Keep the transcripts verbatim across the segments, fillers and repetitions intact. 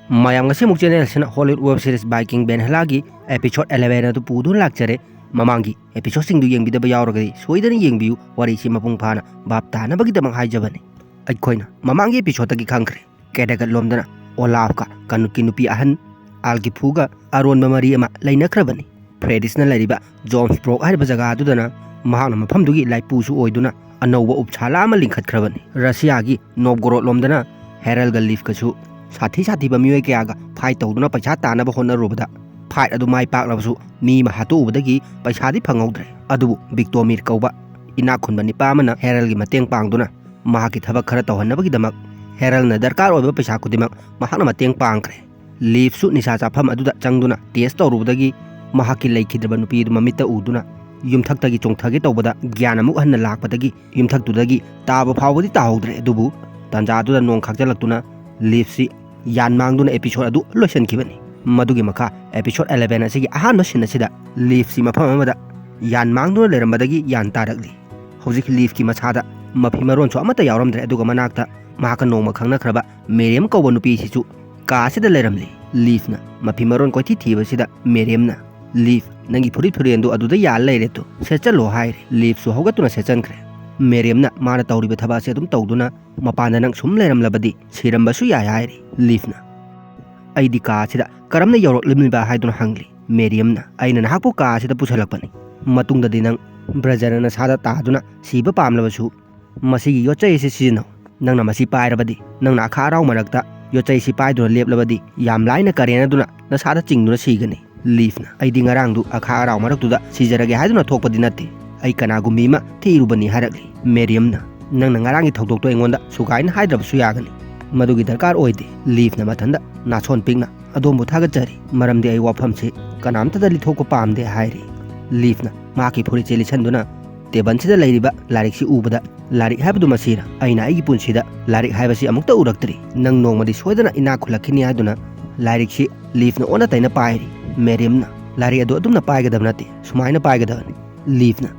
ꯃꯌꯥꯝ, ꯉꯁꯤꯃꯨꯛ ꯆꯦꯅꯦꯜꯁꯤꯅ ꯍꯣꯂꯤꯋꯨꯗ ꯋꯦꯕ ꯁꯤꯔꯤꯁ ꯚꯥꯏꯀꯤꯡ ꯚꯦꯟꯍꯦꯂꯥꯒꯤ ꯑꯦꯄꯤꯁꯣꯗ ꯑꯦꯂꯦꯚꯦꯟ ꯑꯗꯨ ꯄꯨꯗꯨꯅ ꯂꯥꯛꯆꯔꯦ꯫ ꯃꯃꯥꯡꯒꯤ ꯑꯦꯄꯤꯁꯣꯗꯁꯤꯡꯗꯨ ꯌꯦꯡꯕꯤꯗꯕ ꯌꯥꯎꯔꯒꯗꯤ ꯁꯣꯏꯗꯅ ꯌꯦꯡꯕꯤꯌꯨ, ꯋꯥꯔꯤꯁꯤ ꯃꯄꯨꯡ ꯐꯥꯅ ꯚꯥꯞ ꯇꯥꯅꯕꯒꯤꯗꯃꯛ ꯍꯥꯏꯖꯕꯅꯤ꯫ ꯑꯩꯈꯣꯏꯅ ꯃꯃꯥꯡꯒꯤ ꯑꯦꯄꯤꯁꯣꯗꯇꯒꯤ ꯈꯪꯈ꯭ꯔꯦ, ꯀꯦꯗꯒꯠ ꯂꯣꯝꯗꯅ ꯑꯣꯂꯥꯐꯀ ꯀꯅꯨꯠꯀꯤ ꯅꯨꯄꯤ ꯑꯍꯟ ꯑꯥꯜꯒꯤꯐꯨꯒ ꯑꯔꯣꯟꯕ ꯃꯔꯤ ꯑꯃ ꯂꯩꯅꯈ꯭ꯔꯕꯅꯤ꯫ ꯐ꯭ꯔꯦꯗꯤꯁꯅ ꯂꯩꯔꯤꯕ ꯖꯣꯟꯁꯕ꯭ꯔꯣꯛ ꯍꯥꯏꯔꯤꯕ ꯖꯒꯥ ꯑꯗꯨꯗꯅ ꯃꯍꯥꯛꯅ ꯃꯐꯝꯗꯨꯒꯤ ꯂꯥꯏꯄꯨꯁꯨ ꯑꯣꯏꯗꯨꯅ ꯑꯅꯧꯕ ꯎꯞꯁꯥꯂꯥ ꯑꯃ ꯂꯤꯡꯈꯠꯈ꯭ꯔꯕꯅꯤ꯫ ꯔꯁꯤꯌꯥꯒꯤ ꯅꯣꯞꯒꯣꯔꯣꯗ ꯂꯣꯝꯗꯅ ꯍꯦꯔꯜꯒ ꯂꯤꯐꯀꯁꯨ ꯁꯥꯊꯤ ꯁꯥꯊꯤꯕ ꯃꯤꯑꯣꯏ ꯀꯌꯥꯒ ꯐꯥꯏꯠ ꯇꯧꯗꯨꯅ ꯄꯩꯁꯥ ꯇꯥꯅꯕ ꯍꯣꯠꯅꯔꯨꯕꯗ, ꯐꯥꯏꯠ ꯑꯗꯨ ꯃꯥꯏ ꯄꯥꯛꯂꯕꯁꯨ ꯃꯤ ꯑꯃ ꯍꯥꯠꯇꯣꯛꯎꯕꯗꯒꯤ ꯄꯩꯁꯥꯗꯤ ꯐꯪꯍꯧꯗ꯭ꯔꯦ꯫ ꯑꯗꯨꯕꯨ ꯕꯤꯛꯇꯣꯃꯤꯔ ꯀꯧꯕ ꯏꯅꯥꯛ ꯈꯨꯟꯕ ꯅꯤꯄꯥ ꯑꯃꯅ ꯍꯦꯔꯜꯒꯤ ꯃꯇꯦꯡ ꯄꯥꯡꯗꯨꯅ ꯃꯍꯥꯛꯀꯤ ꯊꯕꯛ ꯈꯔ ꯇꯧꯍꯟꯅꯕꯒꯤꯗꯃꯛ ꯍꯦꯔꯜꯅ ꯗꯔꯀꯥꯔ ꯑꯣꯏꯕ ꯄꯩꯁꯥ ꯈꯨꯗꯤꯡꯃꯛ ꯃꯍꯥꯛꯅ ꯃꯇꯦꯡ ꯄꯥꯡꯈ꯭ꯔꯦ꯫ ꯂꯤꯐꯁꯨ ꯅꯤꯁꯥ ꯆꯥꯐꯝ ꯑꯗꯨꯗ ꯆꯪꯗꯨꯅ ꯇꯦꯁ ꯇꯧꯔꯨꯕꯗꯒꯤ ꯃꯍꯥꯛꯀꯤ ꯂꯩꯈꯤꯗ꯭ꯔꯕ ꯅꯨꯄꯤ ꯑꯗꯨ ꯃꯃꯤꯠꯇ ꯎꯗꯨꯅ ꯌꯨꯝꯊꯛꯇꯒꯤ ꯆꯣꯡꯊꯒꯦ ꯇꯧꯕꯗ ꯒ꯭ꯌꯥꯟ ꯑꯃꯨꯛ ꯍꯟꯅ ꯂꯥꯛꯄꯗꯒꯤ ꯌꯨꯝꯊꯛꯇꯨꯗꯒꯤ ꯇꯥꯕ ꯐꯥꯎꯕꯗꯤ ꯇꯥꯍꯧꯗ꯭ꯔꯦ꯫ ꯑꯗꯨꯕꯨ ꯇꯥꯟꯖꯥꯗꯨꯗ ꯅꯣꯡ ꯈꯥꯛꯆꯜꯂꯛꯇꯨꯅ ꯂꯤꯐꯁꯤ ꯌꯥꯟ ꯃꯥꯡꯗꯨꯅ ꯑꯦꯄꯤꯁꯣꯗ ꯑꯗꯨ ꯂꯣꯏꯁꯤꯟꯈꯤꯕꯅꯤ꯫ ꯃꯗꯨꯒꯤ ꯃꯈꯥ ꯑꯦꯄꯤꯁꯣꯗ ꯑꯦꯂꯦꯚꯦꯟ ꯑꯁꯤꯒꯤ ꯑꯍꯥꯟꯕ ꯁꯤꯟ ꯑꯁꯤꯗ ꯂꯤꯐꯁꯤ ꯃꯐꯝ ꯑꯃꯗ ꯌꯥꯟ ꯃꯥꯡꯗꯨꯅ ꯂꯩꯔꯝꯕꯗꯒꯤ ꯌꯥꯟ ꯇꯥꯔꯛꯂꯤ꯫ ꯍꯧꯖꯤꯛ ꯂꯤꯐꯀꯤ ꯃꯁꯥꯗ ꯃꯐꯤ ꯃꯔꯣꯟꯁꯨ ꯑꯃꯠꯇ ꯌꯥꯎꯔꯝꯗ꯭ꯔꯦ, ꯑꯗꯨꯒ ꯃꯅꯥꯛꯇ ꯃꯍꯥꯛꯀ ꯅꯣꯡꯃ ꯈꯪꯅꯈ꯭ꯔꯕ ꯃꯦꯔꯤꯌꯝ ꯀꯧꯕ ꯅꯨꯄꯤꯁꯤꯁꯨ ꯀꯥ ꯑꯁꯤꯗ ꯂꯩꯔꯝꯂꯤ꯫ ꯂꯤꯐꯅ ꯃꯐꯤ ꯃꯔꯣꯟ ꯀꯣꯏꯊꯤ ꯊꯤꯕꯁꯤꯗ ꯃꯦꯔꯤꯌꯝꯅ, "ꯂꯤꯐ, ꯅꯪꯒꯤ ꯐꯨꯔꯤꯠ ꯐꯤꯔꯦꯟꯗꯨ ꯑꯗꯨꯗ ꯌꯥꯜ ꯂꯩꯔꯦ, ꯇꯨ ꯁꯦꯠꯆꯜꯂꯣ" ꯍꯥꯏꯔꯦ꯫ ꯂꯤꯐꯁꯨ ꯍꯧꯒꯠꯇꯨꯅ ꯁꯦꯠꯆꯟꯈ꯭ꯔꯦ꯫ ꯃꯦꯔꯤꯌꯝꯅ ꯃꯥꯅ ꯇꯧꯔꯤꯕ ꯊꯕꯛ ꯑꯁꯤ ꯑꯗꯨꯝ ꯇꯧꯗꯨꯅ ꯃꯄꯥꯟꯗ ꯅꯪ ꯁꯨꯝ ꯂꯩꯔꯝꯂꯕꯗꯤ ꯁꯤꯔꯝꯕꯁꯨ ꯌꯥꯏ ꯍꯥꯏꯔꯤ꯫ ꯂꯤꯐꯅ, "ꯑꯩꯗꯤ ꯀꯥ ꯑꯁꯤꯗ ꯀꯔꯝꯅ ꯌꯧꯔꯛꯂꯝꯂꯤꯕ?" ꯍꯥꯏꯗꯨꯅ ꯍꯪꯂꯤ꯫ ꯃꯦꯔꯤꯌꯝꯅ, "ꯑꯩꯅ ꯅꯍꯥꯛꯄꯨ ꯀꯥ ꯑꯁꯤꯗ ꯄꯨꯁꯤꯜꯂꯛꯄꯅꯤ꯫ ꯃꯇꯨꯡꯗꯗꯤ ꯅꯪ ꯕ꯭ꯔꯖꯔꯅ ꯅꯁꯥꯗ ꯇꯥꯗꯨꯅ ꯁꯤꯕ ꯄꯥꯝꯂꯕꯁꯨ, ꯃꯁꯤꯒꯤ ꯌꯣꯠꯆꯩ ꯑꯁꯤ ꯁꯤꯖꯤꯟꯅꯧ꯫ ꯅꯪꯅ ꯃꯁꯤ ꯄꯥꯏꯔꯕꯗꯤ, ꯅꯪꯅ ꯑꯈꯥ ꯑꯔꯥꯎ ꯃꯔꯛꯇ ꯌꯣꯠꯆꯩꯁꯤ ꯄꯥꯏꯗꯨꯅ ꯂꯦꯞꯂꯕꯗꯤ, ꯌꯥꯝ ꯂꯥꯏꯅ ꯀꯔꯦꯟ ꯑꯗꯨꯅ ꯅꯁꯥꯗ ꯆꯤꯡꯗꯨꯅ ꯁꯤꯒꯅꯤ꯫" ꯂꯤꯐꯅ, "ꯑꯩꯗꯤ ꯉꯔꯥꯡꯗꯨ ꯑꯈꯥ ꯑꯔꯥꯎ ꯃꯔꯛꯇꯨꯗ ꯁꯤꯖꯔꯒꯦ ꯍꯥꯏꯗꯨꯅ ꯊꯣꯛꯄꯗꯤ ꯅꯠꯇꯦ꯫ ꯑꯩ ꯀꯅꯥꯒꯨꯝꯕꯤ ꯑꯃ ꯊꯤꯔꯨꯕꯅꯤ" ꯍꯥꯏꯔꯛꯂꯤ꯫ ꯃꯦꯔꯤꯌꯝꯅ, "ꯅꯪꯅ ꯉꯔꯥꯡꯒꯤ ꯊꯧꯗꯣꯛꯇꯣ ꯑꯩꯉꯣꯟꯗ ꯁꯨꯒꯥꯏꯅ ꯍꯥꯏꯗ꯭ꯔꯕꯁꯨ ꯌꯥꯒꯅꯤ꯫ ꯃꯗꯨꯒꯤ ꯗꯔꯀꯥꯔ ꯑꯣꯏꯗꯦ꯫" ꯂꯤꯐꯅ ꯃꯊꯟꯗ ꯅꯥꯁꯣꯟ ꯄꯤꯛꯅ, "ꯑꯗꯣꯝꯕꯨ ꯊꯥꯒꯠꯆꯔꯤ, ꯃꯔꯝꯗꯤ ꯑꯩ ꯋꯥꯐꯝꯁꯤ ꯀꯅꯥꯝꯇꯗ ꯂꯤꯊꯣꯛꯄ ꯄꯥꯝꯗꯦ" ꯍꯥꯏꯔꯤ꯫ ꯂꯤꯐꯅ ꯃꯍꯥꯛꯀꯤ ꯐꯨꯔꯤꯠꯁꯦ ꯂꯤꯠꯁꯟꯗꯨꯅ ꯇꯦꯕꯜꯁꯤꯗ ꯂꯩꯔꯤꯕ ꯂꯥꯏꯔꯤꯛꯁꯤ ꯎꯕꯗ, "ꯂꯥꯏꯔꯤꯛ ꯍꯥꯏꯕꯗꯨ ꯃꯁꯤꯔ? ꯑꯩꯅ ꯑꯩꯒꯤ ꯄꯨꯟꯁꯤꯗ ꯂꯥꯏꯔꯤꯛ ꯍꯥꯏꯕꯁꯤ ꯑꯃꯨꯛꯇ ꯎꯔꯛꯇ꯭ꯔꯤ꯫ ꯅꯪ ꯅꯣꯡꯃꯗꯤ ꯁꯣꯏꯗꯅ ꯏꯅꯥꯛ ꯈꯨꯜꯂꯛꯈꯤꯅꯤ" ꯍꯥꯏꯗꯨꯅ ꯂꯥꯏꯔꯤꯛꯁꯤ ꯂꯤꯐꯅ ꯑꯣꯟꯅ ꯇꯩꯅ ꯄꯥꯏꯔꯤ꯫ ꯃꯦꯔꯤꯌꯝꯅ, "ꯂꯥꯏꯔꯤꯛ ꯑꯗꯨ ꯑꯗꯨꯝꯅ ꯄꯥꯏꯒꯗꯕ ꯅꯠꯇꯦ, ꯁꯨꯃꯥꯏꯅ ꯄꯥꯏꯒꯗꯕꯅꯤ꯫" ꯂꯤꯐꯅ,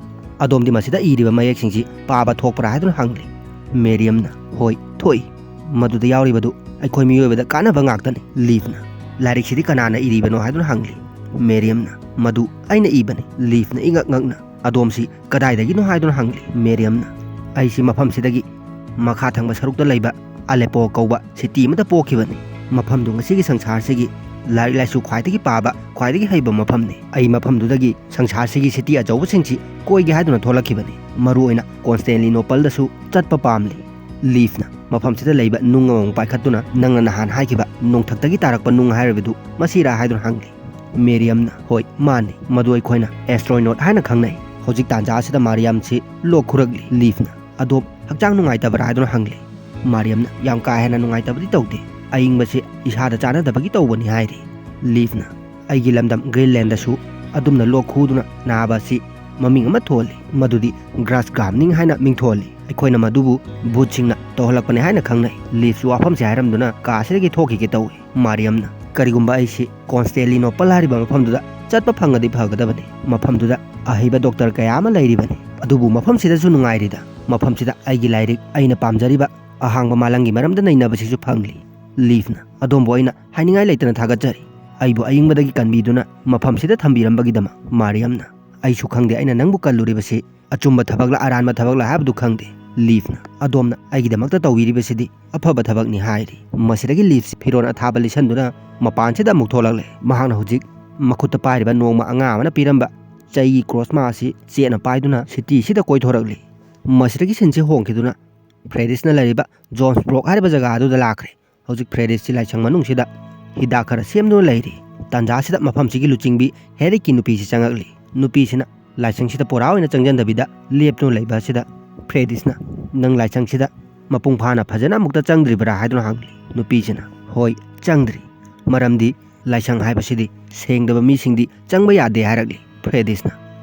"ꯑꯗꯣꯝꯗꯤ ꯃꯁꯤꯗ ꯏꯔꯤꯕ ꯃꯌꯦꯛꯁꯤꯡꯁꯤ ꯄꯥꯕ ꯊꯣꯛꯄ꯭ꯔꯥ?" ꯍꯥꯏꯗꯨꯅ ꯍꯪꯂꯤ꯫ ꯃꯦꯔꯤꯌꯝꯅ, "ꯍꯣꯏ, ꯊꯣꯛꯏ꯫" ꯃꯗꯨꯗ ꯌꯥꯎꯔꯤꯕꯗꯨ ꯑꯩꯈꯣꯏ ꯃꯤꯑꯣꯏꯕꯗ ꯀꯥꯟꯅꯕ ꯉꯥꯛꯇꯅꯤ꯫ ꯂꯤꯐꯅ, "ꯂꯥꯏꯔꯤꯛꯁꯤꯗꯤ ꯀꯅꯥꯅ ꯏꯔꯤꯕꯅꯣ?" ꯍꯥꯏꯗꯨꯅ ꯍꯪꯂꯤ꯫ ꯃꯦꯔꯤꯌꯝꯅ, "ꯃꯗꯨ ꯑꯩꯅ ꯏꯕꯅꯤ꯫" ꯂꯤꯐꯅ ꯏꯉꯛ ꯉꯛꯅ, "ꯑꯗꯣꯝꯁꯤ ꯀꯗꯥꯏꯗꯒꯤꯅꯣ?" ꯍꯥꯏꯗꯨꯅ ꯍꯪꯂꯤ꯫ ꯃꯦꯔꯤꯌꯝꯅ, "ꯑꯩꯁꯤ ꯃꯐꯝꯁꯤꯗꯒꯤ ꯃꯈꯥ ꯊꯪꯕ ꯁꯔꯨꯛꯇ ꯂꯩꯕ ꯑꯂꯦꯄꯣ ꯀꯧꯕ ꯁꯤꯇꯤ ꯑꯃꯗ ꯄꯣꯛꯈꯤꯕꯅꯤ꯫ ꯃꯐꯝꯗꯨ ꯉꯁꯤꯒꯤ ꯁꯪꯁꯥꯔꯁꯤꯒꯤ ꯂꯥꯏꯔꯤꯛ ꯂꯥꯏꯁꯨ ꯈ꯭ꯋꯥꯏꯗꯒꯤ ꯄꯥꯕ, ꯈ꯭ꯋꯥꯏꯗꯒꯤ ꯍꯩꯕ ꯃꯐꯝꯅꯤ꯫ ꯑꯩ ꯃꯐꯝꯗꯨꯗꯒꯤ ꯁꯪꯁꯥꯔꯁꯤꯒꯤ ꯁꯤꯇꯤ ꯑꯆꯧꯕꯁꯤꯡꯁꯤ ꯀꯣꯏꯒꯦ ꯍꯥꯏꯗꯨꯅ ꯊꯣꯛꯂꯛꯈꯤꯕꯅꯤ꯫ ꯃꯔꯨ ꯑꯣꯏꯅ ꯀꯣꯟꯁꯇꯦꯟꯂꯤꯅꯣꯄꯜꯗꯁꯨ ꯆꯠꯄ ꯄꯥꯝꯂꯤ꯫" ꯂꯤꯐꯅ, "ꯃꯐꯝꯁꯤꯗ ꯂꯩꯕ ꯅꯨꯡ ꯑꯃꯃꯨꯛ ꯄꯥꯏꯈꯠꯇꯨꯅ ꯅꯪꯅ ꯅꯍꯥꯟ ꯍꯥꯏꯈꯤꯕ ꯅꯣꯡꯊꯛꯇꯒꯤ ꯇꯥꯔꯛꯄ ꯅꯨꯡ ꯍꯥꯏꯔꯤꯕꯗꯨ ꯃꯁꯤꯔꯥ?" ꯍꯥꯏꯗꯨꯅ ꯍꯪꯂꯤ꯫ ꯃꯦꯔꯤꯌꯝꯅ, "ꯍꯣꯏ, ꯃꯥꯅꯤ꯫ ꯃꯗꯨ ꯑꯩꯈꯣꯏꯅ ꯑꯦꯁꯇ꯭ꯔꯣꯏꯅꯣꯠ ꯍꯥꯏꯅ ꯈꯪꯅꯩ꯫" ꯍꯧꯖꯤꯛ ꯇꯥꯟꯖꯥ ꯑꯁꯤꯗ ꯃꯥꯔꯤꯌꯝꯁꯤ ꯂꯣꯛ ꯈꯨꯔꯛꯂꯤ꯫ ꯂꯤꯐꯅ, "ꯑꯗꯣ ꯍꯛꯆꯥꯡ ꯅꯨꯡꯉꯥꯏꯇꯕ꯭ꯔꯥ?" ꯍꯥꯏꯗꯨꯅ ꯍꯪꯂꯤ꯫ ꯃꯥꯔꯤꯌꯝꯅ, "ꯌꯥꯝ ꯀꯥ ꯍꯦꯟꯅ ꯅꯨꯡꯉꯥꯏꯇꯕꯗꯤ ꯇꯧꯗꯦ꯫ ꯑꯏꯪꯕꯁꯤ ꯏꯁꯥꯗ ꯆꯥꯟꯅꯗꯕꯒꯤ ꯇꯧꯕꯅꯤ" ꯍꯥꯏꯔꯤ꯫ ꯂꯤꯐꯅ, "ꯑꯩꯒꯤ ꯂꯝꯗꯝ ꯒ꯭ꯔꯤꯟꯂꯦꯟꯗꯁꯨ ꯑꯗꯨꯝꯅ ꯂꯣꯛ ꯈꯨꯗꯨꯅ ꯅꯥꯕ ꯑꯁꯤ ꯃꯃꯤꯡ ꯑꯃ ꯊꯣꯜꯂꯤ꯫ ꯃꯗꯨꯗꯤ ꯒ꯭ꯔꯥꯁ ꯒ꯭ꯔꯥꯝꯅꯤꯡ ꯍꯥꯏꯅ ꯃꯤꯡꯊꯣꯜꯂꯤ꯫ ꯑꯩꯈꯣꯏꯅ ꯃꯗꯨꯕꯨ ꯚꯨꯠꯁꯤꯡꯅ ꯇꯧꯍꯜꯂꯛꯄꯅꯤ ꯍꯥꯏꯅ ꯈꯪꯅꯩ꯫" ꯂꯤꯐꯁꯨ ꯋꯥꯐꯝꯁꯦ ꯍꯥꯏꯔꯝꯗꯨꯅ ꯀꯥ ꯑꯁꯤꯗꯒꯤ ꯊꯣꯛꯈꯤꯒꯦ ꯇꯧꯏ꯫ ꯃꯥꯔꯤꯌꯝꯅ, "ꯀꯔꯤꯒꯨꯝꯕ ꯑꯩꯁꯤ ꯀꯣꯟꯁꯇꯦꯂꯤꯅꯣꯄꯜ ꯍꯥꯏꯔꯤꯕ ꯃꯐꯝꯗꯨꯗ ꯆꯠꯄ ꯐꯪꯉꯗꯤ ꯐꯒꯗꯕꯅꯤ꯫ ꯃꯐꯝꯗꯨꯗ ꯑꯍꯩꯕ ꯗꯣꯛꯇꯔ ꯀꯌꯥ ꯑꯃ ꯂꯩꯔꯤꯕꯅꯤ꯫ ꯑꯗꯨꯕꯨ ꯃꯐꯝꯁꯤꯗꯁꯨ ꯅꯨꯡꯉꯥꯏꯔꯤꯗ꯫ ꯃꯐꯝꯁꯤꯗ ꯑꯩꯒꯤ ꯂꯥꯏꯔꯤꯛ, ꯑꯩꯅ ꯄꯥꯝꯖꯔꯤꯕ ꯑꯍꯥꯡꯕ ꯃꯥꯂꯪꯒꯤ ꯃꯔꯝꯗ ꯅꯩꯅꯕꯁꯤꯁꯨ ꯐꯪꯂꯤ꯫" ꯂꯤꯐꯅ, "ꯑꯗꯣꯝꯕꯨ ꯑꯩꯅ ꯍꯥꯏꯅꯤꯡꯉꯥꯏ ꯂꯩꯇꯅ ꯊꯥꯒꯠꯆꯔꯤ꯫ ꯑꯩꯕꯨ ꯑꯏꯪꯕꯗꯒꯤ ꯀꯟꯕꯤꯗꯨꯅ ꯃꯐꯝꯁꯤꯗ ꯊꯝꯕꯤꯔꯝꯕꯒꯤꯗꯃꯛ꯫" ꯃꯥꯔꯤꯌꯝꯅ, "ꯑꯩꯁꯨ ꯈꯪꯗꯦ ꯑꯩꯅ ꯅꯪꯕꯨ ꯀꯜꯂꯨꯔꯤꯕꯁꯤ ꯑꯆꯨꯝꯕ ꯊꯕꯛꯂ ꯑꯔꯥꯟꯕ ꯊꯕꯛꯂ ꯍꯥꯏꯕꯗꯨ ꯈꯪꯗꯦ꯫" ꯂꯤꯐꯅ, "ꯑꯗꯣꯝꯅ ꯑꯩꯒꯤꯗꯃꯛꯇ ꯇꯧꯕꯤꯔꯤꯕꯁꯤꯗꯤ ꯑꯐꯕ ꯊꯕꯛꯅꯤ" ꯍꯥꯏꯔꯤ꯫ ꯃꯁꯤꯗꯒꯤ ꯂꯤꯐꯁꯤ ꯐꯤꯔꯣꯜ ꯑꯊꯥꯕ ꯂꯤꯠꯁꯟꯗꯨꯅ ꯃꯄꯥꯟꯁꯤꯗ ꯑꯃꯨꯛ ꯊꯣꯛꯂꯛꯂꯦ꯫ ꯃꯍꯥꯛꯅ ꯍꯧꯖꯤꯛ ꯃꯈꯨꯠꯇ ꯄꯥꯏꯔꯤꯕ ꯅꯣꯡꯃ ꯑꯉꯥꯡ ꯑꯃꯅ ꯄꯤꯔꯝꯕ ꯆꯩꯒꯤ ꯀ꯭ꯔꯣꯁꯃꯥ ꯑꯁꯤ ꯆꯦꯠꯅ ꯄꯥꯏꯗꯨꯅ ꯁꯤꯇꯤꯁꯤꯗ ꯀꯣꯏꯊꯣꯔꯛꯂꯤ꯫ ꯃꯁꯤꯗꯒꯤ ꯁꯤꯟꯁꯤ ꯍꯣꯡꯈꯤꯗꯨꯅ ꯐ꯭ꯔꯦꯗꯤꯁꯅ ꯂꯩꯔꯤꯕ ꯖꯣꯟꯁꯕ꯭ꯔꯣꯛ ꯍꯥꯏꯔꯤꯕ ꯖꯒꯥ ꯑꯗꯨꯗ ꯂꯥꯛꯈ꯭ꯔꯦ꯫ ꯍꯧꯖꯤꯛ ꯐ꯭ꯔꯦꯗꯤꯁꯁꯤ ꯂꯥꯏꯁꯪ ꯃꯅꯨꯡꯁꯤꯗ ꯍꯤꯗꯥꯛ ꯈꯔ ꯁꯦꯝꯗꯨꯅ ꯂꯩꯔꯤ꯫ ꯇꯥꯟꯖꯥꯁꯤꯗ ꯃꯐꯝꯁꯤꯒꯤ ꯂꯨꯆꯤꯡꯕꯤ ꯍꯦꯔꯤꯛꯀꯤ ꯅꯨꯄꯤꯁꯤ ꯆꯪꯉꯛꯂꯤ꯫ ꯅꯨꯄꯤꯁꯤꯅ ꯂꯥꯏꯁꯪꯁꯤꯗ ꯄꯨꯔꯥ ꯑꯣꯏꯅ ꯆꯪꯁꯤꯟꯗꯕꯤꯗ ꯂꯦꯞꯇꯨꯅ ꯂꯩꯕ ꯑꯁꯤꯗ ꯐ꯭ꯔꯦꯗꯤꯁꯅ, "ꯅꯪ ꯂꯥꯏꯁꯪꯁꯤꯗ ꯃꯄꯨꯡ ꯐꯥꯅ ꯐꯖꯅ ꯑꯃꯨꯛꯇ ꯆꯪꯗ꯭ꯔꯤꯕ꯭ꯔꯥ?" ꯍꯥꯏꯗꯨꯅ ꯍꯪꯂꯤ꯫ ꯅꯨꯄꯤꯁꯤꯅ, "ꯍꯣꯏ, ꯆꯪꯗ꯭ꯔꯤ꯫ ꯃꯔꯝꯗꯤ ꯂꯥꯏꯁꯪ ꯍꯥꯏꯕꯁꯤꯗꯤ ꯁꯦꯡꯗꯕ ꯃꯤꯁꯤꯡꯗꯤ ꯆꯪꯕ ꯌꯥꯗꯦ" ꯍꯥꯏꯔꯛꯂꯤ꯫ ꯐ꯭ꯔꯦꯗꯤꯁꯅ,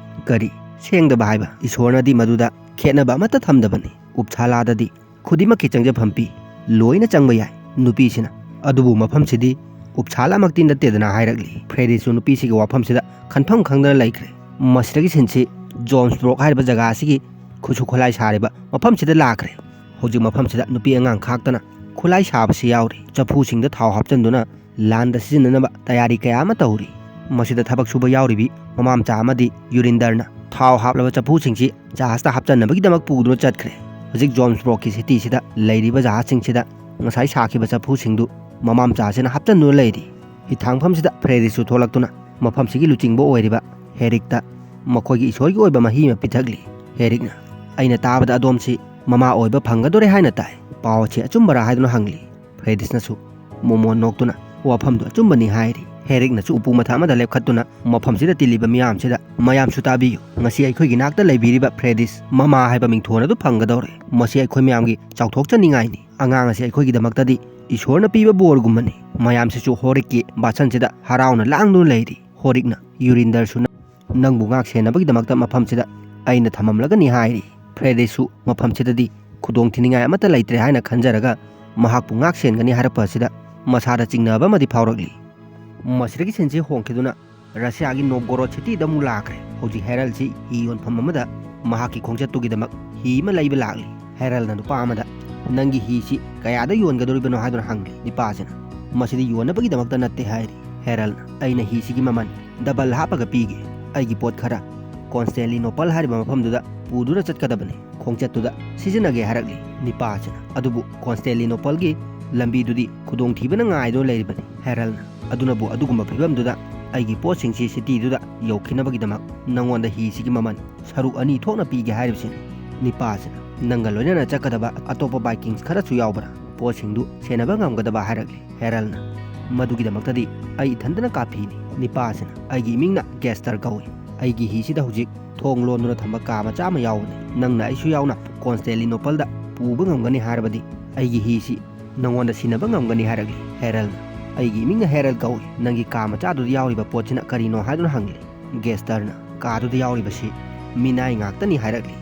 "ꯀꯔꯤ? ꯁꯦꯡꯗꯕ ꯍꯥꯏꯕ? ꯏꯁꯣꯔꯅꯗꯤ ꯃꯗꯨꯗ ꯈꯦꯠꯅꯕ ꯑꯃꯠꯇ ꯊꯝꯗꯕꯅꯤ꯫ ꯎꯞꯁꯥꯂꯥꯗꯗꯤ ꯈꯨꯗꯤꯡꯃꯛꯀꯤ ꯆꯪꯖꯐꯝ ꯄꯤ꯫ ꯂꯣꯏꯅ ꯆꯪꯕ ꯌꯥꯏ꯫" ꯅꯨꯄꯤꯁꯤꯅ, "ꯑꯗꯨꯕꯨ ꯃꯐꯝꯁꯤꯗꯤ ꯎꯞꯁꯥꯂꯥꯃꯛꯇꯤ ꯅꯠꯇꯦꯗꯅ" ꯍꯥꯏꯔꯛꯂꯤ꯫ ꯐ꯭ꯔꯦꯗꯤꯁꯁꯨ ꯅꯨꯄꯤꯁꯤꯒꯤ ꯋꯥꯐꯝꯁꯤꯗ ꯈꯟꯐꯝ ꯈꯪꯗꯅ ꯂꯩꯈ꯭ꯔꯦ꯫ ꯃꯁꯤꯗꯒꯤ ꯁꯤꯟꯁꯤ ꯖꯣꯟꯁꯕ꯭ꯔꯣꯛ ꯍꯥꯏꯔꯤꯕ ꯖꯒꯥ ꯑꯁꯤꯒꯤ ꯈꯨꯠꯁꯨ ꯈꯨꯠꯂꯥꯏ ꯁꯥꯔꯤꯕ ꯃꯐꯝꯁꯤꯗ ꯂꯥꯛꯈ꯭ꯔꯦ꯫ ꯍꯧꯖꯤꯛ ꯃꯐꯝꯁꯤꯗ ꯅꯨꯄꯤ ꯑꯉꯥꯡ ꯈꯥꯛꯇꯅ ꯈꯨꯠꯂꯥꯏ ꯁꯥꯕꯁꯨ ꯌꯥꯎꯔꯤ꯫ ꯆꯐꯨꯁꯤꯡꯗ ꯊꯥꯎ ꯍꯥꯞꯆꯤꯟꯗꯨꯅ ꯂꯥꯟꯗ ꯁꯤꯖꯤꯟꯅꯅꯕ ꯇꯌꯥꯔꯤ ꯀꯌꯥ ꯑꯃ ꯇꯧꯔꯤ꯫ ꯃꯁꯤꯗ ꯊꯕꯛ ꯁꯨꯕ ꯌꯥꯎꯔꯤꯕꯤ ꯃꯃꯥ ꯃꯆꯥ ꯑꯃꯗꯤ ꯌꯨꯔꯤꯟꯗꯔꯅ ꯊꯥꯎ ꯍꯥꯞꯂꯕ ꯆꯐꯨꯁꯤꯡꯁꯤ ꯖꯍꯥꯖꯇ ꯍꯥꯞꯆꯟꯅꯕꯒꯤꯗꯃꯛ ꯄꯨꯗꯨꯅ ꯆꯠꯈ꯭ꯔꯦ꯫ ꯍꯧꯖꯤꯛ ꯖꯣꯟꯁꯕ꯭ꯔꯣꯛꯀꯤ ꯁꯤꯇꯤꯁꯤꯗ ꯂꯩꯔꯤꯕ ꯖꯍꯥꯖꯁꯤꯡꯁꯤꯗ ꯉꯁꯥꯏ ꯁꯥꯈꯤꯕ ꯆꯐꯨꯁꯤꯡꯗꯨ ꯃꯃꯥ ꯃꯆꯥꯁꯤꯅ ꯍꯥꯞꯆꯟꯗꯨꯅ ꯂꯩꯔꯤ꯫ ꯍꯤꯊꯥꯡꯐꯝꯁꯤꯗ ꯐ꯭ꯔꯦꯗꯤꯁꯁꯨ ꯊꯣꯛꯂꯛꯇꯨꯅ ꯃꯐꯝꯁꯤꯒꯤ ꯂꯨꯆꯤꯡꯕ ꯑꯣꯏꯔꯤꯕ ꯍꯦꯔꯤꯛꯇ ꯃꯈꯣꯏꯒꯤ ꯏꯁꯣꯔꯒꯤ ꯑꯣꯏꯕ ꯃꯍꯤ ꯑꯃ ꯄꯤꯊꯛꯂꯤ꯫ ꯍꯦꯔꯤꯛꯅ, "ꯑꯩꯅ ꯇꯥꯕꯗ ꯑꯗꯣꯝꯁꯤ ꯃꯃꯥ ꯑꯣꯏꯕ ꯐꯪꯒꯗꯣꯔꯦ ꯍꯥꯏꯅ ꯇꯥꯏ꯫ ꯄꯥꯎ ꯑꯁꯤ ꯑꯆꯨꯝꯕꯔꯥ?" ꯍꯥꯏꯗꯨꯅ ꯍꯪꯂꯤ꯫ ꯐ꯭ꯔꯦꯗꯤꯁꯅꯁꯨ ꯃꯣꯃꯣꯟ ꯅꯣꯛꯇꯨꯅ, "ꯋꯥꯐꯝꯗꯨ ꯑꯆꯨꯝꯕꯅꯤ" ꯍꯥꯏꯔꯤ꯫ ꯍꯦꯔꯤꯛꯅꯁꯨ ꯎꯄꯨ ꯃꯊꯛ ꯑꯃꯗ ꯂꯦꯞꯈꯠꯇꯨꯅ ꯃꯐꯝꯁꯤꯗ ꯇꯤꯜꯂꯤꯕ ꯃꯤꯌꯥꯝꯁꯤꯗ, "ꯃꯌꯥꯝꯁꯨ ꯇꯥꯕꯤꯌꯨ, ꯉꯁꯤ ꯑꯩꯈꯣꯏꯒꯤ ꯅꯥꯛꯇ ꯂꯩꯕꯤꯔꯤꯕ ꯐ꯭ꯔꯦꯗꯤꯁ ꯃꯃꯥ ꯍꯥꯏꯕ ꯃꯤꯡꯊꯣꯟ ꯑꯗꯨ ꯐꯪꯒꯗꯧꯔꯦ꯫ ꯃꯁꯤ ꯑꯩꯈꯣꯏ ꯃꯌꯥꯝꯒꯤ ꯆꯥꯎꯊꯣꯛꯆꯅꯤꯡꯉꯥꯏꯅꯤ꯫ ꯑꯉꯥꯡ ꯑꯁꯤ ꯑꯩꯈꯣꯏꯒꯤꯗꯃꯛꯇꯗꯤ ꯏꯁꯣꯔꯅ ꯄꯤꯕ ꯕꯣꯔꯒꯨꯝꯕꯅꯤ"꯫ ꯃꯌꯥꯝꯁꯤꯁꯨ ꯍꯣꯔꯤꯛꯀꯤ ꯕꯥꯁꯟꯁꯤꯗ ꯍꯔꯥꯎꯅ ꯂꯥꯡꯗꯨꯅ ꯂꯩꯔꯤ꯫ ꯍꯣꯔꯤꯛꯅ ꯌꯨꯔꯤꯟꯗꯔꯁꯨ ꯅꯪꯕꯨ ꯉꯥꯛ ꯁꯦꯟꯅꯕꯒꯤꯗꯃꯛꯇ ꯃꯐꯝꯁꯤꯗ ꯑꯩꯅ ꯊꯝꯃꯝꯂꯒꯅꯤ ꯍꯥꯏꯔꯤ꯫ ꯐ꯭ꯔꯦꯗꯤꯁꯁꯨ ꯃꯐꯝꯁꯤꯗꯗꯤ ꯈꯨꯗꯣꯡ ꯊꯤꯅꯤꯡꯉꯥꯏ ꯑꯃꯠꯇ ꯂꯩꯇ꯭ꯔꯦ ꯍꯥꯏꯅ ꯈꯟꯖꯔꯒ ꯃꯍꯥꯛꯄꯨ ꯉꯥꯛ ꯁꯦꯟꯒꯅꯤ ꯍꯥꯏꯔꯛꯄ ꯑꯁꯤꯗ ꯃꯁꯥꯗ ꯆꯤꯡꯅꯕ ꯑꯃꯗꯤ ꯐꯥꯎꯔꯛꯂꯤ꯫ ꯃꯁꯤꯗꯒꯤ ꯁꯤꯟꯁꯤ ꯍꯣꯡꯈꯤꯗꯨꯅ ꯔꯁꯤꯌꯥꯒꯤ ꯅꯣꯚꯒꯣꯔꯣꯗ ꯁꯤꯇꯤꯗ ꯑꯃꯨꯛ ꯂꯥꯛꯈ꯭ꯔꯦ꯫ ꯍꯧꯖꯤꯛ ꯍꯦꯔꯜꯁꯤ ꯍꯤ ꯌꯣꯟꯐꯝ ꯑꯃꯗ ꯃꯍꯥꯛꯀꯤ ꯈꯣꯡꯆꯠꯇꯨꯒꯤꯗꯃꯛ ꯍꯤ ꯑꯃ ꯂꯩꯕ ꯂꯥꯛꯂꯤ꯫ ꯍꯦꯔꯜꯅ ꯅꯨꯄꯥ ꯑꯃꯗ, "ꯅꯪꯒꯤ ꯍꯤꯁꯤ ꯀꯌꯥꯗ ꯌꯣꯟꯒꯗꯧꯔꯤꯕꯅꯣ?" ꯍꯥꯏꯗꯨꯅ ꯍꯪꯂꯤ꯫ ꯅꯨꯄꯥꯁꯤꯅ, "ꯃꯁꯤꯗꯤ ꯌꯣꯟꯅꯕꯒꯤꯗꯃꯛꯇ ꯅꯠꯇꯦ" ꯍꯥꯏꯔꯤ꯫ ꯍꯦꯔꯜꯅ, "ꯑꯩꯅ ꯍꯤꯁꯤꯒꯤ ꯃꯃꯜ ꯗꯕꯜ ꯍꯥꯞꯄꯒ ꯄꯤꯒꯦ꯫ ꯑꯩꯒꯤ ꯄꯣꯠ ꯈꯔ ꯀꯣꯟꯁꯇꯦꯟꯂꯤꯅꯣꯄꯜ ꯍꯥꯏꯔꯤꯕ ꯃꯐꯝꯗꯨꯗ ꯄꯨꯗꯨꯅ ꯆꯠꯀꯗꯕꯅꯤ꯫ ꯈꯣꯡꯆꯠꯇꯨꯗ ꯁꯤꯖꯤꯟꯅꯒꯦ" ꯍꯥꯏꯔꯛꯂꯤ꯫ ꯅꯨꯄꯥꯁꯤꯅ, "ꯑꯗꯨꯕꯨ ꯀꯣꯟꯁꯇꯦꯟꯂꯤꯅꯣꯄꯜꯒꯤ ꯂꯝꯕꯤꯗꯨꯗꯤ ꯈꯨꯗꯣꯡꯊꯤꯕꯅ ꯉꯥꯏꯗꯨꯅ ꯂꯩꯔꯤꯕꯅꯤ"꯫ ꯍꯦꯔꯜꯅ, "ꯑꯗꯨꯅꯕꯨ ꯑꯗꯨꯒꯨꯝꯕ ꯐꯤꯕꯝꯗꯨꯗ ꯑꯩꯒꯤ ꯄꯣꯠꯁꯤꯡꯁꯤ ꯁꯤꯇꯤꯗꯨꯗ ꯌꯧꯈꯤꯅꯕꯒꯤꯗꯃꯛ ꯅꯉꯣꯟꯗ ꯍꯤꯁꯤꯒꯤ ꯃꯃꯜ ꯁꯔꯨꯛ ꯑꯅꯤ ꯊꯣꯛꯅ ꯄꯤꯒꯦ ꯍꯥꯏꯔꯤꯕꯁꯤꯅꯤ"꯫ ꯅꯨꯄꯥꯁꯤꯅ, "ꯅꯪꯒ ꯂꯣꯏꯅꯅ ꯆꯠꯀꯗꯕ ꯑꯇꯣꯞꯄ ꯕꯥꯏꯀꯤꯡꯁ ꯈꯔꯁꯨ ꯌꯥꯎꯕ꯭ꯔꯥ? ꯄꯣꯠꯁꯤꯡꯗꯨ ꯁꯦꯟꯅꯕ ꯉꯝꯒꯗꯕ?" ꯍꯥꯏꯔꯛꯂꯤ꯫ ꯍꯦꯔꯜꯅ, "ꯃꯗꯨꯒꯤꯗꯃꯛꯇꯗꯤ ꯑꯩ ꯏꯊꯟꯇꯅ ꯀꯥꯐꯤꯅꯤ"꯫ ꯅꯨꯄꯥꯁꯤꯅ, "ꯑꯩꯒꯤ ꯏꯃꯤꯡꯅ ꯒꯦꯁꯇꯔ ꯀꯧꯏ꯫ ꯑꯩꯒꯤ ꯍꯤꯁꯤꯗ ꯍꯧꯖꯤꯛ ꯊꯣꯡ ꯂꯣꯟꯗꯨꯅ ꯊꯝꯕ ꯀꯥ ꯃꯆꯥ ꯑꯃ ꯌꯥꯎꯕꯅꯤ꯫ ꯅꯪꯅ ꯑꯩꯁꯨ ꯌꯥꯎꯅ ꯀꯣꯟꯁꯇꯦꯟꯂꯤꯅꯣꯄꯜꯗ ꯄꯨꯕ ꯉꯝꯒꯅꯤ ꯍꯥꯏꯔꯕꯗꯤ ꯑꯩꯒꯤ ꯍꯤꯁꯤ ꯅꯉꯣꯟꯗ ꯁꯤꯟꯅꯕ ꯉꯝꯒꯅꯤ" ꯍꯥꯏꯔꯛꯂꯤ꯫ ꯍꯦꯔꯜꯅ, "ꯑꯩꯒꯤ ꯏꯃꯤꯡꯅ ꯍꯦꯔꯜ ꯀꯧꯏ꯫ ꯅꯪꯒꯤ ꯀꯥ ꯃꯆꯥꯗꯨꯗ ꯌꯥꯎꯔꯤꯕ ꯄꯣꯠꯁꯤꯅ ꯀꯔꯤꯅꯣ?" ꯍꯥꯏꯗꯨꯅ ꯍꯪꯂꯤ꯫ ꯒꯦꯁꯇꯔꯅ, "ꯀꯥꯗꯨꯗ ꯌꯥꯎꯔꯤꯕꯁꯤ ꯃꯤꯅꯥꯏ ꯉꯥꯛꯇꯅꯤ" ꯍꯥꯏꯔꯛꯂꯤ꯫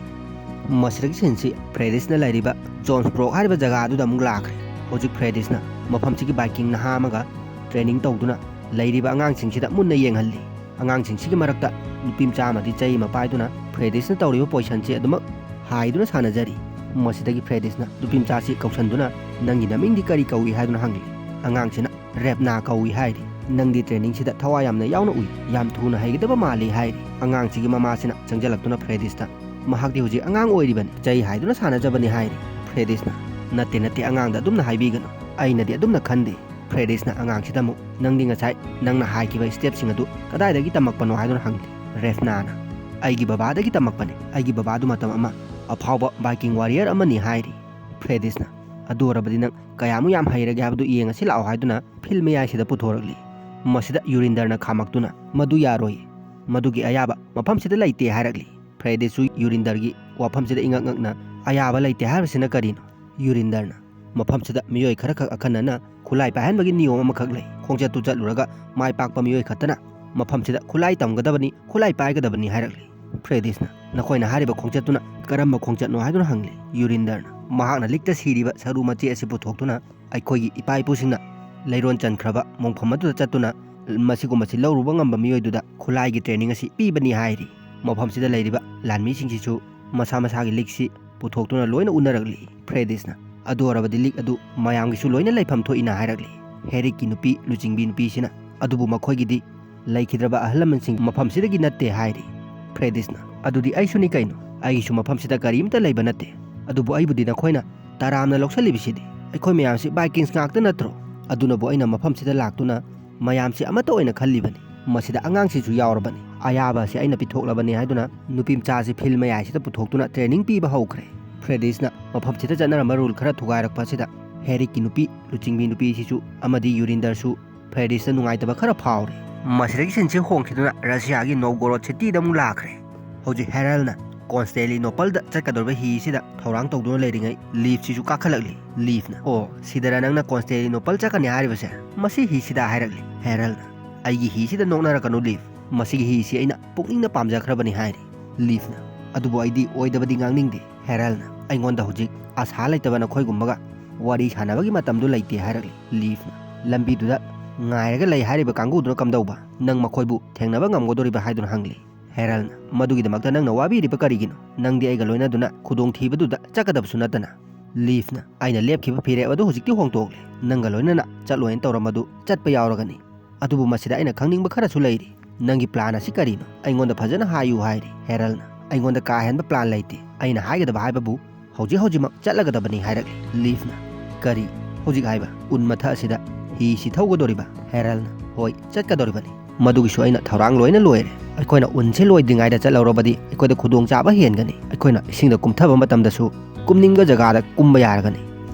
ꯃꯁꯤꯗꯒꯤ ꯁꯤꯟꯁꯤ ꯐ꯭ꯔꯦꯗꯤꯁꯅ ꯂꯩꯔꯤꯕ ꯖꯣꯟꯁꯕ꯭ꯔꯣꯛ ꯍꯥꯏꯔꯤꯕ ꯖꯒꯥ ꯑꯗꯨꯗ ꯑꯃꯨꯛ ꯂꯥꯛꯈ꯭ꯔꯦ꯫ ꯍꯧꯖꯤꯛ ꯐ꯭ꯔꯦꯗꯤꯁꯅ ꯃꯐꯝꯁꯤꯒꯤ ꯕꯥꯏꯀꯤꯡ ꯅꯍꯥ ꯑꯃꯒ ꯇ꯭ꯔꯦꯅꯤꯡ ꯇꯧꯗꯨꯅ ꯂꯩꯔꯤꯕ ꯑꯉꯥꯡꯁꯤꯡꯁꯤꯗ ꯃꯨꯟꯅ ꯌꯦꯡꯍꯜꯂꯤ꯫ ꯑꯉꯥꯡꯁꯤꯡꯁꯤꯒꯤ ꯃꯔꯛꯇ ꯅꯨꯄꯤ ꯃꯆꯥ ꯑꯃꯗꯤ ꯆꯩ ꯑꯃ ꯄꯥꯏꯗꯨꯅ ꯐ꯭ꯔꯦꯗꯤꯁꯅ ꯇꯧꯔꯤꯕ ꯄꯣꯏꯁꯟꯁꯤ ꯑꯗꯨꯃꯛ ꯍꯥꯏꯗꯨꯅ ꯁꯥꯟꯅꯖꯔꯤ꯫ ꯃꯁꯤꯗꯒꯤ ꯐ꯭ꯔꯦꯗꯤꯁꯅ ꯅꯨꯄꯤ ꯃꯆꯥꯁꯤ ꯀꯧꯁꯟꯗꯨꯅ, "ꯅꯪꯒꯤ ꯅꯃꯤꯡꯗꯤ ꯀꯔꯤ ꯀꯧꯏ?" ꯍꯥꯏꯗꯨꯅ ꯍꯪꯂꯤ꯫ ꯑꯉꯥꯡꯁꯤꯅ, "ꯔꯦꯞꯅꯥ ꯀꯧꯏ" ꯍꯥꯏꯔꯤ꯫ "ꯅꯪꯗꯤ ꯇ꯭ꯔꯦꯅꯤꯡꯁꯤꯗ ꯊꯋꯥꯏ ꯌꯥꯝꯅ ꯌꯥꯎꯅ ꯎꯏ, ꯌꯥꯝ ꯊꯨꯅ ꯍꯩꯒꯗꯕ ꯃꯥꯜꯂꯤ" ꯍꯥꯏꯔꯤ꯫ ꯑꯉꯥꯡꯁꯤꯒꯤ ꯃꯃꯥꯁꯤꯅ ꯆꯪꯁꯤꯜꯂꯛꯇꯨꯅ ꯐ꯭ꯔꯦꯗꯤꯁꯇ, "ꯃꯍꯥꯛꯇꯤ ꯍꯧꯖꯤꯛ ꯑꯉꯥꯡ ꯑꯣꯏꯔꯤꯕꯅꯤ, ꯆꯩ ꯍꯥꯏꯗꯨꯅ ꯁꯥꯟꯅꯖꯕꯅꯤ" ꯍꯥꯏꯔꯤ꯫ ꯐ꯭ꯔꯦꯗꯤꯁꯅ, "ꯅꯠꯇꯦ, ꯅꯠꯇꯦ, ꯑꯉꯥꯡꯗ ꯑꯗꯨꯝꯅ ꯍꯥꯏꯕꯤꯒꯅꯨ, ꯑꯩꯅꯗꯤ ꯑꯗꯨꯝꯅ ꯈꯟꯗꯦ"꯫ ꯐ꯭ꯔꯦꯗꯤꯁꯅ ꯑꯉꯥꯡꯁꯤꯗ ꯑꯃꯨꯛ, "ꯅꯪꯗꯤ ꯉꯁꯥꯏ ꯅꯪꯅ ꯍꯥꯏꯈꯤꯕ ꯁ꯭ꯇꯦꯞꯁꯤꯡ ꯑꯗꯨ ꯀꯗꯥꯏꯗꯒꯤ ꯇꯝꯃꯛꯄꯅꯣ?" ꯍꯥꯏꯗꯨꯅ ꯍꯪꯂꯤ꯫ ꯔꯦꯞꯅꯥꯅ, "ꯑꯩꯒꯤ ꯕꯕꯥꯗꯒꯤ ꯇꯝꯃꯛꯄꯅꯤ, ꯑꯩꯒꯤ ꯕꯕꯥꯗꯨ ꯃꯇꯝ ꯑꯃ ꯑꯐꯥꯎꯕ ꯕꯥꯏꯀꯤꯡ ꯋꯥꯔꯤꯌꯔ ꯑꯃꯅꯤ" ꯍꯥꯏꯔꯤ꯫ ꯐ꯭ꯔꯦꯗꯤꯁꯅ, "ꯑꯗꯨ ꯑꯣꯏꯔꯕꯗꯤ ꯅꯪ ꯀꯌꯥꯃꯨꯛ ꯌꯥꯝ ꯍꯩꯔꯒꯦ ꯍꯥꯏꯕꯗꯨ ꯌꯦꯡꯉꯁꯤ ꯂꯥꯛꯑꯣ" ꯍꯥꯏꯗꯨꯅ ꯐꯤꯜ ꯃꯌꯥꯏꯁꯤꯗ ꯄꯨꯊꯣꯔꯛꯂꯤ꯫ ꯃꯁꯤꯗ ꯌꯨꯔꯤꯟꯗꯔꯅ ꯈꯥꯝꯃꯛꯇꯨꯅ, "ꯃꯗꯨ ꯌꯥꯔꯣꯏ, ꯃꯗꯨꯒꯤ ꯑꯌꯥꯕ ꯃꯐꯝꯁꯤꯗ ꯂꯩꯇꯦ" ꯍꯥꯏꯔꯛꯂꯤ꯫ ꯐ꯭ꯔꯦꯗꯤꯁꯁꯨ ꯌꯨꯔꯤꯟꯗꯔꯒꯤ ꯋꯥꯐꯝꯁꯤꯗ ꯏꯉꯛ ꯉꯛꯅ, "ꯑꯌꯥꯕ ꯂꯩꯇꯦ ꯍꯥꯏꯕꯁꯤꯅ ꯀꯔꯤꯅꯣ?" ꯌꯨꯔꯤꯟꯗꯔꯅ, "ꯃꯐꯝꯁꯤꯗ ꯃꯤꯑꯣꯏ ꯈꯔꯈꯛ ꯑꯈꯟꯅꯅ ꯈꯨꯠꯂꯥꯏ ꯄꯥꯏꯍꯟꯕꯒꯤ ꯅꯤꯌꯣꯝ ꯑꯃꯈꯛ ꯂꯩ꯫ ꯈꯣꯡꯆꯠꯇꯨ ꯆꯠꯂꯨꯔꯒ ꯃꯥꯏ ꯄꯥꯛꯄ ꯃꯤꯑꯣꯏ ꯈꯛꯇꯅ ꯃꯐꯝꯁꯤꯗ ꯈꯨꯠꯂꯥꯏ ꯇꯝꯒꯗꯕꯅꯤ, ꯈꯨꯠꯂꯥꯏ ꯄꯥꯏꯒꯗꯕꯅꯤ" ꯍꯥꯏꯔꯛꯂꯤ꯫ ꯐ꯭ꯔꯦꯗꯤꯁꯅ, "ꯅꯈꯣꯏꯅ ꯍꯥꯏꯔꯤꯕ ꯈꯣꯡꯆꯠꯇꯨꯅ ꯀꯔꯝꯕ ꯈꯣꯡꯆꯠꯅꯣ?" ꯍꯥꯏꯗꯨꯅ ꯍꯪꯂꯤ꯫ ꯌꯨꯔꯤꯟꯗꯔꯅ ꯃꯍꯥꯛꯅ ꯂꯤꯛꯇ ꯁꯤꯔꯤꯕ ꯁꯔꯨ ꯃꯆꯦ ꯑꯁꯤ ꯄꯨꯊꯣꯛꯇꯨꯅ, "ꯑꯩꯈꯣꯏꯒꯤ ꯏꯄꯥ ꯏꯄꯨꯁꯤꯡꯅ ꯂꯩꯔꯣꯟ ꯆꯟꯈ꯭ꯔꯕ ꯃꯣꯡꯐꯝ ꯑꯗꯨꯗ ꯆꯠꯇꯨꯅ ꯃꯁꯤꯒꯨꯝꯕꯁꯤ ꯂꯧꯔꯨꯕ ꯉꯝꯕ ꯃꯤꯑꯣꯏꯗꯨꯗ ꯈꯨꯠꯂꯥꯏꯒꯤ ꯇ꯭ꯔꯦꯅꯤꯡ ꯑꯁꯤ ꯄꯤꯕꯅꯤ" ꯍꯥꯏꯔꯤ꯫ ꯃꯐꯝꯁꯤꯗ ꯂꯩꯔꯤꯕ ꯂꯥꯟꯃꯤꯁꯤꯡꯁꯤꯁꯨ ꯃꯁꯥ ꯃꯁꯥꯒꯤ ꯂꯤꯛꯁꯤ ꯄꯨꯊꯣꯛꯇꯨꯅ ꯂꯣꯏꯅ ꯎꯅꯔꯛꯂꯤ꯫ ꯐ꯭ꯔꯦꯗꯤꯁꯅ, "ꯑꯗꯨ ꯑꯣꯏꯔꯕꯗꯤ ꯂꯤꯛ ꯑꯗꯨ ꯃꯌꯥꯝꯒꯤꯁꯨ ꯂꯣꯏꯅ ꯂꯩꯐꯝ ꯊꯣꯛꯏꯅ" ꯍꯥꯏꯔꯛꯂꯤ꯫ ꯍꯦꯔꯤꯛꯀꯤ ꯅꯨꯄꯤ, ꯂꯨꯆꯤꯡꯕꯤ ꯅꯨꯄꯤꯁꯤꯅ, "ꯑꯗꯨꯕꯨ ꯃꯈꯣꯏꯒꯤꯗꯤ ꯂꯩꯈꯤꯗ꯭ꯔꯕ ꯑꯍꯜ ꯂꯃꯟꯁꯤꯡ ꯃꯐꯝꯁꯤꯗꯒꯤ ꯅꯠꯇꯦ" ꯍꯥꯏꯔꯤ꯫ ꯐ꯭ꯔꯦꯗꯤꯁꯅ, "ꯑꯗꯨꯗꯤ ꯑꯩꯁꯨꯅꯤ ꯀꯩꯅꯣ, ꯑꯩꯒꯤꯁꯨ ꯃꯐꯝꯁꯤꯗ ꯀꯔꯤꯝꯇ ꯂꯩꯕ ꯅꯠꯇꯦ, ꯑꯗꯨꯕꯨ ꯑꯩꯕꯨꯗꯤ ꯅꯈꯣꯏꯅ ꯇꯔꯥꯝꯅ ꯂꯧꯁꯜꯂꯤꯕꯁꯤꯗꯤ꯫ ꯑꯩꯈꯣꯏ ꯃꯌꯥꯝꯁꯤ ꯕꯥꯏꯀꯤꯡꯁ ꯉꯥꯛꯇ ꯅꯠꯇ꯭ꯔꯣ? ꯑꯗꯨꯅꯕꯨ ꯑꯩꯅ ꯃꯐꯝꯁꯤꯗ ꯂꯥꯛꯇꯨꯅ ꯃꯌꯥꯝꯁꯤ ꯑꯃꯠꯇ ꯑꯣꯏꯅ ꯈꯜꯂꯤꯕꯅꯤ꯫ ꯃꯁꯤꯗ ꯑꯉꯥꯡꯁꯤꯡꯁꯨ ꯌꯥꯎꯔꯕꯅꯤ꯫ ꯑꯌꯥꯕ ꯑꯁꯤ ꯑꯩꯅ ꯄꯤꯊꯣꯛꯂꯕꯅꯤ" ꯍꯥꯏꯗꯨꯅ ꯅꯨꯄꯤ ꯃꯆꯥ ꯑꯁꯤ ꯐꯤꯜ ꯃꯌꯥꯏꯁꯤꯗ ꯄꯨꯊꯣꯛꯇꯨꯅ ꯇ꯭ꯔꯦꯅꯤꯡ ꯄꯤꯕ ꯍꯧꯈ꯭ꯔꯦ꯫ ꯐ꯭ꯔꯦꯗꯤꯁꯅ ꯃꯐꯝꯁꯤꯗ ꯆꯠꯅꯔꯝꯕ ꯔꯨꯜ ꯈꯔ ꯊꯨꯒꯥꯏꯔꯛꯄ ꯑꯁꯤꯗ ꯍꯦꯔꯤꯛꯀꯤ ꯅꯨꯄꯤ, ꯂꯨꯆꯤꯡꯕꯤ ꯅꯨꯄꯤꯁꯤꯁꯨ ꯑꯃꯗꯤ ꯌꯨꯔꯤꯟꯗꯔꯁꯨ ꯐ꯭ꯔꯦꯗꯤꯁꯇ ꯅꯨꯡꯉꯥꯏꯇꯕ ꯈꯔ ꯐꯥꯎꯔꯤ꯫ ꯃꯁꯤꯗꯒꯤ ꯁꯤꯟꯁꯤ ꯍꯣꯡꯈꯤꯗꯨꯅ ꯔꯁꯤꯌꯥꯒꯤ ꯅꯣꯚꯒꯣꯔꯣꯗ ꯁꯤꯇꯤꯗ ꯑꯃꯨꯛ ꯂꯥꯛꯈ꯭ꯔꯦ꯫ ꯍꯧꯖꯤꯛ ꯍꯦꯔꯜꯅ ꯀꯣꯟꯁꯇꯦꯂꯤꯅꯣꯄꯜꯗ ꯆꯠꯀꯗꯧꯔꯤꯕ ꯍꯤꯁꯤꯗ ꯊꯧꯔꯥꯡ ꯇꯧꯗꯨꯅ ꯂꯩꯔꯤꯉꯩ ꯂꯤꯐꯁꯤꯁꯨ ꯀꯥꯈꯠꯂꯛꯂꯤ꯫ ꯂꯤꯐꯅ, "ꯑꯣ, ꯁꯤꯗꯔ ꯅꯪꯅ ꯀꯣꯟꯁꯇꯦꯂꯤꯅꯣꯄꯜ ꯆꯠꯀꯅꯤ ꯍꯥꯏꯔꯤꯕꯁꯦ?" ꯃꯁꯤ ꯍꯤꯁꯤꯗ ꯍꯥꯏꯔꯛꯂꯤ꯫ ꯍꯦꯔꯜꯅ, "ꯑꯩꯒꯤ ꯍꯤꯁꯤꯗ ꯅꯣꯛꯅꯔꯛꯀꯅꯨ ꯂꯤꯐ, ꯃꯁꯤꯒꯤ ꯍꯤꯁꯤ ꯑꯩꯅ ꯄꯨꯛꯅꯤꯡꯅ ꯄꯥꯝꯖꯈ꯭ꯔꯕꯅꯤ" ꯍꯥꯏꯔꯤ꯫ ꯂꯤꯐꯅ, "ꯑꯗꯨꯕꯨ ꯑꯩꯗꯤ ꯑꯣꯏꯗꯕꯗꯤ ꯉꯥꯡꯅꯤꯡꯗꯦ ꯍꯦꯔꯜꯅ꯫ ꯑꯩꯉꯣꯟꯗ ꯍꯧꯖꯤꯛ ꯑꯁꯥ ꯂꯩꯇꯕ ꯅꯈꯣꯏꯒꯨꯝꯕꯒ ꯋꯥꯔꯤ ꯁꯥꯟꯅꯕꯒꯤ ꯃꯇꯝꯗꯨ ꯂꯩꯇꯦ" ꯍꯥꯏꯔꯛꯂꯤ꯫ ꯂꯤꯐꯅ, "ꯂꯝꯕꯤꯗꯨꯗ ꯉꯥꯏꯔꯒ ꯂꯩ ꯍꯥꯏꯔꯤꯕ ꯀꯥꯡꯕꯨꯗꯨꯅ ꯀꯝꯗꯧꯕ? ꯅꯪ ꯃꯈꯣꯏꯕꯨ ꯊꯦꯡꯅꯕ ꯉꯝꯒꯗꯧꯔꯤꯕ?" ꯍꯥꯏꯗꯨꯅ ꯍꯪꯂꯤ꯫ ꯍꯦꯔꯜꯅ, "ꯃꯗꯨꯒꯤꯗꯃꯛꯇ ꯅꯪꯅ ꯋꯥꯕꯤꯔꯤꯕ ꯀꯔꯤꯒꯤꯅꯣ? ꯅꯪꯗꯤ ꯑꯩꯒ ꯂꯣꯏꯅꯗꯨꯅ ꯈꯨꯗꯣꯡꯊꯤꯕꯗꯨꯗ ꯆꯠꯀꯗꯕꯁꯨ ꯅꯠꯇꯅ?" ꯂꯤꯐꯅ, "ꯑꯩꯅ ꯂꯦꯞꯈꯤꯕ ꯐꯤꯔꯦꯞ ꯑꯗꯨ ꯍꯧꯖꯤꯛꯇꯤ ꯍꯣꯡꯗꯣꯛꯂꯦ꯫ ꯅꯪꯒ ꯂꯣꯏꯅꯅ ꯆꯠꯂꯣꯏꯅ ꯇꯧꯔꯝꯕꯗꯨ ꯆꯠꯄ ꯌꯥꯎꯔꯒꯅꯤ꯫ ꯑꯗꯨꯕꯨ ꯃꯁꯤꯗ ꯑꯩꯅ ꯈꯪꯅꯤꯡꯕ ꯈꯔꯁꯨ ꯂꯩꯔꯤ꯫ ꯅꯪꯒꯤ ꯄ꯭ꯂꯥꯟ ꯑꯁꯤ ꯀꯔꯤꯅꯣ? ꯑꯩꯉꯣꯟꯗ ꯐꯖꯅ ꯍꯥꯏꯌꯨ" ꯍꯥꯏꯔꯤ ꯍꯦꯔꯜꯅ꯫ "ꯑꯩꯉꯣꯟꯗ ꯀꯥ ꯍꯦꯟꯕ ꯄ꯭ꯂꯥꯟ ꯂꯩꯇꯦ꯫ ꯑꯩꯅ ꯍꯥꯏꯒꯗꯕ ꯍꯥꯏꯕꯕꯨ ꯍꯧꯖꯤꯛ ꯍꯧꯖꯤꯛꯃꯛ ꯆꯠꯂꯒꯗꯕꯅꯤ" ꯍꯥꯏꯔꯛꯂꯤ ꯂꯤꯐꯅ꯫ "ꯀꯔꯤ? ꯍꯧꯖꯤꯛ ꯍꯥꯏꯕ? ꯎꯟ ꯃꯊꯛ ꯑꯁꯤꯗ ꯍꯤꯁꯤ ꯊꯧꯒꯗꯧꯔꯤꯕ?" ꯍꯦꯔꯜꯅ, "ꯍꯣꯏ, ꯆꯠꯀꯗꯧꯔꯤꯕꯅꯤ꯫ ꯃꯗꯨꯒꯤꯁꯨ ꯑꯩꯅ ꯊꯧꯔꯥꯡ ꯂꯣꯏꯅ ꯂꯣꯏꯔꯦ꯫ ꯑꯩꯈꯣꯏꯅ ꯎꯟꯁꯦ ꯂꯣꯏꯗ꯭ꯔꯤꯉꯩꯗ ꯆꯠꯍꯧꯔꯕꯗꯤ ꯑꯩꯈꯣꯏꯗ ꯈꯨꯗꯣꯡꯆꯥꯕ ꯍꯦꯟꯒꯅꯤ꯫ ꯑꯩꯈꯣꯏꯅ ꯏꯁꯤꯡꯗ ꯀꯨꯝꯊꯕ ꯃꯇꯝꯗꯁꯨ ꯀꯨꯝꯅꯤꯡꯕ ꯖꯒꯥꯗ ꯀꯨꯝꯕ ꯌꯥꯔꯒꯅꯤ"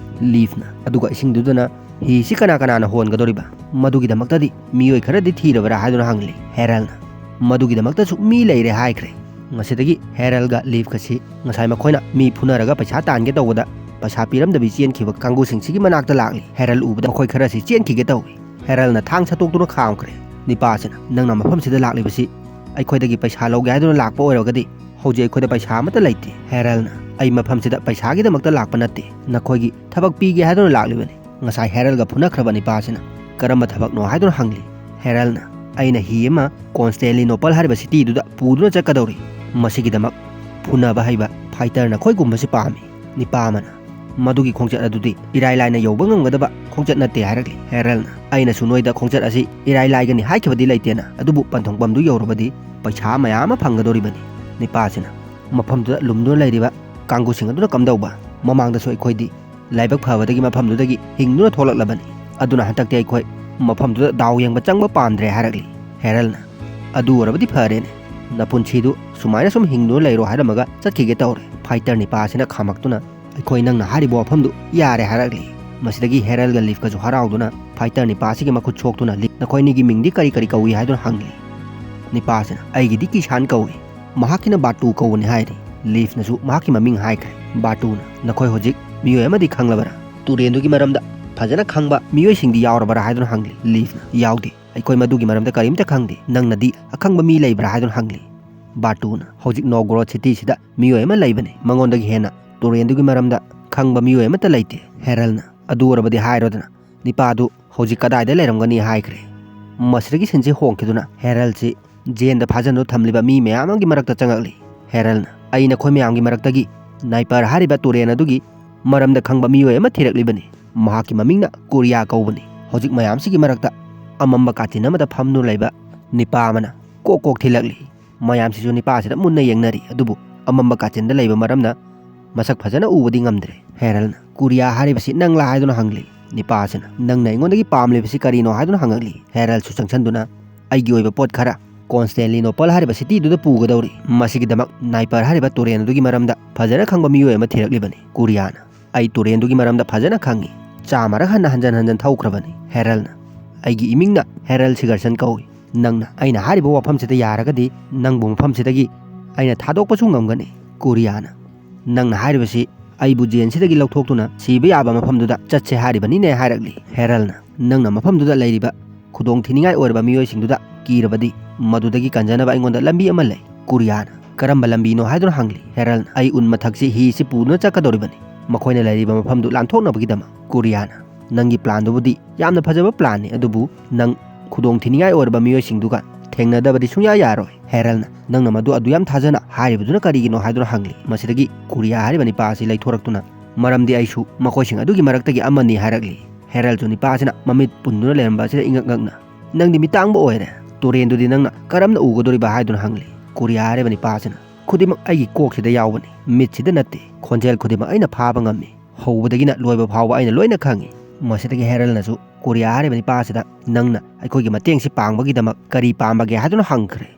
ꯂꯤꯐꯅ꯫ "ꯑꯗꯨꯒ ꯏꯁꯤꯡꯗꯨꯗꯅ ꯍꯤꯁꯤ ꯀꯅꯥ ꯀꯅꯥꯅ ꯍꯣꯟꯒꯗꯧꯔꯤꯕ? ꯃꯗꯨꯒꯤꯗꯃꯛꯇꯗꯤ ꯃꯤꯑꯣꯏ ꯈꯔꯗꯤ ꯊꯤꯔꯕ꯭ꯔꯥ?" ꯍꯥꯏꯗꯨꯅ ꯍꯪꯂꯤ ꯍꯦꯔꯜꯅ꯫ "ꯃꯗꯨꯒꯤꯗꯃꯛꯇꯁꯨ ꯃꯤ ꯂꯩꯔꯦ" ꯍꯥꯏꯈ꯭ꯔꯦ꯫ ꯃꯁꯤꯗꯒꯤ ꯍꯦꯔꯜꯒ ꯂꯤꯐꯀꯁꯤ ꯉꯁꯥꯏ ꯃꯈꯣꯏꯅ ꯃꯤ ꯐꯨꯅꯔꯒ ꯄꯩꯁꯥ ꯇꯥꯟꯒꯦ ꯇꯧꯕꯗ ꯄꯩꯁꯥ ꯄꯤꯔꯝꯗꯕꯤ ꯆꯦꯟꯈꯤꯕ ꯀꯥꯡꯕꯨꯁꯤꯡꯁꯤꯒꯤ ꯃꯅꯥꯛꯇ ꯂꯥꯛꯂꯤ꯫ ꯍꯦꯔꯜ ꯎꯕꯗ ꯃꯈꯣꯏ ꯈꯔꯁꯤ ꯆꯦꯟꯈꯤꯒꯦ ꯇꯧꯏ꯫ ꯍꯦꯔꯜꯅ ꯊꯥꯡ ꯁꯠꯇꯣꯛꯇꯨꯅ ꯈꯥꯝꯈ꯭ꯔꯦ꯫ ꯅꯤꯄꯥꯁꯤꯅ, "ꯅꯪꯅ ꯃꯐꯝꯁꯤꯗ ꯂꯥꯛꯂꯤꯕꯁꯤ ꯑꯩꯈꯣꯏꯗꯒꯤ ꯄꯩꯁꯥ ꯂꯧꯒꯦ ꯍꯥꯏꯗꯨꯅ ꯂꯥꯛꯄ ꯑꯣꯏꯔꯒꯗꯤ ꯍꯧꯖꯤꯛ ꯑꯩꯈꯣꯏꯗ ꯄꯩꯁꯥ ꯑꯃꯠꯇ ꯂꯩꯇꯦ꯫" ꯍꯦꯔꯜꯅ, "ꯑꯩ ꯃꯐꯝꯁꯤꯗ ꯄꯩꯁꯥꯒꯤꯗꯃꯛꯇ ꯂꯥꯛꯄ ꯅꯠꯇꯦ, ꯅꯈꯣꯏꯒꯤ ꯊꯕꯛ ꯄꯤꯒꯦ ꯍꯥꯏꯗꯨꯅ ꯂꯥꯛꯂꯤꯕꯅꯤ꯫" ꯉꯁꯥꯏ ꯍꯦꯔꯜꯒ ꯐꯨꯅꯈ꯭ꯔꯕ ꯅꯤꯄꯥꯁꯤꯅ, "ꯀꯔꯝꯕ ꯊꯕꯛꯅꯣ?" ꯍꯥꯏꯗꯨꯅ ꯍꯪꯂꯤ꯫ ꯍꯦꯔꯜꯅ, "ꯑꯩꯅ ꯍꯤ ꯑꯃ ꯀꯣꯟꯁꯇꯦꯟꯂꯤꯅꯣꯄꯜ ꯍꯥꯏꯔꯤꯕ ꯁꯤꯇꯤꯗꯨꯗ ꯄꯨꯗꯨꯅ ꯆꯠꯀꯗꯧꯔꯤ꯫ ꯃꯁꯤꯒꯤꯗꯃꯛ ꯐꯨꯅꯕ ꯍꯩꯕ ꯐꯥꯏꯇꯔ ꯅꯈꯣꯏꯒꯨꯝꯕꯁꯤ ꯄꯥꯝꯃꯤ꯫" ꯅꯤꯄꯥ ꯑꯃꯅ, "ꯃꯗꯨꯒꯤ ꯈꯣꯡꯆꯠ ꯑꯗꯨꯗꯤ ꯏꯔꯥꯏ ꯂꯥꯏꯅ ꯌꯧꯕ ꯉꯝꯒꯗꯕ ꯈꯣꯡꯆꯠ ꯅꯠꯇꯦ" ꯍꯥꯏꯔꯛꯂꯤ꯫ ꯍꯦꯔꯜꯅ, "ꯑꯩꯅꯁꯨ ꯅꯣꯏꯗ ꯈꯣꯡꯆꯠ ꯑꯁꯤ ꯏꯔꯥꯏ ꯂꯥꯏꯒꯅꯤ ꯍꯥꯏꯈꯤꯕꯗꯤ ꯂꯩꯇꯦꯅ, ꯑꯗꯨꯕꯨ ꯄꯟꯊꯨꯡꯐꯝꯗꯨ ꯌꯧꯔꯕꯗꯤ ꯄꯩꯁꯥ ꯃꯌꯥꯝ ꯑꯃ ꯐꯪꯒꯗꯧꯔꯤꯕꯅꯤ꯫" ꯅꯤꯄꯥꯁꯤꯅ, "ꯃꯐꯝꯗꯨꯗ ꯂꯨꯝꯗꯨꯅ ꯂꯩꯔꯤꯕ ꯀꯥꯡꯕꯨꯁꯤꯡ ꯑꯗꯨꯅ ꯀꯝꯗꯧꯕ? ꯃꯃꯥꯡꯗꯁꯨ ꯑꯩꯈꯣꯏꯗꯤ ꯂꯥꯏꯕꯛ ꯐꯕꯗꯒꯤ ꯃꯐꯝꯗꯨꯗꯒꯤ ꯍꯤꯡꯗꯨꯅ ꯊꯣꯛꯂꯛꯂꯕꯅꯤ꯫ ꯑꯗꯨꯅ ꯍꯟꯗꯛꯇꯤ ꯑꯩꯈꯣꯏ ꯃꯐꯝꯗꯨꯗ ꯗꯥꯎ ꯌꯦꯡꯕ ꯆꯪꯕ ꯄꯥꯝꯗ꯭ꯔꯦ" ꯍꯥꯏꯔꯛꯂꯤ꯫ ꯍꯦꯔꯜꯅ, "ꯑꯗꯨ ꯑꯣꯏꯔꯕꯗꯤ ꯐꯔꯦꯅꯦ꯫ ꯅꯄꯨꯟꯁꯤꯗꯨ ꯁꯨꯃꯥꯏꯅ ꯁꯨꯝ ꯍꯤꯡꯗꯨꯅ ꯂꯩꯔꯣ" ꯍꯥꯏꯔꯝꯃꯒ ꯆꯠꯈꯤꯒꯦ ꯇꯧꯔꯦ꯫ ꯐꯥꯏꯇꯔ ꯅꯤꯄꯥꯁꯤꯅ ꯈꯥꯝꯃꯛꯇꯨꯅ, "ꯑꯩꯈꯣꯏ ꯅꯪꯅ ꯍꯥꯏꯔꯤꯕ ꯋꯥꯐꯝꯗꯨ ꯌꯥꯔꯦ" ꯍꯥꯏꯔꯛꯂꯤ꯫ ꯃꯁꯤꯗꯒꯤ ꯍꯦꯔꯜꯒ ꯂꯤꯐꯀꯁꯨ ꯍꯔꯥꯎꯗꯨꯅ ꯐꯥꯏꯇꯔ ꯅꯤꯄꯥꯁꯤꯒꯤ ꯃꯈꯨꯠ ꯁꯣꯛꯇꯨꯅ, "ꯂꯤꯐ, ꯅꯈꯣꯏ ꯑꯅꯤꯒꯤ ꯃꯤꯡꯗꯤ ꯀꯔꯤ ꯀꯔꯤ ꯀꯧꯏ?" ꯍꯥꯏꯗꯨꯅ ꯍꯪꯂꯤ꯫ ꯅꯤꯄꯥꯁꯤꯅ, "ꯑꯩꯒꯤꯗꯤ ꯀꯤꯁꯥꯟ ꯀꯧꯏ, ꯃꯍꯥꯛꯀꯤꯅ ꯕꯥꯇꯨ ꯀꯧꯕꯅꯤ" ꯍꯥꯏꯔꯤ꯫ ꯂꯤꯐꯅꯁꯨ ꯃꯍꯥꯛꯀꯤ ꯃꯃꯤꯡ ꯍꯥꯏꯈ꯭ꯔꯦ꯫ ꯕꯥꯇꯨꯅ, "ꯅꯈꯣꯏ ꯍꯧꯖꯤꯛ ꯃꯤꯑꯣꯏ ꯑꯃꯗꯤ ꯈꯪꯂꯕꯔꯥ? ꯇꯨꯔꯦꯟꯗꯨꯒꯤ ꯃꯔꯝꯗ ꯐꯖꯅ ꯈꯪꯕ ꯃꯤꯑꯣꯏꯁꯤꯡꯗꯤ ꯌꯥꯎꯔꯕꯔꯥ?" ꯍꯥꯏꯗꯨꯅ ꯍꯪꯂꯤ꯫ ꯂꯤꯐꯅ, "ꯌꯥꯎꯗꯦ, ꯑꯩꯈꯣꯏ ꯃꯗꯨꯒꯤ ꯃꯔꯝꯗ ꯀꯔꯤꯝꯇ ꯈꯪꯗꯦ꯫ ꯅꯪꯅꯗꯤ ꯑꯈꯪꯕ ꯃꯤ ꯂꯩꯕ꯭ꯔꯥ?" ꯍꯥꯏꯗꯨꯅ ꯍꯪꯂꯤ꯫ ꯕꯥꯇꯨꯅ, "ꯍꯧꯖꯤꯛ ꯅꯣꯒ꯭ꯔꯣꯠ ꯁꯤꯇꯤꯁꯤꯗ ꯃꯤꯑꯣꯏ ꯑꯃ ꯂꯩꯕꯅꯤ, ꯃꯉꯣꯟꯗꯒꯤ ꯍꯦꯟꯅ ꯇꯨꯔꯦꯟꯗꯨꯒꯤ ꯃꯔꯝꯗ ꯈꯪꯕ ꯃꯤꯑꯣꯏ ꯑꯃꯠꯇ ꯂꯩꯇꯦ꯫" ꯍꯦꯔꯜꯅ, "ꯑꯗꯨ ꯑꯣꯏꯔꯕꯗꯤ ꯍꯥꯏꯔꯣꯗꯅ, ꯅꯤꯄꯥꯗꯨ ꯍꯧꯖꯤꯛ ꯀꯗꯥꯏꯗ ꯂꯩꯔꯝꯒꯅꯤ?" ꯍꯥꯏꯈ꯭ꯔꯦ꯫ ꯃꯁꯤꯗꯒꯤ ꯁꯤꯟꯁꯤ ꯍꯣꯡꯈꯤꯗꯨꯅ ꯍꯦꯔꯜꯁꯤ ꯖꯦꯟꯗ ꯐꯥꯖꯤꯟꯗꯨꯅ ꯊꯝꯂꯤꯕ ꯃꯤ ꯃꯌꯥꯝ ꯑꯃꯒꯤ ꯃꯔꯛꯇ ꯆꯪꯉꯛꯂꯤ꯫ ꯍꯦꯔꯜꯅ, "ꯑꯩ ꯅꯈꯣꯏ ꯃꯌꯥꯝꯒꯤ ꯃꯔꯛꯇꯒꯤ ꯅꯥꯏꯄꯔ ꯍꯥꯏꯔꯤꯕ ꯇꯨꯔꯦꯟ ꯑꯗꯨꯒꯤ ꯃꯔꯝꯗ ꯈꯪꯕ ꯃꯤꯑꯣꯏ ꯑꯃ ꯊꯤꯔꯛꯂꯤꯕꯅꯤ꯫ ꯃꯍꯥꯛꯀꯤ ꯃꯃꯤꯡꯅ ꯀꯣꯔꯤꯌꯥ ꯀꯧꯕꯅꯤ꯫ ꯍꯧꯖꯤꯛ ꯃꯌꯥꯝꯁꯤꯒꯤ ꯃꯔꯛꯇ ꯑꯃꯝꯕ ꯀꯥꯆꯤꯟ ꯑꯃꯗ ꯐꯝꯗꯨꯅ ꯂꯩꯕ ꯅꯤꯄꯥ ꯑꯃꯅ ꯀꯣꯛ ꯀꯣꯛ ꯊꯤꯜꯂꯛꯂꯤ꯫ ꯃꯌꯥꯝꯁꯤꯁꯨ ꯅꯤꯄꯥꯁꯤꯗ ꯃꯨꯟꯅ ꯌꯦꯡꯅꯔꯤ, ꯑꯗꯨꯕꯨ ꯑꯃꯝꯕ ꯀꯥꯆꯤꯟꯗ ꯂꯩꯕ ꯃꯔꯝꯅ ꯃꯁꯛ ꯐꯖꯅ ꯎꯕꯗꯤ ꯉꯝꯗ꯭ꯔꯦ꯫ ꯍꯦꯔꯜꯅ, "ꯀꯨꯔꯤꯌꯥ ꯍꯥꯏꯔꯤꯕꯁꯤ ꯅꯪꯂꯥ?" ꯍꯥꯏꯗꯨꯅ ꯍꯪꯂꯤ꯫ ꯅꯤꯄꯥ ꯑꯁꯤꯅ, "ꯅꯪꯅ ꯑꯩꯉꯣꯟꯗꯒꯤ ꯄꯥꯝꯂꯤꯕꯁꯤ ꯀꯔꯤꯅꯣ?" ꯍꯥꯏꯗꯨꯅ ꯍꯪꯉꯛꯂꯤ꯫ ꯍꯦꯔꯜꯁꯨ ꯆꯪꯁꯤꯟꯗꯨꯅ, "ꯑꯩꯒꯤ ꯑꯣꯏꯕ ꯄꯣꯠ ꯈꯔ ꯀꯣꯟꯁꯇꯦꯟꯂꯤꯅꯣꯄꯜ ꯍꯥꯏꯔꯤꯕ ꯁꯤꯇꯤꯗꯨꯗ ꯄꯨꯒꯗꯧꯔꯤ꯫ ꯃꯁꯤꯒꯤꯗꯃꯛ ꯅꯥꯏꯄꯔ ꯍꯥꯏꯔꯤꯕ ꯇꯨꯔꯦꯟ ꯑꯗꯨꯒꯤ ꯃꯔꯝꯗ ꯐꯖꯅ ꯈꯪꯕ ꯃꯤꯑꯣꯏ ꯑꯃ ꯊꯤꯔꯛꯂꯤꯕꯅꯤ꯫" ꯀꯨꯔꯤꯌꯥꯅ, "ꯑꯩ ꯇꯨꯔꯦꯟꯗꯨꯒꯤ ꯃꯔꯝꯗ ꯐꯖꯅ ꯈꯪꯉꯤ꯫ ꯆꯥꯝꯃꯔꯛ ꯍꯟꯅ ꯍꯟꯖꯟ ꯍꯟꯖꯟ ꯊꯧꯈ꯭ꯔꯕꯅꯤ꯫" ꯍꯦꯔꯜꯅ, "ꯑꯩꯒꯤ ꯏꯃꯤꯡꯅ ꯍꯦꯔꯜ ꯁꯤꯒꯔꯁꯟ ꯀꯧꯏ꯫ ꯅꯪꯅ ꯑꯩꯅ ꯍꯥꯏꯔꯤꯕ ꯋꯥꯐꯝꯁꯤꯗ ꯌꯥꯔꯒꯗꯤ ꯅꯪꯕꯨ ꯃꯐꯝꯁꯤꯗꯒꯤ ꯑꯩꯅ ꯊꯥꯗꯣꯛꯄꯁꯨ ꯉꯝꯒꯅꯤ꯫" ꯀꯨꯔꯤꯌꯥꯅ, "ꯅꯪꯅ ꯍꯥꯏꯔꯤꯕꯁꯤ ꯑꯩꯕꯨ ꯖꯦꯟꯁꯤꯗꯒꯤ ꯂꯧꯊꯣꯛꯇꯨꯅ ꯁꯤꯕ ꯌꯥꯕ ꯃꯐꯝꯗꯨꯗ ꯆꯠꯁꯦ ꯍꯥꯏꯔꯤꯕꯅꯤꯅꯦ?" ꯍꯥꯏꯔꯛꯂꯤ꯫ ꯍꯦꯔꯜꯅ, "ꯅꯪꯅ ꯃꯐꯝꯗꯨꯗ ꯂꯩꯔꯤꯕ ꯈꯨꯗꯣꯡ ꯊꯤꯅꯤꯡꯉꯥꯏ ꯑꯣꯏꯔꯕ ꯃꯤꯑꯣꯏꯁꯤꯡꯗꯨꯗ ꯀꯤꯔꯕꯗꯤ ꯃꯗꯨꯗꯒꯤ ꯀꯟꯖꯅꯕ ꯑꯩꯉꯣꯟꯗ ꯂꯝꯕꯤ ꯑꯃ ꯂꯩ꯫" ꯀꯨꯔꯤꯌꯥꯅ, "ꯀꯔꯝꯕ ꯂꯝꯕꯤꯅꯣ?" ꯍꯥꯏꯗꯨꯅ ꯍꯪꯂꯤ꯫ ꯍꯦꯔꯜꯅ, "ꯑꯩ ꯎꯟ ꯃꯊꯛꯁꯤ ꯍꯤꯁꯤ ꯄꯨꯗꯨꯅ ꯆꯠꯀꯗꯧꯔꯤꯕꯅꯤ, ꯃꯈꯣꯏꯅ ꯂꯩꯔꯤꯕ ꯃꯐꯝꯗꯨ ꯂꯥꯟꯊꯣꯛꯅꯕꯒꯤꯗꯃꯛ꯫" ꯀꯨꯔꯤꯌꯥꯅ, "ꯅꯪꯒꯤ ꯄ꯭ꯂꯥꯟꯗꯨꯕꯨꯗꯤ ꯌꯥꯝꯅ ꯐꯖꯕ ꯄ꯭ꯂꯥꯟꯅꯤ, ꯑꯗꯨꯕꯨ ꯅꯪ ꯈꯨꯗꯣꯡ ꯊꯤꯅꯤꯡꯉꯥꯏ ꯑꯣꯏꯔꯕ ꯃꯤꯑꯣꯏꯁꯤꯡꯗꯨꯒ ꯊꯦꯡꯅꯗꯕꯗꯤ ꯁꯨꯡꯌꯥ ꯌꯥꯔꯣꯏ꯫" ꯍꯦꯔꯜꯅ, "ꯅꯪꯅ ꯃꯗꯨ ꯑꯗꯨ ꯌꯥꯝ ꯊꯥꯖꯅ ꯍꯥꯏꯔꯤꯕꯗꯨꯅ ꯀꯔꯤꯒꯤꯅꯣ?" ꯍꯥꯏꯗꯨꯅ ꯍꯪꯂꯤ꯫ ꯃꯁꯤꯗꯒꯤ ꯀꯨꯔꯤꯌꯥ ꯍꯥꯏꯔꯤꯕ ꯅꯤꯄꯥ ꯑꯁꯤ ꯂꯩꯊꯣꯔꯛꯇꯨꯅ, "ꯃꯔꯝꯗꯤ ꯑꯩꯁꯨ ꯃꯈꯣꯏꯁꯤꯡ ꯑꯗꯨꯒꯤ ꯃꯔꯛꯇꯒꯤ ꯑꯃꯅꯤ" ꯍꯥꯏꯔꯛꯂꯤ꯫ ꯍꯦꯔꯜꯁꯨ ꯅꯤꯄꯥ ꯑꯁꯤꯅ ꯃꯃꯤꯠ ꯄꯨꯟꯗꯨꯅ ꯂꯩꯔꯝꯕ ꯑꯁꯤꯗ ꯏꯉꯛ ꯉꯛꯅ, "ꯅꯪꯗꯤ ꯃꯤꯇꯥꯡꯕ ꯑꯣꯏꯔꯦ꯫ ꯇꯨꯔꯦꯟꯗꯨꯗꯤ ꯅꯪꯅ ꯀꯔꯝꯅ ꯎꯒꯗꯧꯔꯤꯕ?" ꯍꯥꯏꯗꯨꯅ ꯍꯪꯂꯤ꯫ ꯀꯨꯔꯤꯌꯥ ꯍꯥꯏꯔꯤꯕ ꯅꯤꯄꯥ ꯑꯁꯤꯅ, "ꯈꯨꯗꯤꯡꯃꯛ ꯑꯩꯒꯤ ꯀꯣꯛꯁꯤꯗ ꯌꯥꯎꯕꯅꯤ, ꯃꯤꯠꯁꯤꯗ ꯅꯠꯇꯦ꯫ ꯈꯣꯟꯖꯦꯜ ꯈꯨꯗꯤꯡꯃꯛ ꯑꯩꯅ ꯐꯥꯕ ꯉꯝꯃꯤ꯫ ꯍꯧꯕꯗꯒꯤꯅ ꯂꯣꯏꯕ ꯐꯥꯎꯕ ꯑꯩꯅ ꯂꯣꯏꯅ ꯈꯪꯉꯤ꯫" ꯃꯁꯤꯗꯒꯤ ꯍꯦꯔꯜꯅꯁꯨ ꯀꯨꯔꯤꯌꯥ ꯍꯥꯏꯔꯤꯕ ꯅꯤꯄꯥ ꯑꯁꯤꯗ, "ꯅꯪꯅ ꯑꯩꯈꯣꯏꯒꯤ ꯃꯇꯦꯡꯁꯤ ꯄꯥꯡꯕꯒꯤꯗꯃꯛ ꯀꯔꯤ ꯄꯥꯝꯕꯒꯦ?" ꯍꯥꯏꯗꯨꯅ ꯍꯪꯈ꯭ꯔꯦ꯫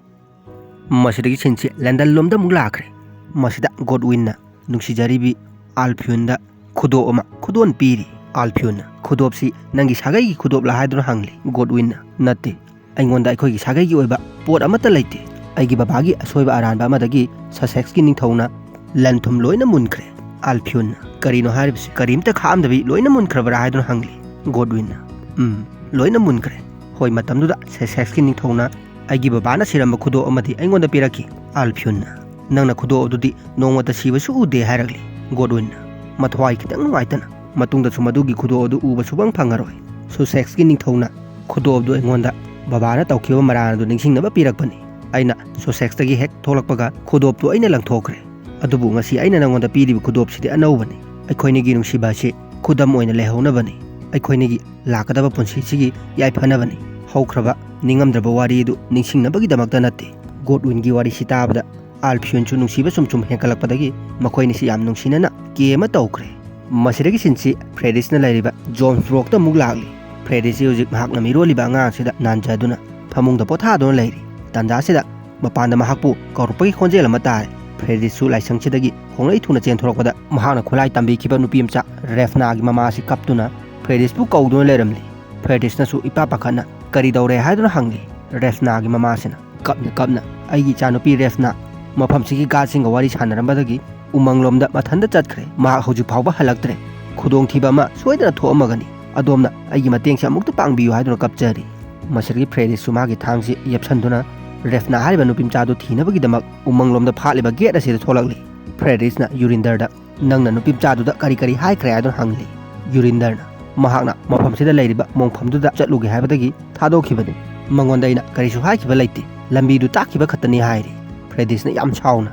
ꯃꯁꯤꯗꯒꯤ ꯁꯤꯟꯁꯤ ꯂꯟꯗꯟ ꯂꯣꯝꯗ ꯑꯃꯨꯛ ꯂꯥꯛꯈ꯭ꯔꯦ꯫ ꯃꯁꯤꯗ ꯒꯣꯗꯋꯤꯟꯅ ꯅꯨꯡꯁꯤꯖꯔꯤꯕꯤ ꯑꯥꯜꯐꯤꯌꯨꯟꯗ ꯈꯨꯗꯣꯞ ꯑꯃ ꯈꯨꯗꯣꯟ ꯄꯤꯔꯤ꯫ ꯑꯥꯜꯐꯤꯌꯨꯟꯅ, "ꯈꯨꯗꯣꯞꯁꯤ ꯅꯪꯒꯤ ꯁꯥꯒꯩꯒꯤ ꯈꯨꯗꯣꯞꯂꯥ?" ꯍꯥꯏꯗꯨꯅ ꯍꯪꯂꯤ꯫ ꯒꯣꯗꯋꯤꯟꯅ, "ꯅꯠꯇꯦ, ꯑꯩꯉꯣꯟꯗ ꯑꯩꯈꯣꯏꯒꯤ ꯁꯥꯒꯩꯒꯤ ꯑꯣꯏꯕ ꯄꯣꯠ ꯑꯃꯠꯇ ꯂꯩꯇꯦ꯫ ꯑꯩꯒꯤ ꯕꯕꯥꯒꯤ ꯑꯁꯣꯏꯕ ꯑꯔꯥꯟꯕ ꯑꯃꯗꯒꯤ ꯁꯁꯦꯛꯁꯀꯤ ꯅꯤꯡꯊꯧꯅ ꯂꯟ ꯊꯨꯝ ꯂꯣꯏꯅ ꯃꯨꯟꯈ꯭ꯔꯦ꯫" ꯑꯥꯜꯐꯤꯌꯨꯟꯅ, "ꯀꯔꯤꯅꯣ ꯍꯥꯏꯔꯤꯕꯁꯤ? ꯀꯔꯤꯝꯇ ꯈꯥꯛꯑꯝꯗꯕꯤ ꯂꯣꯏꯅ ꯃꯨꯟꯈ꯭ꯔꯕ꯭ꯔꯥ?" ꯍꯥꯏꯗꯨꯅ ꯍꯪꯂꯤ꯫ ꯒꯣꯗꯋꯤꯟꯅ, "ꯎꯝ, ꯂꯣꯏꯅ ꯃꯨꯟꯈ꯭ꯔꯦ꯫ ꯍꯣꯏ, ꯃꯇꯝꯗꯨꯗ ꯁꯦꯁꯦꯛꯁꯀꯤ ꯅꯤꯡꯊꯧꯅ ꯑꯩꯒꯤ ꯕꯕꯥꯅ ꯁꯤꯔꯝꯕ ꯈꯨꯗꯣꯞ ꯑꯃꯗꯤ ꯑꯩꯉꯣꯟꯗ ꯄꯤꯔꯛꯈꯤ꯫" ꯑꯥꯜꯐꯤꯌꯨꯟꯅ, "ꯅꯪꯅ ꯈꯨꯗꯣꯞ ꯑꯗꯨꯗꯤ ꯅꯣꯡꯃꯇ ꯁꯤꯕꯁꯨ ꯎꯗꯦ" ꯍꯥꯏꯔꯛꯂꯤ꯫ ꯒꯣꯗꯋꯤꯟꯅ, ꯃꯊ꯭ꯋꯥꯏ ꯈꯤꯇꯪ ꯅꯨꯡꯉꯥꯏꯇꯅ, "ꯃꯇꯨꯡꯗꯁꯨ ꯃꯗꯨꯒꯤ ꯈꯨꯗꯣꯞ ꯑꯗꯨ ꯎꯕ ꯁꯨꯐꯪ ꯐꯪꯉꯔꯣꯏ꯫ ꯁꯨꯁꯦꯛꯁꯀꯤ ꯅꯤꯡꯊꯧꯅ ꯈꯨꯗꯣꯞ ꯑꯗꯨ ꯑꯩꯉꯣꯟꯗ ꯕꯕꯥꯅ ꯇꯧꯈꯤꯕ ꯃꯔꯥꯜ ꯑꯗꯨ ꯅꯤꯡꯁꯤꯡꯅꯕ ꯄꯤꯔꯛꯄꯅꯤ꯫ ꯑꯩꯅ ꯁꯣꯁꯦꯛꯁꯇꯒꯤ ꯍꯦꯛ ꯊꯣꯛꯂꯛꯄꯒ ꯈꯨꯗꯣꯞꯇꯨ ꯑꯩꯅ ꯂꯪꯊꯣꯛꯈ꯭ꯔꯦ꯫ ꯑꯗꯨꯕꯨ ꯉꯁꯤ ꯑꯩꯅ ꯅꯪꯉꯣꯟꯗ ꯄꯤꯔꯤꯕ ꯈꯨꯗꯣꯞꯁꯤꯗꯤ ꯑꯅꯧꯕꯅꯤ꯫ ꯑꯩꯈꯣꯏꯅꯤꯒꯤ ꯅꯨꯡꯁꯤꯕ ꯑꯁꯤ ꯈꯨꯗꯝ ꯑꯣꯏꯅ ꯂꯩꯍꯧꯅꯕꯅꯤ꯫ ꯑꯩꯈꯣꯏꯅꯤꯒꯤ ꯂꯥꯛꯀꯗꯕ ꯄꯨꯟꯁꯤꯁꯤꯒꯤ ꯌꯥꯏꯐꯅꯕꯅꯤ꯫ ꯍꯧꯈ꯭ꯔꯕ ꯅꯤꯡꯉꯝꯗ꯭ꯔꯕ ꯋꯥꯔꯤ ꯑꯗꯨ ꯅꯤꯡꯁꯤꯡꯅꯕꯒꯤꯗꯃꯛꯇ ꯅꯠꯇꯦ꯫ ꯒꯣꯗꯋꯤꯟꯒꯤ ꯋꯥꯔꯤꯁꯤ ꯇꯥꯕꯗ ꯑꯥꯜꯐꯤꯌꯣꯟꯁꯨ ꯅꯨꯡꯁꯤꯕ ꯁꯨꯝ ꯁꯨꯝ ꯍꯦꯟꯒꯠꯂꯛꯄꯗꯒꯤ ꯃꯈꯣꯏꯅꯤꯁꯤ ꯌꯥꯝ ꯅꯨꯡꯁꯤꯅꯅ ꯀꯦ ꯑꯃ ꯇꯧꯈ꯭ꯔꯦ꯫ ꯃꯁꯤꯗꯒꯤ ꯁꯤꯟꯁꯤ ꯐ꯭ꯔꯦꯗꯤꯁꯅ ꯂꯩꯔꯤꯕ ꯖꯣꯟꯁ ꯔꯣꯛꯇ ꯑꯃꯨꯛ ꯂꯥꯛꯂꯤ꯫ ꯐ꯭ꯔꯦꯗꯤꯁꯁꯤ ꯍꯧꯖꯤꯛ ꯃꯍꯥꯛꯅ ꯃꯤꯔꯣꯜꯂꯤꯕ ꯑꯉꯥꯡꯁꯤꯗ ꯅꯥꯟꯖꯗꯨꯅ ꯐꯃꯨꯡꯗ ꯄꯣꯊꯥꯗꯨꯅ ꯂꯩꯔꯤ꯫ ꯇꯥꯟꯖꯥꯁꯤꯗ ꯃꯄꯥꯟꯗ ꯃꯍꯥꯛꯄꯨ ꯀꯧꯔꯛꯄꯒꯤ ꯈꯣꯟꯖꯦꯜ ꯑꯃ ꯇꯥꯔꯦ꯫ ꯐ꯭ꯔꯦꯗꯤꯁꯁꯨ ꯂꯥꯏꯁꯪꯁꯤꯗꯒꯤ ꯈꯣꯡꯂꯩ ꯊꯨꯅ ꯆꯦꯟꯊꯣꯔꯛꯄꯗ ꯃꯍꯥꯛꯅ ꯈꯨꯠꯂꯥꯏ ꯇꯝꯕꯤꯈꯤꯕ ꯅꯨꯄꯤ ꯃꯆꯥ ꯔꯦꯐꯅꯥꯒꯤ ꯃꯃꯥꯁꯤ ꯀꯞꯇꯨꯅ ꯐ꯭ꯔꯦꯗꯤꯁꯄꯨ ꯀꯧꯗꯨꯅ ꯂꯩꯔꯝꯂꯤ꯫ ꯐ꯭ꯔꯦꯗꯤꯁꯅꯁꯨ ꯏꯄꯥ ꯄꯥꯈꯠꯅ, "ꯀꯔꯤ ꯇꯧꯔꯦ?" ꯍꯥꯏꯗꯨꯅ ꯍꯪꯂꯤ꯫ ꯔꯦꯐꯅꯥꯒꯤ ꯃꯃꯥꯁꯤꯅ ꯀꯞꯅ ꯀꯞꯅ, "ꯑꯩꯒꯤ ꯏꯆꯥꯅꯨꯄꯤ ꯔꯦꯐꯅꯥ ꯃꯐꯝꯁꯤꯒꯤ ꯒꯥꯔꯗꯁꯤꯡꯒ ꯋꯥꯔꯤ ꯁꯥꯟꯅꯔꯝꯕꯗꯒꯤ ꯎꯃꯪꯂꯣꯝꯗ ꯃꯊꯟꯇ ꯆꯠꯈ꯭ꯔꯦ꯫ ꯃꯍꯥꯛ ꯍꯧꯖꯤꯛ ꯐꯥꯎꯕ ꯍꯜꯂꯛꯇ꯭ꯔꯦ꯫ ꯈꯨꯗꯣꯡꯊꯤꯕ ꯑꯃ ꯁꯣꯏꯗꯅ ꯊꯣꯛꯑꯝꯃꯒꯅꯤ꯫ ꯑꯗꯣꯝꯅ ꯑꯩꯒꯤ ꯃꯇꯦꯡꯁꯦ ꯑꯃꯨꯛꯇ ꯄꯥꯡꯕꯤꯌꯨ" ꯍꯥꯏꯗꯨꯅ ꯀꯞꯆꯔꯤ꯫ ꯃꯁꯤꯗꯒꯤ ꯐ꯭ꯔꯦꯗꯤꯁꯁꯨ ꯃꯍꯥꯛꯀꯤ ꯊꯥꯡꯁꯤ ꯌꯦꯞꯁꯟꯗꯨꯅ ꯔꯦꯐꯅꯥ ꯍꯥꯏꯔꯤꯕ ꯅꯨꯄꯤ ꯃꯆꯥꯗꯨ ꯊꯤꯅꯕꯒꯤꯗꯃꯛ ꯎꯃꯪꯂꯣꯝꯗ ꯐꯥꯠꯂꯤꯕ ꯒꯦꯠ ꯑꯁꯤꯗ ꯊꯣꯛꯂꯛꯂꯤ꯫ ꯐ꯭ꯔꯦꯗꯤꯁꯅ ꯌꯨꯔꯤꯟꯗꯔꯗ, "ꯅꯪꯅ ꯅꯨꯄꯤ ꯃꯆꯥꯗꯨꯗ ꯀꯔꯤ ꯀꯔꯤ ꯍꯥꯏꯈ꯭ꯔꯦ?" ꯍꯥꯏꯗꯨꯅ ꯍꯪꯂꯤ꯫ ꯌꯨꯔꯤꯟꯗꯔꯅ, "ꯃꯍꯥꯛꯅ ꯃꯐꯝꯁꯤꯗ ꯂꯩꯔꯤꯕ ꯃꯣꯡꯐꯝꯗꯨꯗ ꯆꯠꯂꯨꯒꯦ ꯍꯥꯏꯕꯗꯒꯤ ꯊꯥꯗꯣꯛꯈꯤꯕꯅꯤ꯫ ꯃꯉꯣꯟꯗ ꯑꯩꯅ ꯀꯔꯤꯁꯨ ꯍꯥꯏꯈꯤꯕ ꯂꯩꯇꯦ꯫ ꯂꯝꯕꯤꯗꯨ ꯇꯥꯛꯈꯤꯕ ꯈꯛꯇꯅꯤ" ꯍꯥꯏꯔꯤ꯫ ꯐ꯭ꯔꯦꯗꯤꯁꯅ ꯌꯥꯝ ꯁꯥꯎꯅ,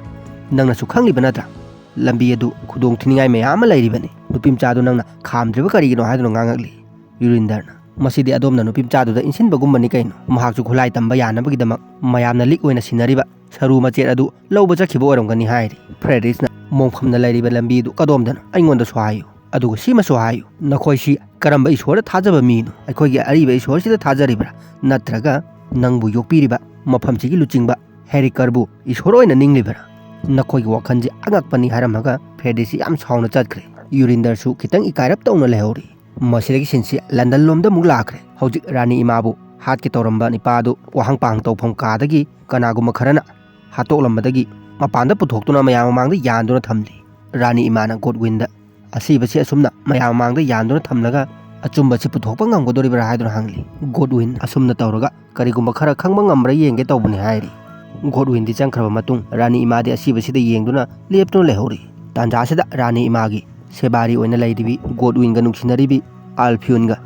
"ꯅꯪꯅꯁꯨ ꯈꯪꯂꯤꯕ ꯅꯠꯇ꯭ꯔꯥ? ꯂꯝꯕꯤ ꯑꯗꯨ ꯈꯨꯗꯣꯡ ꯊꯤꯅꯤꯡꯉꯥꯏ ꯃꯌꯥꯝ ꯑꯃ ꯂꯩꯔꯤꯕꯅꯤ꯫ ꯅꯨꯄꯤ ꯃꯆꯥꯗꯨ ꯅꯪꯅ ꯈꯥꯝꯗ꯭ꯔꯤꯕ ꯀꯔꯤꯒꯤꯅꯣ?" ꯍꯥꯏꯗꯨꯅ ꯉꯥꯡꯉꯛꯂꯤ꯫ ꯌꯨꯔꯤꯟꯗꯔꯅ, "ꯃꯁꯤꯗꯤ ꯑꯗꯣꯝꯅ ꯅꯨꯄꯤ ꯃꯆꯥꯗꯨꯗ ꯏꯟꯁꯤꯟꯕꯒꯨꯝꯕꯅꯤ ꯀꯩꯅꯣ꯫ ꯃꯍꯥꯛꯁꯨ ꯈꯨꯠꯂꯥꯏ ꯇꯝꯕ ꯌꯥꯅꯕꯒꯤꯗꯃꯛ ꯃꯌꯥꯝꯅ ꯂꯤꯛ ꯑꯣꯏꯅ ꯁꯤꯟꯅꯔꯤꯕ ꯁꯔꯨ ꯃꯆꯦꯠ ꯑꯗꯨ ꯂꯧꯕ ꯆꯠꯈꯤꯕ ꯑꯣꯏꯔꯝꯒꯅꯤ" ꯍꯥꯏꯔꯤ꯫ ꯐ꯭ꯔꯦꯗꯤꯁꯅ, "ꯃꯣꯡꯐꯝꯗ ꯂꯩꯔꯤꯕ ꯂꯝꯕꯤꯗꯨ ꯀꯗꯣꯝꯗꯅꯣ? ꯑꯩꯉꯣꯟꯗꯁꯨ ꯍꯥꯏꯌꯨ꯫ ꯑꯗꯨꯒ ꯁꯤꯃꯁꯨ ꯍꯥꯏꯌꯨ, ꯅꯈꯣꯏꯁꯤ ꯀꯔꯝꯕ ꯏꯁꯣꯔꯗ ꯊꯥꯖꯕ ꯃꯤꯅꯣ? ꯑꯩꯈꯣꯏꯒꯤ ꯑꯔꯤꯕ ꯏꯁꯣꯔꯁꯤꯗ ꯊꯥꯖꯔꯤꯕ꯭ꯔꯥ? ꯅꯠꯇ꯭ꯔꯒ ꯅꯪꯕꯨ ꯌꯣꯛꯄꯤꯔꯤꯕ ꯃꯐꯝꯁꯤꯒꯤ ꯂꯨꯆꯤꯡꯕ ꯍꯦꯔꯤꯀꯔꯕꯨ ꯏꯁꯣꯔ ꯑꯣꯏꯅ ꯅꯤꯡꯂꯤꯕꯔꯥ? ꯅꯈꯣꯏꯒꯤ ꯋꯥꯈꯜꯁꯤ ꯑꯉꯛꯄꯅꯤ" ꯍꯥꯏꯔꯝꯃꯒ ꯐ꯭ꯔꯦꯗꯤꯁꯤ ꯌꯥꯝ ꯁꯥꯎꯅ ꯆꯠꯈ꯭ꯔꯦ꯫ ꯌꯨꯔꯤꯟꯗꯔꯁꯨ ꯈꯤꯇꯪ ꯏꯀꯥꯏꯔꯞ ꯇꯧꯅ ꯂꯩꯍꯧꯔꯤ꯫ ꯃꯁꯤꯗꯒꯤ ꯁꯤꯟꯁꯤ ꯂꯟꯗꯟ ꯂꯣꯝꯗ ꯑꯃꯨꯛ ꯂꯥꯛꯈ꯭ꯔꯦ꯫ ꯍꯧꯖꯤꯛ ꯔꯥꯅꯤ ꯏꯃꯥꯕꯨ ꯍꯥꯠꯀꯦ ꯇꯧꯔꯝꯕ ꯅꯤꯄꯥꯗꯨ ꯋꯥꯍꯪ ꯄꯥꯎꯍꯪ ꯇꯧꯐꯝ ꯀꯥꯗꯒꯤ ꯀꯅꯥꯒꯨꯝꯕ ꯈꯔꯅ ꯍꯥꯠꯇꯣꯛꯂꯝꯕꯗꯒꯤ ꯃꯄꯥꯟꯗ ꯄꯨꯊꯣꯛꯇꯨꯅ ꯃꯌꯥꯝ ꯃꯃꯥꯡꯗ ꯌꯥꯟꯗꯨꯅ ꯊꯝꯂꯤ꯫ ꯔꯥꯅꯤ ꯏꯃꯥꯅ ꯒꯣꯗꯋꯤꯟꯗ, "ꯑꯁꯤꯕꯁꯤ ꯑꯁꯨꯝꯅ ꯃꯌꯥꯝ ꯃꯃꯥꯡꯗ ꯌꯥꯟꯗꯨꯅ ꯊꯝꯂꯒ ꯑꯆꯨꯝꯕꯁꯤ ꯄꯨꯊꯣꯛꯄ ꯉꯝꯒꯗꯣꯔꯤꯕ꯭ꯔꯥ?" ꯍꯥꯏꯗꯨꯅ ꯍꯪꯂꯤ꯫ ꯒꯣꯗꯋꯤꯟ, "ꯑꯁꯨꯝꯅ ꯇꯧꯔꯒ ꯀꯔꯤꯒꯨꯝꯕ ꯈꯔ ꯈꯪꯕ ꯉꯝꯕ꯭ꯔꯥ ꯌꯦꯡꯒꯦ ꯇꯧꯕꯅꯤ" ꯍꯥꯏꯔꯤ꯫ ꯒꯣꯗꯋꯤꯟꯗꯤ ꯆꯪꯈ꯭ꯔꯕ ꯃꯇꯨꯡ ꯔꯥꯅꯤ ꯏꯃꯥꯗꯤ ꯑꯁꯤꯕꯁꯤꯗ ꯌꯦꯡꯗꯨꯅ ꯂꯦꯞꯇꯨꯅ ꯂꯩꯍꯧꯔꯤ꯫ ꯇꯥꯟꯖꯥꯁꯤꯗ ꯔꯥꯅꯤ ꯏꯃꯥꯒꯤ ꯁꯦꯕꯥꯔꯤ ꯑꯣꯏꯅ ꯂꯩꯔꯤꯕꯤ ꯒꯣꯗꯋꯤꯟꯒ ꯅꯨꯡꯁꯤꯅꯔꯤꯕꯤ ꯑꯥꯜꯐꯤꯌꯣꯟꯒ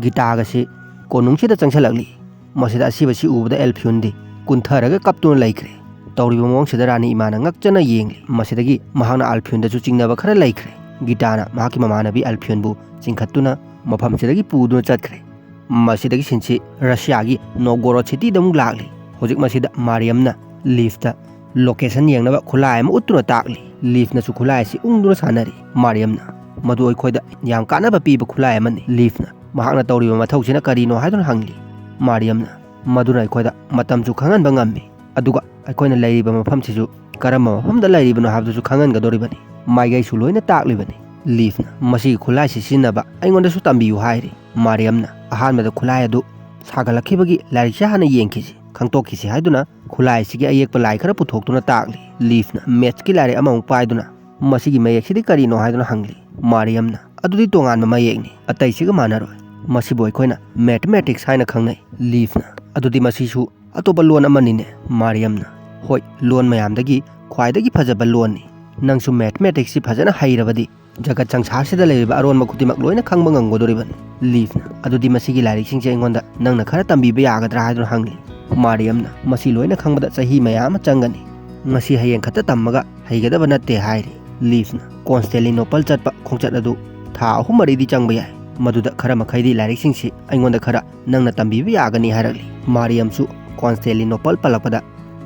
ꯒꯤꯇꯥꯒꯁꯤ ꯀꯣꯅꯨꯡꯁꯤꯗ ꯆꯪꯁꯤꯜꯂꯛꯂꯤ꯫ ꯃꯁꯤꯗ ꯑꯁꯤꯕꯁꯤ ꯎꯕꯗ ꯑꯦꯜꯐꯤꯌꯨꯟꯗꯤ ꯀꯨꯟꯊꯔꯒ ꯀꯞꯇꯨꯅ ꯂꯩꯈ꯭ꯔꯦ꯫ ꯇꯧꯔꯤꯕ ꯃꯑꯣꯡꯁꯤꯗ ꯔꯥꯅꯤ ꯏꯃꯥꯅ ꯉꯛꯆꯅ ꯌꯦꯡꯂꯤ꯫ ꯃꯁꯤꯗꯒꯤ ꯃꯍꯥꯛꯅ ꯑꯜꯐꯤꯌꯨꯟꯗꯁꯨ ꯆꯤꯡꯅꯕ ꯈꯔ ꯂꯩꯈ꯭ꯔꯦ꯫ ꯒꯤꯇꯥꯅ ꯃꯍꯥꯛꯀꯤ ꯃꯃꯥꯟꯅꯕꯤ ꯑꯜꯐꯤꯌꯨꯟꯕꯨ ꯆꯤꯡꯈꯠꯇꯨꯅ ꯃꯐꯝꯁꯤꯗꯒꯤ ꯄꯨꯗꯨꯅ ꯆꯠꯈ꯭ꯔꯦ꯫ ꯃꯁꯤꯗꯒꯤ ꯁꯤꯟꯁꯤ ꯔꯁꯤꯌꯥꯒꯤ ꯅꯣꯒꯣꯔꯣꯠ ꯁꯤꯇꯤꯗ ꯑꯃꯨꯛ ꯂꯥꯛꯂꯤ꯫ ꯍꯧꯖꯤꯛ ꯃꯁꯤꯗ ꯃꯥꯔꯤꯌꯝꯅ ꯂꯤꯐꯇ ꯂꯣꯀꯦꯁꯟ ꯌꯦꯡꯅꯕ ꯈꯨꯠꯂꯥꯏ ꯑꯃ ꯎꯠꯇꯨꯅ ꯇꯥꯛꯂꯤ꯫ ꯂꯤꯐꯅꯁꯨ ꯈꯨꯠꯂꯥꯏ ꯑꯁꯤ ꯎꯪꯗꯨꯅ ꯁꯥꯟꯅꯔꯤ꯫ ꯃꯥꯔꯤꯌꯝꯅ ꯃꯗꯨ ꯑꯩꯈꯣꯏꯗ ꯌꯥꯝ ꯀꯥꯟꯅꯕ ꯄꯤꯕ ꯈꯨꯠꯂꯥꯏ ꯑꯃꯅꯤ꯫ ꯂꯤꯐꯅ ꯃꯍꯥꯛꯅ ꯇꯧꯔꯤꯕ ꯃꯊꯧꯁꯤꯅ ꯀꯔꯤꯅꯣ ꯍꯥꯏꯗꯨꯅ ꯍꯪꯂꯤ꯫ ꯃꯥꯔꯤꯌꯝꯅ ꯃꯗꯨꯅ ꯑꯩꯈꯣꯏꯗ ꯃꯇꯝꯁꯨ ꯈꯪꯍꯟꯕ ꯉꯝꯃꯤ, ꯑꯗꯨꯒ ꯑꯩꯈꯣꯏꯅ ꯂꯩꯔꯤꯕ ꯃꯐꯝꯁꯤꯁꯨ ꯀꯔꯝꯕ ꯃꯐꯝꯗ ꯂꯩꯔꯤꯕꯅꯣ ꯍꯥꯏꯕꯗꯨꯁꯨ ꯈꯪꯍꯟꯒꯗꯧꯔꯤꯕꯅꯤ꯫ ꯃꯥꯏꯀꯩꯁꯨ ꯂꯣꯏꯅ ꯇꯥꯛꯂꯤꯕꯅꯤ꯫ ꯂꯤꯐꯅ ꯃꯁꯤꯒꯤ ꯈꯨꯠꯂꯥꯏꯁꯤ ꯁꯤꯖꯤꯟꯅꯕ ꯑꯩꯉꯣꯟꯗꯁꯨ ꯇꯝꯕꯤꯌꯨ ꯍꯥꯏꯔꯤ꯫ ꯃꯥꯔꯤꯌꯝꯅ ꯑꯍꯥꯟꯕꯗ ꯈꯨꯠꯂꯥꯏ ꯑꯗꯨ ꯁꯥꯒꯠꯂꯛꯈꯤꯕꯒꯤ ꯂꯥꯏꯔꯤꯛꯁꯦ ꯍꯥꯟꯅ ꯌꯦꯡꯈꯤꯁꯤ, ꯈꯪꯇꯣꯛꯈꯤꯁꯤ ꯍꯥꯏꯗꯨꯅ ꯈꯨꯠꯂꯥꯏ ꯑꯁꯤꯒꯤ ꯑꯌꯦꯛꯄ ꯂꯥꯏ ꯈꯔ ꯄꯨꯊꯣꯛꯇꯨꯅ ꯇꯥꯛꯂꯤ꯫ ꯂꯤꯐꯅ ꯃꯦꯠꯁꯀꯤ ꯂꯥꯏꯔꯤꯛ ꯑꯃꯃꯨꯛ ꯄꯥꯏꯗꯨꯅ ꯃꯁꯤꯒꯤ ꯃꯌꯦꯛꯁꯤꯗꯤ ꯀꯔꯤꯅꯣ ꯍꯥꯏꯗꯨꯅ ꯍꯪꯂꯤ꯫ ꯃꯥꯔꯤꯌꯝꯅ ꯑꯗꯨꯗꯤ ꯇꯣꯉꯥꯟꯕ ꯃꯌꯦꯛꯅꯤ, ꯑꯇꯩꯁꯤꯒ ꯃꯥꯟꯅꯔꯣꯏ꯫ ꯃꯁꯤꯕꯨ ꯑꯩꯈꯣꯏꯅ ꯃꯦꯊꯃꯦꯇꯤꯛꯁ ꯍꯥꯏꯅ ꯈꯪꯅꯩ꯫ ꯂꯤꯐꯅ ꯑꯗꯨꯗꯤ ꯃꯁꯤꯁꯨ ꯑꯇꯣꯞꯄ ꯂꯣꯟ ꯑꯃꯅꯤꯅꯦ꯫ ꯃꯥꯔꯤꯌꯝꯅ ꯍꯣꯏ, ꯂꯣꯟ ꯃꯌꯥꯝꯗꯒꯤ ꯈ꯭ꯋꯥꯏꯗꯒꯤ ꯐꯖꯕ ꯂꯣꯟꯅꯤ꯫ ꯅꯪꯁꯨ ꯃꯦꯊꯃꯦꯇꯤꯛꯁꯁꯤ ꯐꯖꯅ ꯍꯩꯔꯕꯗꯤ ꯖꯒꯠ ꯁꯪꯁꯥꯔꯁꯤꯗ ꯂꯩꯔꯤꯕ ꯑꯔꯣꯟꯕ ꯈꯨꯗꯤꯡꯃꯛ ꯂꯣꯏꯅ ꯈꯪꯕ ꯉꯝꯒꯗꯧꯔꯤꯕꯅꯤ꯫ ꯂꯤꯐꯅ ꯑꯗꯨꯗꯤ ꯃꯁꯤꯒꯤ ꯂꯥꯏꯔꯤꯛꯁꯤꯡꯁꯦ ꯑꯩꯉꯣꯟꯗ ꯅꯪꯅ ꯈꯔ ꯇꯝꯕꯤꯕ ꯌꯥꯒꯗ꯭ꯔꯥ ꯍꯥꯏꯗꯨꯅ ꯍꯪꯂꯤ꯫ ꯃꯥꯔꯤꯌꯝꯅ ꯃꯁꯤ ꯂꯣꯏꯅ ꯈꯪꯕꯗ ꯆꯍꯤ ꯃꯌꯥꯝ ꯑꯃ ꯆꯪꯒꯅꯤ꯫ ꯉꯁꯤ ꯍꯌꯦꯡ ꯈꯛꯇ ꯇꯝꯃꯒ ꯍꯩꯒꯗꯕ ꯅꯠꯇꯦ ꯍꯥꯏꯔꯤ꯫ ꯂꯤꯐꯅ ꯀꯣꯟꯁꯇꯦꯂꯤꯅꯣꯄꯜ ꯆꯠꯄ ꯈꯣꯡꯆꯠ ꯑꯗꯨ ꯊꯥ ꯑꯍꯨꯝ ꯃꯔꯤꯗꯤ ꯆꯪꯕ ꯌꯥꯏ꯫ ꯃꯗꯨꯗ ꯈꯔ ꯃꯈꯩꯗꯤ ꯂꯥꯏꯔꯤꯛꯁꯤꯡꯁꯤ ꯑꯩꯉꯣꯟꯗ ꯈꯔ ꯅꯪꯅ ꯇꯝꯕꯤꯕ ꯌꯥꯒꯅꯤ ꯍꯥꯏꯔꯛꯂꯤ꯫ ꯃꯥꯔꯤꯌꯝꯁꯨ ꯀꯣꯟꯁꯇꯦꯂꯤꯅꯣꯄꯜ ꯄꯜꯂꯛꯄꯗ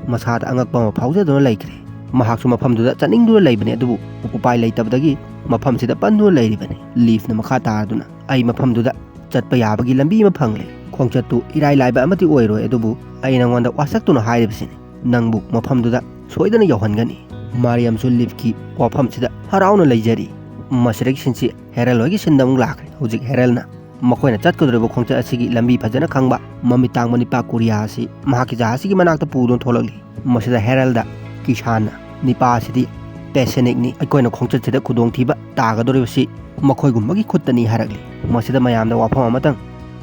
ꯃꯁꯥꯗ ꯑꯉꯛꯄ ꯑꯃ ꯐꯥꯎꯖꯗꯨꯅ ꯂꯩꯈ꯭ꯔꯦ꯫ ꯃꯍꯥꯛꯁꯨ ꯃꯐꯝꯗꯨꯗ ꯆꯠꯅꯤꯡꯗꯨꯅ ꯂꯩꯕꯅꯤ, ꯑꯗꯨꯕꯨ ꯎꯄꯥꯏ ꯂꯩꯇꯕꯗꯒꯤ ꯃꯐꯝꯁꯤꯗ ꯄꯟꯗꯨꯅ ꯂꯩꯔꯤꯕꯅꯤ꯫ ꯂꯤꯐꯅ ꯃꯈꯥ ꯇꯥꯔꯗꯨꯅ ꯑꯩ ꯃꯐꯝꯗꯨꯗ ꯆꯠꯄ ꯌꯥꯕꯒꯤ ꯂꯝꯕꯤ ꯑꯃ ꯐꯪꯂꯦ꯫ ꯈꯣꯡꯆꯠꯇꯨ ꯏꯔꯥꯏ ꯂꯥꯏꯕ ꯑꯃꯗꯤ ꯑꯣꯏꯔꯣꯏ, ꯑꯗꯨꯕꯨ ꯑꯩ ꯅꯉꯣꯟꯗ ꯋꯥꯁꯛꯇꯨꯅ ꯍꯥꯏꯔꯤꯕꯁꯤꯅꯤ, ꯅꯪꯕꯨ ꯃꯐꯝꯗꯨꯗ ꯁꯣꯏꯗꯅ ꯌꯧꯍꯟꯒꯅꯤ꯫ ꯃꯥꯔꯤꯌꯝꯁꯨ ꯂꯤꯐꯀꯤ ꯋꯥꯐꯝꯁꯤꯗ ꯍꯔꯥꯎꯅ ꯂꯩꯖꯔꯤ꯫ ꯃꯁꯤꯗꯒꯤ ꯁꯤꯟꯁꯤ ꯍꯦꯔꯜ ꯍꯣꯏꯒꯤ ꯁꯤꯟꯗ ꯑꯃꯨꯛ ꯂꯥꯛꯈ꯭ꯔꯦ꯫ ꯍꯧꯖꯤꯛ ꯍꯦꯔꯜꯅ ꯃꯈꯣꯏꯅ ꯆꯠꯀꯗꯧꯔꯤꯕ ꯈꯣꯡꯆꯠ ꯑꯁꯤꯒꯤ ꯂꯝꯕꯤ ꯐꯖꯅ ꯈꯪꯕ ꯃꯃꯤꯠ ꯇꯥꯡꯕ ꯅꯤꯄꯥ ꯀꯨꯔꯤꯌꯥ ꯑꯁꯤ ꯃꯍꯥꯛꯀꯤ ꯖꯍꯥꯖꯁꯤꯒꯤ ꯃꯅꯥꯛꯇ ꯄꯨꯗꯨꯅ ꯊꯣꯛꯂꯛꯂꯤ꯫ ꯃꯁꯤꯗ ꯍꯦꯔꯜꯗ ꯀꯤꯁꯥꯟꯅ ꯅꯤꯄꯥ ꯑꯁꯤꯗꯤ ꯄꯦꯁꯦꯅꯤꯛꯅꯤ, ꯑꯩꯈꯣꯏꯅ ꯈꯣꯡꯆꯠꯁꯤꯗ ꯈꯨꯗꯣꯡꯊꯤꯕ ꯇꯥꯒꯗꯧꯔꯤꯕꯁꯤ ꯃꯈꯣꯏꯒꯨꯝꯕꯒꯤ ꯈꯨꯠꯇꯅꯤ ꯍꯥꯏꯔꯛꯂꯤ꯫ ꯃꯁꯤꯗ ꯃꯌꯥꯝꯗ ꯋꯥꯐꯝ ꯑꯃꯇꯪ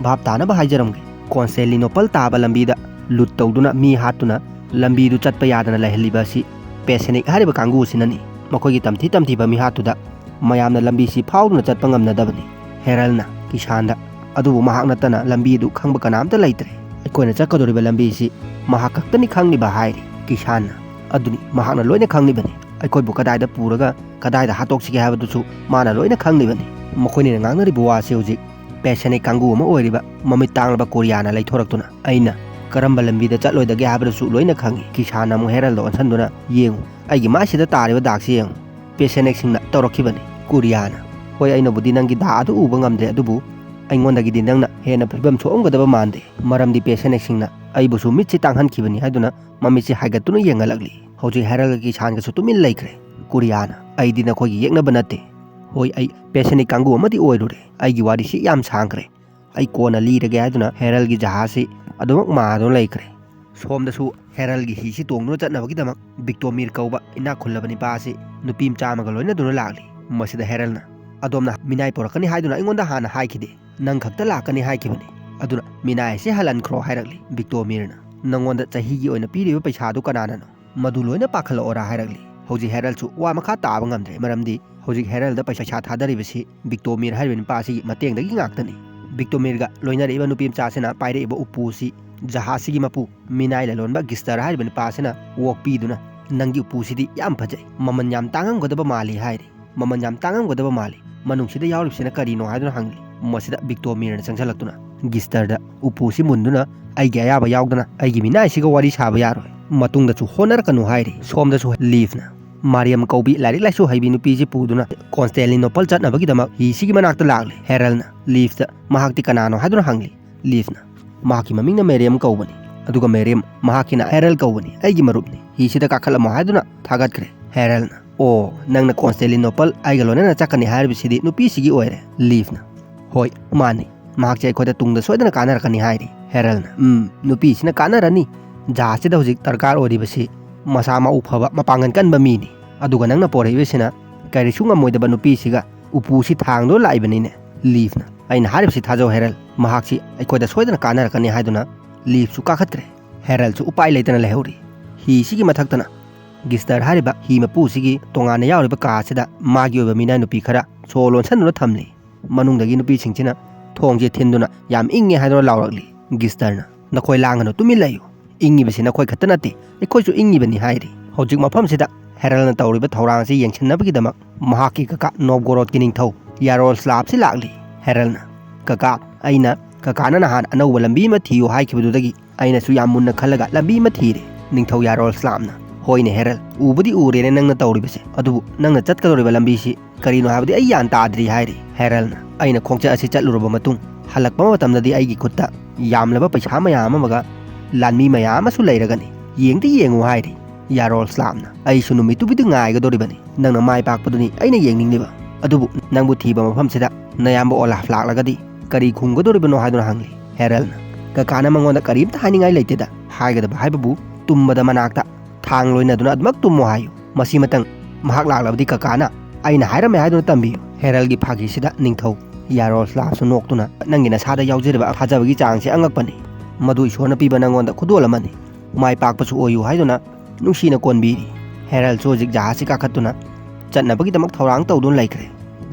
ꯚꯥꯞ ꯇꯥꯅꯕ ꯍꯥꯏꯖꯔꯝꯒꯦ꯫ ꯀꯣꯟꯁꯇꯦꯂꯤꯅꯣꯄꯜ ꯇꯥꯕ ꯂꯝꯕꯤꯗ ꯂꯨꯠ ꯇꯧꯗꯨꯅ ꯃꯤ ꯍꯥꯠꯇꯨꯅ ꯂꯝꯕꯤꯗꯨ ꯆꯠꯄ ꯌꯥꯗꯅ ꯂꯩꯍꯜꯂꯤꯕ ꯑꯁꯤ ꯄꯦꯁꯦꯅꯤꯛ ꯍꯥꯏꯔꯤꯕ ꯀꯥꯡꯕꯨ ꯑꯁꯤꯅꯅꯤ꯫ ꯃꯈꯣꯏꯒꯤ ꯇꯝꯊꯤ ꯇꯝꯊꯤꯕ ꯃꯤꯍꯥꯠꯇꯨꯗ ꯃꯌꯥꯝꯅ ꯂꯝꯕꯤꯁꯤ ꯐꯥꯎꯗꯨꯅ ꯆꯠꯄ ꯉꯝꯅꯗꯕꯅꯤ꯫ ꯍꯦꯔꯜꯅ ꯀꯤꯁꯥꯟꯗ ꯑꯗꯨꯕꯨ ꯃꯍꯥꯛ ꯅꯠꯇꯅ ꯂꯝꯕꯤ ꯑꯗꯨ ꯈꯪꯕ ꯀꯅꯥꯝꯇ ꯂꯩꯇ꯭ꯔꯦ꯫ ꯑꯩꯈꯣꯏꯅ ꯆꯠꯀꯗꯧꯔꯤꯕ ꯂꯝꯕꯤꯁꯤ ꯃꯍꯥꯛ ꯈꯛꯇꯅꯤ ꯈꯪꯂꯤꯕ ꯍꯥꯏꯔꯤ ꯀꯤꯁꯥꯟꯅ꯫ ꯑꯗꯨꯅꯤ, ꯃꯍꯥꯛꯅ ꯂꯣꯏꯅ ꯈꯪꯂꯤꯕꯅꯤ꯫ ꯑꯩꯈꯣꯏꯕꯨ ꯀꯗꯥꯏꯗ ꯄꯨꯔꯒ ꯀꯗꯥꯏꯗ ꯍꯥꯠꯇꯣꯛꯁꯤꯒꯦ ꯍꯥꯏꯕꯗꯨꯁꯨ ꯃꯥꯅ ꯂꯣꯏꯅ ꯈꯪꯂꯤꯕꯅꯤ꯫ ꯃꯈꯣꯏꯅ ꯉꯥꯡꯅꯔꯤꯕ ꯋꯥꯁꯤ ꯍꯧꯖꯤꯛ ꯄꯦꯁꯦꯅꯤꯛ ꯀꯥꯡꯕꯨ ꯑꯃ ꯑꯣꯏꯔꯤꯕ ꯃꯃꯤꯠ ꯇꯥꯡꯂꯕ ꯀꯣꯔꯤꯌꯥꯅ ꯂꯩꯊꯣꯔꯛꯇꯨꯅ, "ꯑꯩꯅ ꯀꯔꯝꯕ ꯂꯝꯕꯤꯗ ꯆꯠꯂꯣꯏꯗꯒꯦ ꯍꯥꯏꯕꯗꯨꯁꯨ ꯂꯣꯏꯅ ꯈꯪꯏ꯫" ꯀꯤꯁꯥꯟꯅ ꯑꯃꯨꯛ ꯍꯦꯔꯜꯗ ꯑꯣꯟꯁꯤꯟꯗꯨꯅ, "ꯌꯦꯡꯉꯨ, ꯑꯩꯒꯤ ꯃꯥꯏꯁꯤꯗ ꯇꯥꯔꯤꯕ ꯗꯥꯛꯁꯤ ꯌꯦꯡꯉꯨ꯫ ꯄꯦꯁꯦꯅꯤꯛꯁꯤꯡꯅ ꯇꯧꯔꯛꯈꯤꯕꯅꯤ꯫" ꯀꯣꯔꯤꯌꯥꯅ, "ꯍꯣꯏ, ꯑꯩꯅꯕꯨꯗꯤ ꯅꯪꯒꯤ ꯗꯥꯛ ꯑꯗꯨ ꯎꯕ ꯉꯝꯗ꯭ꯔꯦ, ꯑꯗꯨꯕꯨ ꯑꯩꯉꯣꯟꯗꯒꯤꯗꯤ ꯅꯪꯅ ꯍꯦꯟꯅ ꯐꯤꯕꯝ ꯁꯣꯛꯑꯝꯒꯗꯕ ꯃꯥꯟꯗꯦ, ꯃꯔꯝꯗꯤ ꯄꯦꯁꯦꯅꯤꯛꯁꯤꯡꯅ ꯑꯩꯕꯨꯁꯨ ꯃꯤꯠꯁꯤ ꯇꯥꯡꯍꯟꯈꯤꯕꯅꯤ" ꯍꯥꯏꯗꯨꯅ ꯃꯃꯤꯠꯁꯤ ꯍꯥꯏꯒꯠꯇꯨꯅ ꯌꯦꯡꯍꯜꯂꯛꯂꯤ꯫ ꯍꯧꯖꯤꯛ ꯍꯦꯔꯜꯒ ꯀꯤꯁꯥꯟꯒꯁꯨ ꯇꯨꯃꯤꯟ ꯂꯩꯈ꯭ꯔꯦ꯫ ꯀꯣꯔꯤꯌꯥꯅ, "ꯑꯩꯗꯤ ꯅꯈꯣꯏꯒꯤ ꯌꯦꯛꯅꯕ ꯅꯠꯇꯦ꯫ ꯍꯣꯏ, ꯑꯩ ꯄꯦꯁꯦꯅꯤꯛ ꯀꯥꯡꯕꯨ ꯑꯃꯗꯤ ꯑꯣꯏꯔꯨꯔꯦ꯫ ꯑꯩꯒꯤ ꯋꯥꯔꯤꯁꯤ ꯌꯥꯝ ꯁꯥꯡꯈ꯭ꯔꯦ꯫ ꯑꯩ ꯀꯣꯟꯅ ꯂꯤꯔꯒꯦ" ꯍꯥꯏꯗꯨꯅ ꯍꯦꯔꯜꯒꯤ ꯖꯍꯥꯖꯁꯤ ꯑꯗꯨꯃꯛ ꯃꯥꯗꯨꯅ ꯂꯩꯈ꯭ꯔꯦ꯫ ꯁꯣꯝꯗꯁꯨ ꯍꯦꯔꯜꯒꯤ ꯍꯤꯁꯤ ꯇꯣꯡꯗꯨꯅ ꯆꯠꯅꯕꯒꯤꯗꯃꯛ ꯕꯤꯛꯇꯣꯃꯤꯔ ꯀꯧꯕ ꯏꯅꯥꯛ ꯈꯨꯜꯂꯕ ꯅꯤꯄꯥ ꯑꯁꯤ ꯅꯨꯄꯤ ꯃꯆꯥ ꯑꯃꯒ ꯂꯣꯏꯅꯗꯨꯅ ꯂꯥꯛꯂꯤ꯫ ꯃꯁꯤꯗ ꯍꯦꯔꯜꯅ, "ꯑꯗꯣꯝꯅ ꯃꯤꯅꯥꯏ ꯄꯨꯔꯛꯀꯅꯤ ꯍꯥꯏꯗꯨꯅ ꯑꯩꯉꯣꯟꯗ ꯍꯥꯟꯅ ꯍꯥꯏꯈꯤꯗꯦ꯫ ꯅꯪ ꯈꯛꯇ ꯂꯥꯛꯀꯅꯤ ꯍꯥꯏꯈꯤꯕꯅꯤ꯫ ꯑꯗꯨꯅ ꯃꯤꯅꯥꯏ ꯑꯁꯤ ꯍꯜꯍꯟꯈ꯭ꯔꯣ" ꯍꯥꯏꯔꯛꯂꯤ꯫ ꯕꯤꯛꯇꯣꯃꯤꯔꯅ, "ꯅꯪꯉꯣꯟꯗ ꯆꯍꯤꯒꯤ ꯑꯣꯏꯅ ꯄꯤꯔꯤꯕ ꯄꯩꯁꯥꯗꯨ ꯀꯅꯥꯅꯅꯣ? ꯃꯗꯨ ꯂꯣꯏꯅ ꯄꯥꯈꯠꯂꯛꯑꯣꯔꯥ?" ꯍꯥꯏꯔꯛꯂꯤ꯫ ꯍꯧꯖꯤꯛ ꯍꯦꯔꯜꯁꯨ ꯋꯥ ꯃꯈꯥ ꯇꯥꯕ ꯉꯝꯗ꯭ꯔꯦ, ꯃꯔꯝꯗꯤ ꯍꯧꯖꯤꯛ ꯍꯦꯔꯜꯗ ꯄꯩꯁꯥ ꯊꯥꯗꯔꯤꯕꯁꯤ ꯕꯤꯛꯇꯣꯃꯤꯔ ꯍꯥꯏꯔꯤꯕ ꯅꯨꯄꯥ ꯑꯁꯤꯒꯤ ꯃꯇꯦꯡꯗꯒꯤ ꯉꯥꯛꯇꯅꯤ꯫ ꯕꯤꯛꯇꯣꯃꯤꯔꯒ ꯂꯣꯏꯅꯔꯛꯏꯕ ꯅꯨꯄꯤ ꯃꯆꯥꯁꯤꯅ ꯄꯥꯏꯔꯛꯏꯕ ꯎꯄꯨꯁꯤ ꯖꯍꯥꯖꯁꯤꯒꯤ ꯃꯄꯨ, ꯃꯤꯅꯥꯏ ꯂꯂꯣꯟꯕ ꯒꯤꯁꯇꯔ ꯍꯥꯏꯔꯤꯕ ꯅꯨꯄꯥ ꯑꯁꯤꯅ ꯑꯣꯛꯄꯤꯗꯨꯅ, "ꯅꯪꯒꯤ ꯎꯄꯨꯁꯤꯗꯤ ꯌꯥꯝ ꯐꯖꯩ, ꯃꯃꯜ ꯌꯥꯝ ꯇꯥꯡꯉꯝꯒꯗꯕ ꯃꯥꯜꯂꯤ" ꯍꯥꯏꯔꯤ꯫ "ꯃꯃꯜ ꯌꯥꯝ ꯇꯥꯡꯉꯝꯒꯗꯕ ꯃꯥꯜꯂꯤ꯫ ꯃꯅꯨꯡꯁꯤꯗ ꯌꯥꯎꯔꯤꯕꯁꯤꯅ ꯀꯔꯤꯅꯣ?" ꯍꯥꯏꯗꯨꯅ ꯍꯪꯂꯤ꯫ ꯃꯁꯤꯗ ꯕꯤꯛꯇꯣꯃꯤꯔꯅ ꯆꯪꯁꯤꯜꯂꯛꯇꯨꯅ ꯒꯤꯁꯇꯔꯗ ꯎꯄꯨꯁꯤ ꯃꯨꯟꯗꯨꯅ, "ꯑꯩꯒꯤ ꯑꯌꯥꯕ ꯌꯥꯎꯗꯅ ꯑꯩꯒꯤ ꯃꯤꯅꯥꯏꯁꯤꯒ ꯋꯥꯔꯤ ꯁꯥꯕ ꯌꯥꯔꯣꯏ꯫ ꯃꯇꯨꯡꯗꯁꯨ ꯍꯣꯠꯅꯔꯛꯀꯅꯨ" ꯍꯥꯏꯔꯤ꯫ ꯁꯣꯝꯗꯁꯨ ꯂꯤꯐꯅ ꯃꯥꯔꯤꯌꯝ ꯀꯧꯕꯤ ꯂꯥꯏꯔꯤꯛ ꯂꯥꯏꯁꯨ ꯍꯩꯕꯤ ꯅꯨꯄꯤꯁꯤ ꯄꯨꯗꯨꯅ ꯀꯣꯟꯁꯇꯦꯟꯂꯤꯅꯣꯄꯜ ꯆꯠꯅꯕꯒꯤꯗꯃꯛ ꯍꯤꯁꯤꯒꯤ ꯃꯅꯥꯛꯇ ꯂꯥꯛꯂꯤ꯫ ꯍꯦꯔꯜꯅ ꯂꯤꯐꯇ ꯃꯍꯥꯛꯇꯤ ꯀꯅꯥꯅꯣ ꯍꯥꯏꯗꯨꯅ ꯍꯪꯂꯤ꯫ ꯂꯤꯐꯅ, "ꯃꯍꯥꯛꯀꯤ ꯃꯃꯤꯡꯅ ꯃꯦꯔꯤꯌꯝ ꯀꯧꯕꯅꯤ, ꯑꯗꯨꯒ ꯃꯦꯔꯤꯌꯝ ꯃꯍꯥꯛꯀꯤꯅ ꯍꯦꯔꯜ ꯀꯧꯕꯅꯤ꯫ ꯑꯩꯒꯤ ꯃꯔꯨꯞꯅꯤ꯫ ꯍꯤꯁꯤꯗ ꯀꯥꯈꯠꯂꯝꯃꯣ" ꯍꯥꯏꯗꯨꯅ ꯊꯥꯒꯠꯈ꯭ꯔꯦ꯫ ꯍꯦꯔꯜꯅ, "ꯑꯣ, ꯅꯪꯅ ꯀꯣꯟꯁꯇꯦꯟꯂꯤꯅꯣꯄꯜ ꯑꯩꯒ ꯂꯣꯏꯅꯅ ꯆꯠꯀꯅꯤ ꯍꯥꯏꯔꯤꯕꯁꯤꯗꯤ ꯅꯨꯄꯤꯁꯤꯒꯤ ꯑꯣꯏꯔꯦ꯫" ꯂꯤꯐꯅ, "ꯍꯣꯏ, ꯃꯥꯅꯤ꯫ ꯃꯍꯥꯛꯁꯦ ꯑꯩꯈꯣꯏꯗ ꯇꯨꯡꯗ ꯁꯣꯏꯗꯅ ꯀꯥꯟꯅꯔꯛꯀꯅꯤ" ꯍꯥꯏꯔꯤ꯫ ꯍꯦꯔꯜꯅ, "ꯎꯝ, ꯅꯨꯄꯤꯁꯤꯅ ꯀꯥꯟꯅꯔꯅꯤ꯫ ꯖꯍꯥꯖꯁꯤꯗ ꯍꯧꯖꯤꯛ ꯗꯔꯀꯥꯔ ꯑꯣꯏꯔꯤꯕꯁꯤ ꯃꯁꯥ ꯃꯎ ꯐꯕ, ꯃꯄꯥꯡꯒꯜ ꯀꯟꯕ ꯃꯤꯅꯤ꯫ ꯑꯗꯨꯒ ꯅꯪꯅ ꯄꯣꯔꯛꯏꯕꯁꯤꯅ ꯀꯔꯤꯁꯨ ꯉꯝꯃꯣꯏꯗꯕ ꯅꯨꯄꯤꯁꯤꯒ ꯎꯄꯨꯁꯤ ꯊꯥꯡꯗꯨꯅ ꯂꯥꯛꯏꯕꯅꯤꯅꯦ꯫" ꯂꯤꯐꯅ, "ꯑꯩꯅ ꯍꯥꯏꯔꯤꯕꯁꯤ ꯊꯥꯖꯧ ꯍꯦꯔꯜ, ꯃꯍꯥꯛꯁꯤ ꯑꯩꯈꯣꯏꯗ ꯁꯣꯏꯗꯅ ꯀꯥꯟꯅꯔꯛꯀꯅꯤ" ꯍꯥꯏꯗꯨꯅ ꯂꯤꯐꯁꯨ ꯀꯥꯈꯠꯈ꯭ꯔꯦ꯫ ꯍꯦꯔꯜꯁꯨ ꯎꯄꯥꯏ ꯂꯩꯇꯅ ꯂꯩꯍꯧꯔꯤ꯫ ꯍꯤꯁꯤꯒꯤ ꯃꯊꯛꯇꯅ ꯒꯤꯁꯇꯔ ꯍꯥꯏꯔꯤꯕ ꯍꯤ ꯃꯄꯨꯁꯤꯒꯤ ꯇꯣꯉꯥꯟꯅ ꯌꯥꯎꯔꯤꯕ ꯀꯥ ꯑꯁꯤꯗ ꯃꯥꯒꯤ ꯑꯣꯏꯕ ꯃꯤꯅꯥꯏ ꯅꯨꯄꯤ ꯈꯔ ꯁꯣ ꯂꯣꯟꯁꯤꯟꯗꯨꯅ ꯊꯝꯂꯤ꯫ ꯃꯅꯨꯡꯗꯒꯤ ꯅꯨꯄꯤꯁꯤꯡꯁꯤꯅ ꯊꯣꯡꯁꯦ ꯊꯤꯟꯗꯨꯅ ꯌꯥꯝ ꯏꯪꯉꯦ ꯍꯥꯏꯗꯨꯅ ꯂꯥꯎꯔꯛꯂꯤ꯫ ꯒꯤꯁꯇꯔꯅ, "ꯅꯈꯣꯏ ꯂꯥꯡꯒꯅꯨ, ꯇꯨꯃꯤꯟ ꯂꯩꯌꯨ꯫ ꯏꯪꯉꯤꯕꯁꯤ ꯅꯈꯣꯏ ꯈꯛꯇ ꯅꯠꯇꯦ, ꯑꯩꯈꯣꯏꯁꯨ ꯏꯪꯉꯤꯕꯅꯤ" ꯍꯥꯏꯔꯤ꯫ ꯍꯧꯖꯤꯛ ꯃꯐꯝꯁꯤꯗ ꯍꯦꯔꯜꯅ ꯇꯧꯔꯤꯕ ꯊꯧꯔꯥꯡ ꯑꯁꯤ ꯌꯦꯡꯁꯤꯟꯅꯕꯒꯤꯗꯃꯛ ꯃꯍꯥꯛꯀꯤ ꯀꯀꯥ ꯅꯣꯕꯒꯣꯔꯣꯗꯀꯤ ꯅꯤꯡꯊꯧ ꯌꯥꯔꯣꯁ꯭ꯂꯥꯞꯁꯤ ꯂꯥꯛꯂꯤ꯫ ꯍꯦꯔꯜꯅ, "ꯀꯀꯥ, ꯑꯩꯅ ꯀꯀꯥꯅ ꯅꯍꯥꯟ ꯑꯅꯧꯕ ꯂꯝꯕꯤ ꯑꯃ ꯊꯤꯌꯨ ꯍꯥꯏꯈꯤꯕꯗꯨꯗꯒꯤ ꯑꯩꯅꯁꯨ ꯌꯥꯝ ꯃꯨꯟꯅ ꯈꯜꯂꯒ ꯂꯝꯕꯤ ꯑꯃ ꯊꯤꯔꯦ"꯫ ꯅꯤꯡꯊꯧ ꯌꯥꯔꯣꯁ꯭ꯂꯥꯞꯅ, "ꯍꯣꯏꯅꯦ ꯍꯦꯔꯜ, ꯎꯕꯨꯗꯤ ꯎꯔꯦꯅꯦ ꯅꯪꯅ ꯇꯧꯔꯤꯕꯁꯦ, ꯑꯗꯨꯕꯨ ꯅꯪꯅ ꯆꯠꯀꯗꯧꯔꯤꯕ ꯂꯝꯕꯤꯁꯤ ꯀꯔꯤꯅꯣ ꯍꯥꯏꯕꯗꯤ ꯑꯩ ꯒ꯭ꯌꯥꯟ ꯇꯥꯗ꯭ꯔꯤ" ꯍꯥꯏꯔꯤ꯫ ꯍꯦꯔꯜꯅ, "ꯑꯩꯅ ꯈꯣꯡꯆꯠ ꯑꯁꯤ ꯆꯠꯂꯨꯔꯕ ꯃꯇꯨꯡ ꯍꯜꯂꯛꯄ ꯃꯇꯝꯗꯗꯤ ꯑꯩꯒꯤ ꯈꯨꯠꯇ ꯌꯥꯝꯂꯕ ꯄꯩꯁꯥ ꯃꯌꯥꯝ ꯑꯃꯒ ꯂꯥꯟꯃꯤ ꯃꯌꯥꯝ ꯑꯃꯁꯨ ꯂꯩꯔꯒꯅꯤ꯫ ꯌꯦꯡꯗꯤ ꯌꯦꯡꯉꯨ" ꯍꯥꯏꯔꯤ꯫ ꯌꯥꯔꯣꯁ꯭ꯂꯥꯞꯅ, "ꯑꯩꯁꯨ ꯅꯨꯃꯤꯠꯇꯨꯕꯨꯗꯤ ꯉꯥꯏꯒꯗꯧꯔꯤꯕꯅꯤ, ꯅꯪꯅ ꯃꯥꯏ ꯄꯥꯛꯄꯗꯨꯅꯤ ꯑꯩꯅ ꯌꯦꯡꯅꯤꯡꯂꯤꯕ꯫ ꯑꯗꯨꯕꯨ ꯅꯪꯕꯨ ꯊꯤꯕ ꯃꯐꯝꯁꯤꯗ ꯅꯌꯥꯝꯕ ꯑꯣꯂꯥꯐ ꯂꯥꯛꯂꯒꯗꯤ ꯀꯔꯤ ꯈꯨꯝꯒꯗꯧꯔꯤꯕꯅꯣ?" ꯍꯥꯏꯗꯨꯅ ꯍꯪꯂꯤ꯫ ꯍꯦꯔꯜꯅ, "ꯀꯀꯥꯅ ꯃꯉꯣꯟꯗ ꯀꯔꯤꯝꯇ ꯍꯥꯏꯅꯤꯡꯉꯥꯏ ꯂꯩꯇꯦꯗ, ꯍꯥꯏꯒꯗꯕ ꯍꯥꯏꯕꯕꯨ ꯇꯨꯝꯕꯗ ꯃꯅꯥꯛꯇ ꯊꯥꯡ ꯂꯣꯏꯅꯗꯨꯅ ꯑꯗꯨꯃꯛ ꯇꯨꯝꯃꯣ ꯍꯥꯏꯌꯨ꯫ ꯃꯁꯤꯃꯇꯪ ꯃꯍꯥꯛ ꯂꯥꯛꯂꯕꯗꯤ ꯀꯀꯥꯅ ꯑꯩꯅ ꯍꯥꯏꯔꯝꯃꯦ ꯍꯥꯏꯗꯨꯅ ꯇꯝꯕꯤꯌꯨ"꯫ ꯍꯦꯔꯜꯒꯤ ꯐꯥꯒꯤꯁꯤꯗ ꯅꯤꯡꯊꯧ ꯌꯥꯔꯣꯁ꯭ꯂꯥꯞꯁꯨ ꯅꯣꯛꯇꯨꯅ, "ꯅꯪꯒꯤ ꯅꯁꯥꯗ ꯌꯥꯎꯖꯔꯤꯕ ꯊꯥꯖꯕꯒꯤ ꯆꯥꯡꯁꯤ ꯑꯉꯛꯄꯅꯤ꯫ ꯃꯗꯨ ꯏꯁꯣꯔꯅ ꯄꯤꯕ ꯅꯪꯉꯣꯟꯗ ꯈꯨꯗꯣꯜ ꯑꯃꯅꯤ꯫ ꯃꯥꯏ ꯄꯥꯛꯄꯁꯨ ꯑꯣꯏꯌꯨ" ꯍꯥꯏꯗꯨꯅ ꯅꯨꯡꯁꯤꯅ ꯀꯣꯟꯕꯤꯔꯤ꯫ ꯍꯦꯔꯜꯁꯨ ꯍꯧꯖꯤꯛ ꯖꯍꯥꯖꯁꯤ ꯀꯥꯈꯠꯇꯨꯅ ꯆꯠꯅꯕꯒꯤꯗꯃꯛ ꯊꯧꯔꯥꯡ ꯇꯧꯗꯨꯅ ꯂꯩꯈ꯭ꯔꯦ꯫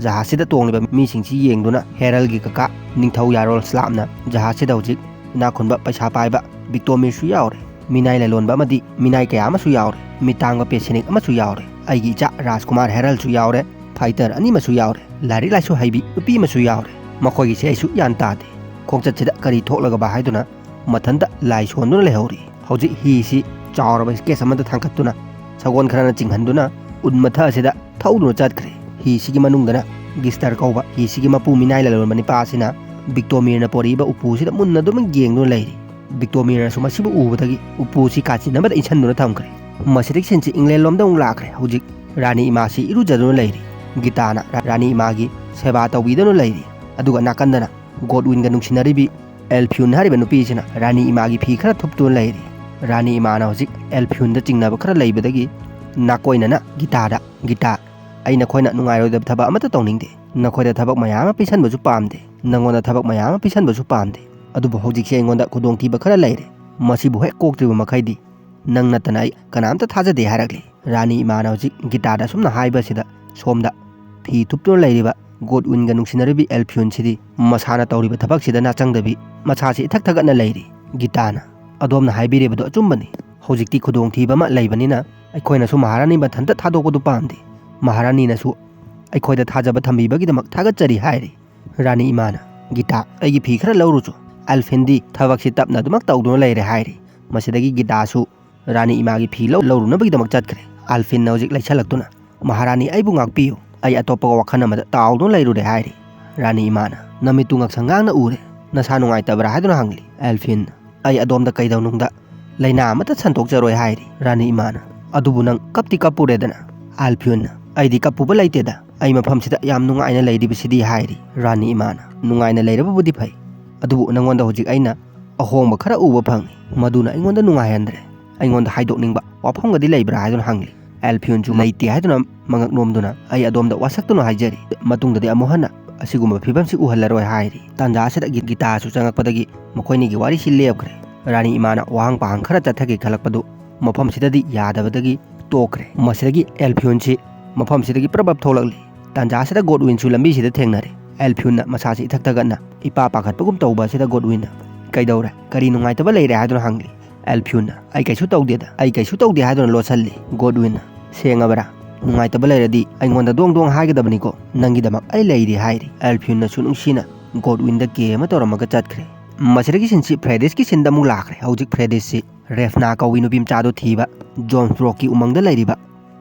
ꯖꯍꯥꯖꯁꯤꯗ ꯇꯣꯡꯂꯤꯕ ꯃꯤꯁꯤꯡꯁꯤ ꯌꯦꯡꯗꯨꯅ ꯍꯦꯔꯜꯒꯤ ꯀꯀꯥ ꯅꯤꯡꯊꯧ ꯌꯥꯔꯣꯁ꯭ꯂꯥꯞꯅ ꯖꯍꯥꯖꯁꯤꯗ ꯍꯧꯖꯤꯛ ꯏꯅꯥꯛ ꯈꯨꯟꯕ ꯄꯩꯁꯥ ꯄꯥꯏꯕ ꯕꯤꯛꯇꯣꯃꯤꯔꯁꯨ ꯌꯥꯎꯔꯦ, ꯃꯤꯅꯥꯏ ꯂꯂꯣꯟꯕ ꯑꯃꯗꯤ ꯃꯤꯅꯥꯏ ꯀꯌꯥ ꯑꯃꯁꯨ ꯌꯥꯎꯔꯦ, ꯃꯤꯇꯥꯡꯕ ꯄꯦꯁꯦꯅꯤꯛ ꯑꯃꯁꯨ ꯌꯥꯎꯔꯦ, ꯑꯩꯒꯤ ꯏꯆꯥ ꯔꯥꯖꯀꯨꯃꯥꯔ ꯍꯦꯔꯜꯁꯨ ꯌꯥꯎꯔꯦ, ꯐꯥꯏꯇꯔ ꯑꯅꯤ ꯑꯃꯁꯨ ꯌꯥꯎꯔꯦ, ꯂꯥꯏꯔꯤꯛ ꯂꯥꯏꯁꯨ ꯍꯩꯕꯤ ꯅꯨꯄꯤ ꯑꯃꯁꯨ ꯌꯥꯎꯔꯦ꯫ ꯃꯈꯣꯏꯒꯤꯁꯦ ꯑꯩꯁꯨ ꯒ꯭ꯌꯥꯟ ꯇꯥꯗꯦ꯫ ꯈꯣꯡꯆꯠꯁꯤꯗ ꯀꯔꯤ ꯊꯣꯛꯂꯒꯕ ꯍꯥꯏꯗꯨꯅ ꯃꯊꯟꯇ ꯂꯥꯏ ꯁꯣꯟꯗꯨꯅ ꯂꯩꯍꯧꯔꯤ꯫ ꯍꯧꯖꯤꯛ ꯍꯤꯁꯤ ꯆꯥꯎꯔꯕ ꯁ꯭ꯀꯦꯠꯆ ꯑꯃꯗ ꯊꯥꯡꯒꯠꯇꯨꯅ ꯁꯒꯣꯜ ꯈꯔꯅ ꯆꯤꯡꯍꯟꯗꯨꯅ ꯎꯟ ꯃꯊꯛ ꯑꯁꯤꯗ ꯊꯧꯗꯨꯅ ꯆꯠꯈ꯭ꯔꯦ꯫ ꯍꯤꯁꯤꯒꯤ ꯃꯅꯨꯡꯗꯅ ꯒꯤꯁꯇꯔ ꯀꯧꯕ ꯍꯤꯁꯤꯒꯤ ꯃꯄꯨ ꯃꯤꯅꯥꯏ ꯂꯂꯣꯟꯕ ꯅꯤꯄꯥ ꯑꯁꯤꯅ ꯕꯤꯛꯇꯣꯃꯤꯔꯅ ꯄꯣꯔꯛꯏꯕ ꯎꯄꯨꯁꯤꯗ ꯃꯨꯟꯅ ꯑꯗꯨꯃꯛ ꯌꯦꯡꯗꯨꯅ ꯂꯩꯔꯤ꯫ ꯕꯤꯛꯇꯣꯃꯤꯔꯅꯁꯨ ꯃꯁꯤꯕꯨ ꯎꯕꯗꯒꯤ ꯎꯄꯨꯁꯤ ꯀꯥꯆꯤꯟ ꯑꯃꯗ ꯏꯟꯁꯤꯟꯗꯨꯅ ꯊꯝꯈ꯭ꯔꯦ꯫ ꯃꯁꯤꯗꯒꯤ ꯁꯤꯟꯁꯤ ꯏꯪꯂꯦꯟ ꯂꯣꯝꯗ ꯑꯃꯨꯛ ꯂꯥꯛꯈ꯭ꯔꯦ꯫ ꯍꯧꯖꯤꯛ ꯔꯥꯅꯤ ꯏꯃꯥꯁꯤ ꯏꯔꯨꯖꯗꯨꯅ ꯂꯩꯔꯤ꯫ ꯒꯤꯇꯥꯅ ꯔꯥ-, ꯔꯥꯅꯤ ꯏꯃꯥꯒꯤ ꯁꯦꯕꯥ ꯇꯧꯕꯤꯗꯨꯅ ꯂꯩꯔꯤ꯫ ꯑꯗꯨꯒ ꯅꯥꯀꯟꯗꯅ ꯒꯣꯗꯋꯤꯟꯒ ꯅꯨꯡꯁꯤꯅꯔꯤꯕꯤ ꯑꯦꯜꯐꯤꯌꯨꯟ ꯍꯥꯏꯔꯤꯕ ꯅꯨꯄꯤꯁꯤꯅ ꯔꯥꯅꯤ ꯏꯃꯥꯒꯤ ꯐꯤ ꯈꯔ ꯊꯨꯞꯇꯨꯅ ꯂꯩꯔꯤ꯫ ꯔꯥꯅꯤ ꯏꯃꯥꯅ ꯍꯧꯖꯤꯛ ꯑꯦꯜꯐꯤꯌꯨꯟꯗ ꯆꯤꯡꯅꯕ ꯈꯔ ꯂꯩꯕꯗꯒꯤ ꯅꯥꯀꯣꯏꯅꯅ ꯒꯤꯇꯥꯗ, "ꯒꯤꯇꯥ, ꯑꯩ ꯅꯈꯣꯏꯅ ꯅꯨꯡꯉꯥꯏꯔꯣꯏꯗꯕ ꯊꯕꯛ ꯑꯃꯠꯇ ꯇꯧꯅꯤꯡꯗꯦ꯫ ꯅꯈꯣꯏꯗ ꯊꯕꯛ ꯃꯌꯥꯝ ꯑꯃ ꯄꯤꯁꯟꯕꯁꯨ ꯄꯥꯝꯗꯦ꯫ ꯅꯪꯉꯣꯟꯗ ꯊꯕꯛ ꯃꯌꯥꯝ ꯑꯃ ꯄꯤꯁꯟꯕꯁꯨ ꯄꯥꯝꯗꯦ꯫ ꯑꯗꯨꯕꯨ ꯍꯧꯖꯤꯛꯁꯦ ꯑꯩꯉꯣꯟꯗ ꯈꯨꯗꯣꯡꯊꯤꯕ ꯈꯔ ꯂꯩꯔꯦ꯫ ꯃꯁꯤꯕꯨ ꯍꯦꯛ ꯀꯣꯛꯇ꯭ꯔꯤꯕ ꯃꯈꯩꯗꯤ ꯅꯪ ꯅꯠꯇꯅ ꯑꯩ ꯀꯅꯥꯝꯇ ꯊꯥꯖꯗꯦ" ꯍꯥꯏꯔꯛꯂꯤ꯫ ꯔꯥꯅꯤ ꯏꯃꯥꯅ ꯍꯧꯖꯤꯛ ꯒꯤꯇꯥꯗ ꯑꯁꯨꯝꯅ ꯍꯥꯏꯕ ꯑꯁꯤꯗ ꯁꯣꯝꯗ ꯐꯤ ꯊꯨꯞꯇꯨꯅ ꯂꯩꯔꯤꯕ ꯒꯣꯗꯋꯤꯟꯒ ꯅꯨꯡꯁꯤꯅꯔꯤꯕꯤ ꯑꯦꯜꯐꯤꯌꯨꯟꯁꯤꯗꯤ ꯃꯁꯥꯅ ꯇꯧꯔꯤꯕ ꯊꯕꯛꯁꯤꯗ ꯅꯥꯆꯪꯗꯕꯤ ꯃꯁꯥꯁꯤ ꯏꯊꯛ ꯊꯛꯒꯠꯅ ꯂꯩꯔꯤ꯫ ꯒꯤꯇꯥꯅ, "ꯑꯗꯣꯝꯅ ꯍꯥꯏꯕꯤꯔꯤꯕꯗꯨ ꯑꯆꯨꯝꯕꯅꯤ꯫ ꯍꯧꯖꯤꯛꯇꯤ ꯈꯨꯗꯣꯡꯊꯤꯕ ꯑꯃ ꯂꯩꯕꯅꯤꯅ ꯑꯩꯈꯣꯏꯅꯁꯨ ꯃꯍꯥꯔꯥꯅꯤ ꯃꯊꯟꯇ ꯊꯥꯗꯣꯛꯄꯗꯨ ꯄꯥꯝꯗꯦ꯫ ꯃꯍꯥꯔꯥꯅꯤꯅꯁꯨ ꯑꯩꯈꯣꯏꯗ ꯊꯥꯖꯕ ꯊꯝꯕꯤꯕꯒꯤꯗꯃꯛ ꯊꯥꯒꯠꯆꯔꯤ" ꯍꯥꯏꯔꯤ꯫ ꯔꯥꯅꯤ ꯏꯃꯥꯅ, "ꯒꯤꯇꯥ, ꯑꯩꯒꯤ ꯐꯤ ꯈꯔ ꯂꯧꯔꯨꯆꯣ꯫ ꯑꯦꯜꯐꯤꯟꯗꯤ ꯊꯕꯛꯁꯤ ꯇꯞꯅ ꯑꯗꯨꯃꯛ ꯇꯧꯗꯨꯅ ꯂꯩꯔꯦ" ꯍꯥꯏꯔꯤ꯫ ꯃꯁꯤꯗꯒꯤ ꯒꯤꯇꯥꯁꯨ ꯔꯥꯅꯤ ꯏꯃꯥꯒꯤ ꯐꯤ ꯂꯧ-, ꯂꯧꯔꯨꯅꯕꯒꯤꯗꯃꯛ ꯆꯠꯈ꯭ꯔꯦ꯫ ꯑꯦꯜꯐꯤꯟꯅ ꯍꯧꯖꯤꯛ ꯂꯩꯁꯜꯂꯛꯇꯨꯅ, "ꯃꯍꯥꯔꯥꯅꯤ, ꯑꯩꯕꯨ ꯉꯥꯛꯄꯤꯌꯨ, ꯑꯩ ꯑꯇꯣꯞꯄꯒ ꯋꯥꯈꯜ ꯑꯃꯗ ꯇꯥꯎꯗꯨꯅ ꯂꯩꯔꯨꯔꯦ" ꯍꯥꯏꯔꯤ꯫ ꯔꯥꯅꯤ ꯏꯃꯥꯅ, "ꯅꯃꯤꯠꯇꯨ ꯉꯛꯁꯪ ꯉꯥꯡꯅ ꯎꯔꯦ, ꯅꯁꯥ ꯅꯨꯡꯉꯥꯏꯇꯕ꯭ꯔꯥ?" ꯍꯥꯏꯗꯨꯅ ꯍꯪꯂꯤ꯫ ꯑꯦꯜꯐꯤꯟꯅ, "ꯑꯩ ꯑꯗꯣꯝꯗ ꯀꯩꯗꯧꯅꯨꯡꯗ ꯂꯥꯏꯅꯥ ꯑꯃꯠꯇ ꯁꯟꯗꯣꯛꯆꯔꯣꯏ" ꯍꯥꯏꯔꯤ꯫ ꯔꯥꯅꯤ ꯏꯃꯥꯅ, "ꯑꯗꯨꯕꯨ ꯅꯪ ꯀꯞꯇꯤ ꯀꯞꯄꯨꯔꯦꯗꯅ?" ꯑꯦꯜꯐꯤꯟꯅ, "ꯑꯩꯗꯤ ꯀꯞꯄꯨꯕ ꯂꯩꯇꯦꯗ, ꯑꯩ ꯃꯐꯝꯁꯤꯗ ꯌꯥꯝ ꯅꯨꯡꯉꯥꯏꯅ ꯂꯩꯔꯤꯕꯁꯤꯗꯤ" ꯍꯥꯏꯔꯤ꯫ ꯔꯥꯅꯤ ꯏꯃꯥꯅ, "ꯅꯨꯡꯉꯥꯏꯅ ꯂꯩꯔꯕꯕꯨꯗꯤ ꯐꯩ, ꯑꯗꯨꯕꯨ ꯅꯉꯣꯟꯗ ꯍꯧꯖꯤꯛ ꯑꯩꯅ ꯑꯍꯣꯡꯕ ꯈꯔ ꯎꯕ ꯐꯪꯉꯤ, ꯃꯗꯨꯅ ꯑꯩꯉꯣꯟꯗ ꯅꯨꯡꯉꯥꯏꯍꯟꯗ꯭ꯔꯦ꯫ ꯑꯩꯉꯣꯟꯗ ꯍꯥꯏꯗꯣꯛꯅꯤꯡꯕ ꯋꯥꯐꯝꯒꯗꯤ ꯂꯩꯕ꯭ꯔꯥ?" ꯍꯥꯏꯗꯨꯅ ꯍꯪꯂꯤ꯫ ꯑꯦꯜꯐꯤꯌꯨꯟꯁꯨ ꯂꯩꯇꯦ ꯍꯥꯏꯗꯨꯅ ꯃꯉꯛ ꯅꯣꯝꯗꯨꯅ, "ꯑꯩ ꯑꯗꯣꯝꯗ ꯋꯥꯁꯛꯇꯨꯅ ꯍꯥꯏꯖꯔꯤ, ꯃꯇꯨꯡꯗꯗꯤ ꯑꯃꯨꯛ ꯍꯟꯅ ꯑꯁꯤꯒꯨꯝꯕ ꯐꯤꯕꯝꯁꯤ ꯎꯍꯜꯂꯔꯣꯏ" ꯍꯥꯏꯔꯤ꯫ ꯇꯥꯟꯖꯥ ꯑꯁꯤꯗ ꯒꯤ-, ꯒꯤꯇꯥꯁꯨ ꯆꯪꯉꯛꯄꯗꯒꯤ ꯃꯈꯣꯏꯅꯤꯒꯤ ꯋꯥꯔꯤꯁꯤ ꯂꯦꯞꯈ꯭ꯔꯦ꯫ ꯔꯥꯅꯤ ꯏꯃꯥꯅ ꯋꯥꯍꯪ ꯄꯥꯍꯪ ꯈꯔ ꯆꯠꯊꯒꯦ ꯈꯜꯂꯛꯄꯗꯨ ꯃꯐꯝꯁꯤꯗꯗꯤ ꯌꯥꯗꯕꯗꯒꯤ ꯇꯣꯛꯈ꯭ꯔꯦ꯫ ꯃꯁꯤꯗꯒꯤ ꯑꯦꯜꯐꯤꯌꯨꯟꯁꯤ ꯃꯐꯝꯁꯤꯗꯒꯤ ꯄ꯭ꯔꯞ ꯄ꯭ꯔꯞ ꯊꯣꯛꯂꯛꯂꯤ꯫ ꯇꯥꯟꯖꯥ ꯑꯁꯤꯗ ꯒꯣꯗꯋꯤꯟꯁꯨ ꯂꯝꯕꯤꯁꯤꯗ ꯊꯦꯡꯅꯔꯦ꯫ ꯑꯦꯜꯐꯤꯌꯨꯟꯅ ꯃꯁꯥꯁꯤ ꯏꯊꯛ ꯊꯛꯀꯠꯅ ꯏꯄꯥ ꯄꯥꯈꯠꯄꯒꯨꯝ ꯇꯧꯕ ꯑꯁꯤꯗ ꯒꯣꯗꯋꯤꯟꯅ, "ꯀꯩꯗꯧꯔꯦ? ꯀꯔꯤ ꯅꯨꯡꯉꯥꯏꯇꯕ ꯂꯩꯔꯦ?" ꯍꯥꯏꯗꯨꯅ ꯍꯪꯂꯤ꯫ ꯑꯦꯜꯐꯤꯌꯨꯟꯅ, "ꯑꯩ ꯀꯩꯁꯨ ꯇꯧꯗꯦꯗ, ꯑꯩ ꯀꯩꯁꯨ ꯇꯧꯗꯦ" ꯍꯥꯏꯗꯨꯅ ꯂꯣꯠꯁꯜꯂꯤ꯫ ꯒꯣꯗꯋꯤꯟꯅ, "ꯁꯦꯡꯉꯕ꯭ꯔꯥ? ꯅꯨꯡꯉꯥꯏꯇꯕ ꯂꯩꯔꯗꯤ ꯑꯩꯉꯣꯟꯗ ꯗꯣꯡ ꯗꯣꯡ ꯍꯥꯏꯒꯗꯕꯅꯤꯀꯣ, ꯅꯪꯒꯤꯗꯃꯛ ꯑꯩ ꯂꯩꯔꯤ" ꯍꯥꯏꯔꯤ꯫ ꯑꯦꯜꯐꯤꯌꯨꯟꯅꯁꯨ ꯅꯨꯡꯁꯤꯅ ꯒꯣꯗꯋꯤꯟꯗ ꯀꯦ ꯑꯃ ꯇꯧꯔꯝꯃꯒ ꯆꯠꯈ꯭ꯔꯦ꯫ ꯃꯁꯤꯗꯒꯤ ꯁꯤꯟꯁꯤ ꯐ꯭ꯔꯦꯗꯤꯁꯀꯤ ꯁꯤꯟꯗ ꯑꯃꯨꯛ ꯂꯥꯛꯈ꯭ꯔꯦ꯫ ꯍꯧꯖꯤꯛ ꯐ꯭ꯔꯦꯗꯤꯁꯁꯤ ꯔꯦꯐꯅꯥ ꯀꯧꯏ ꯅꯨꯄꯤ ꯃꯆꯥꯗꯣ ꯊꯤꯕ ꯖꯣꯟꯁꯕ꯭ꯔꯣꯛꯀꯤ ꯎꯃꯪꯗ ꯂꯩꯔꯤꯕ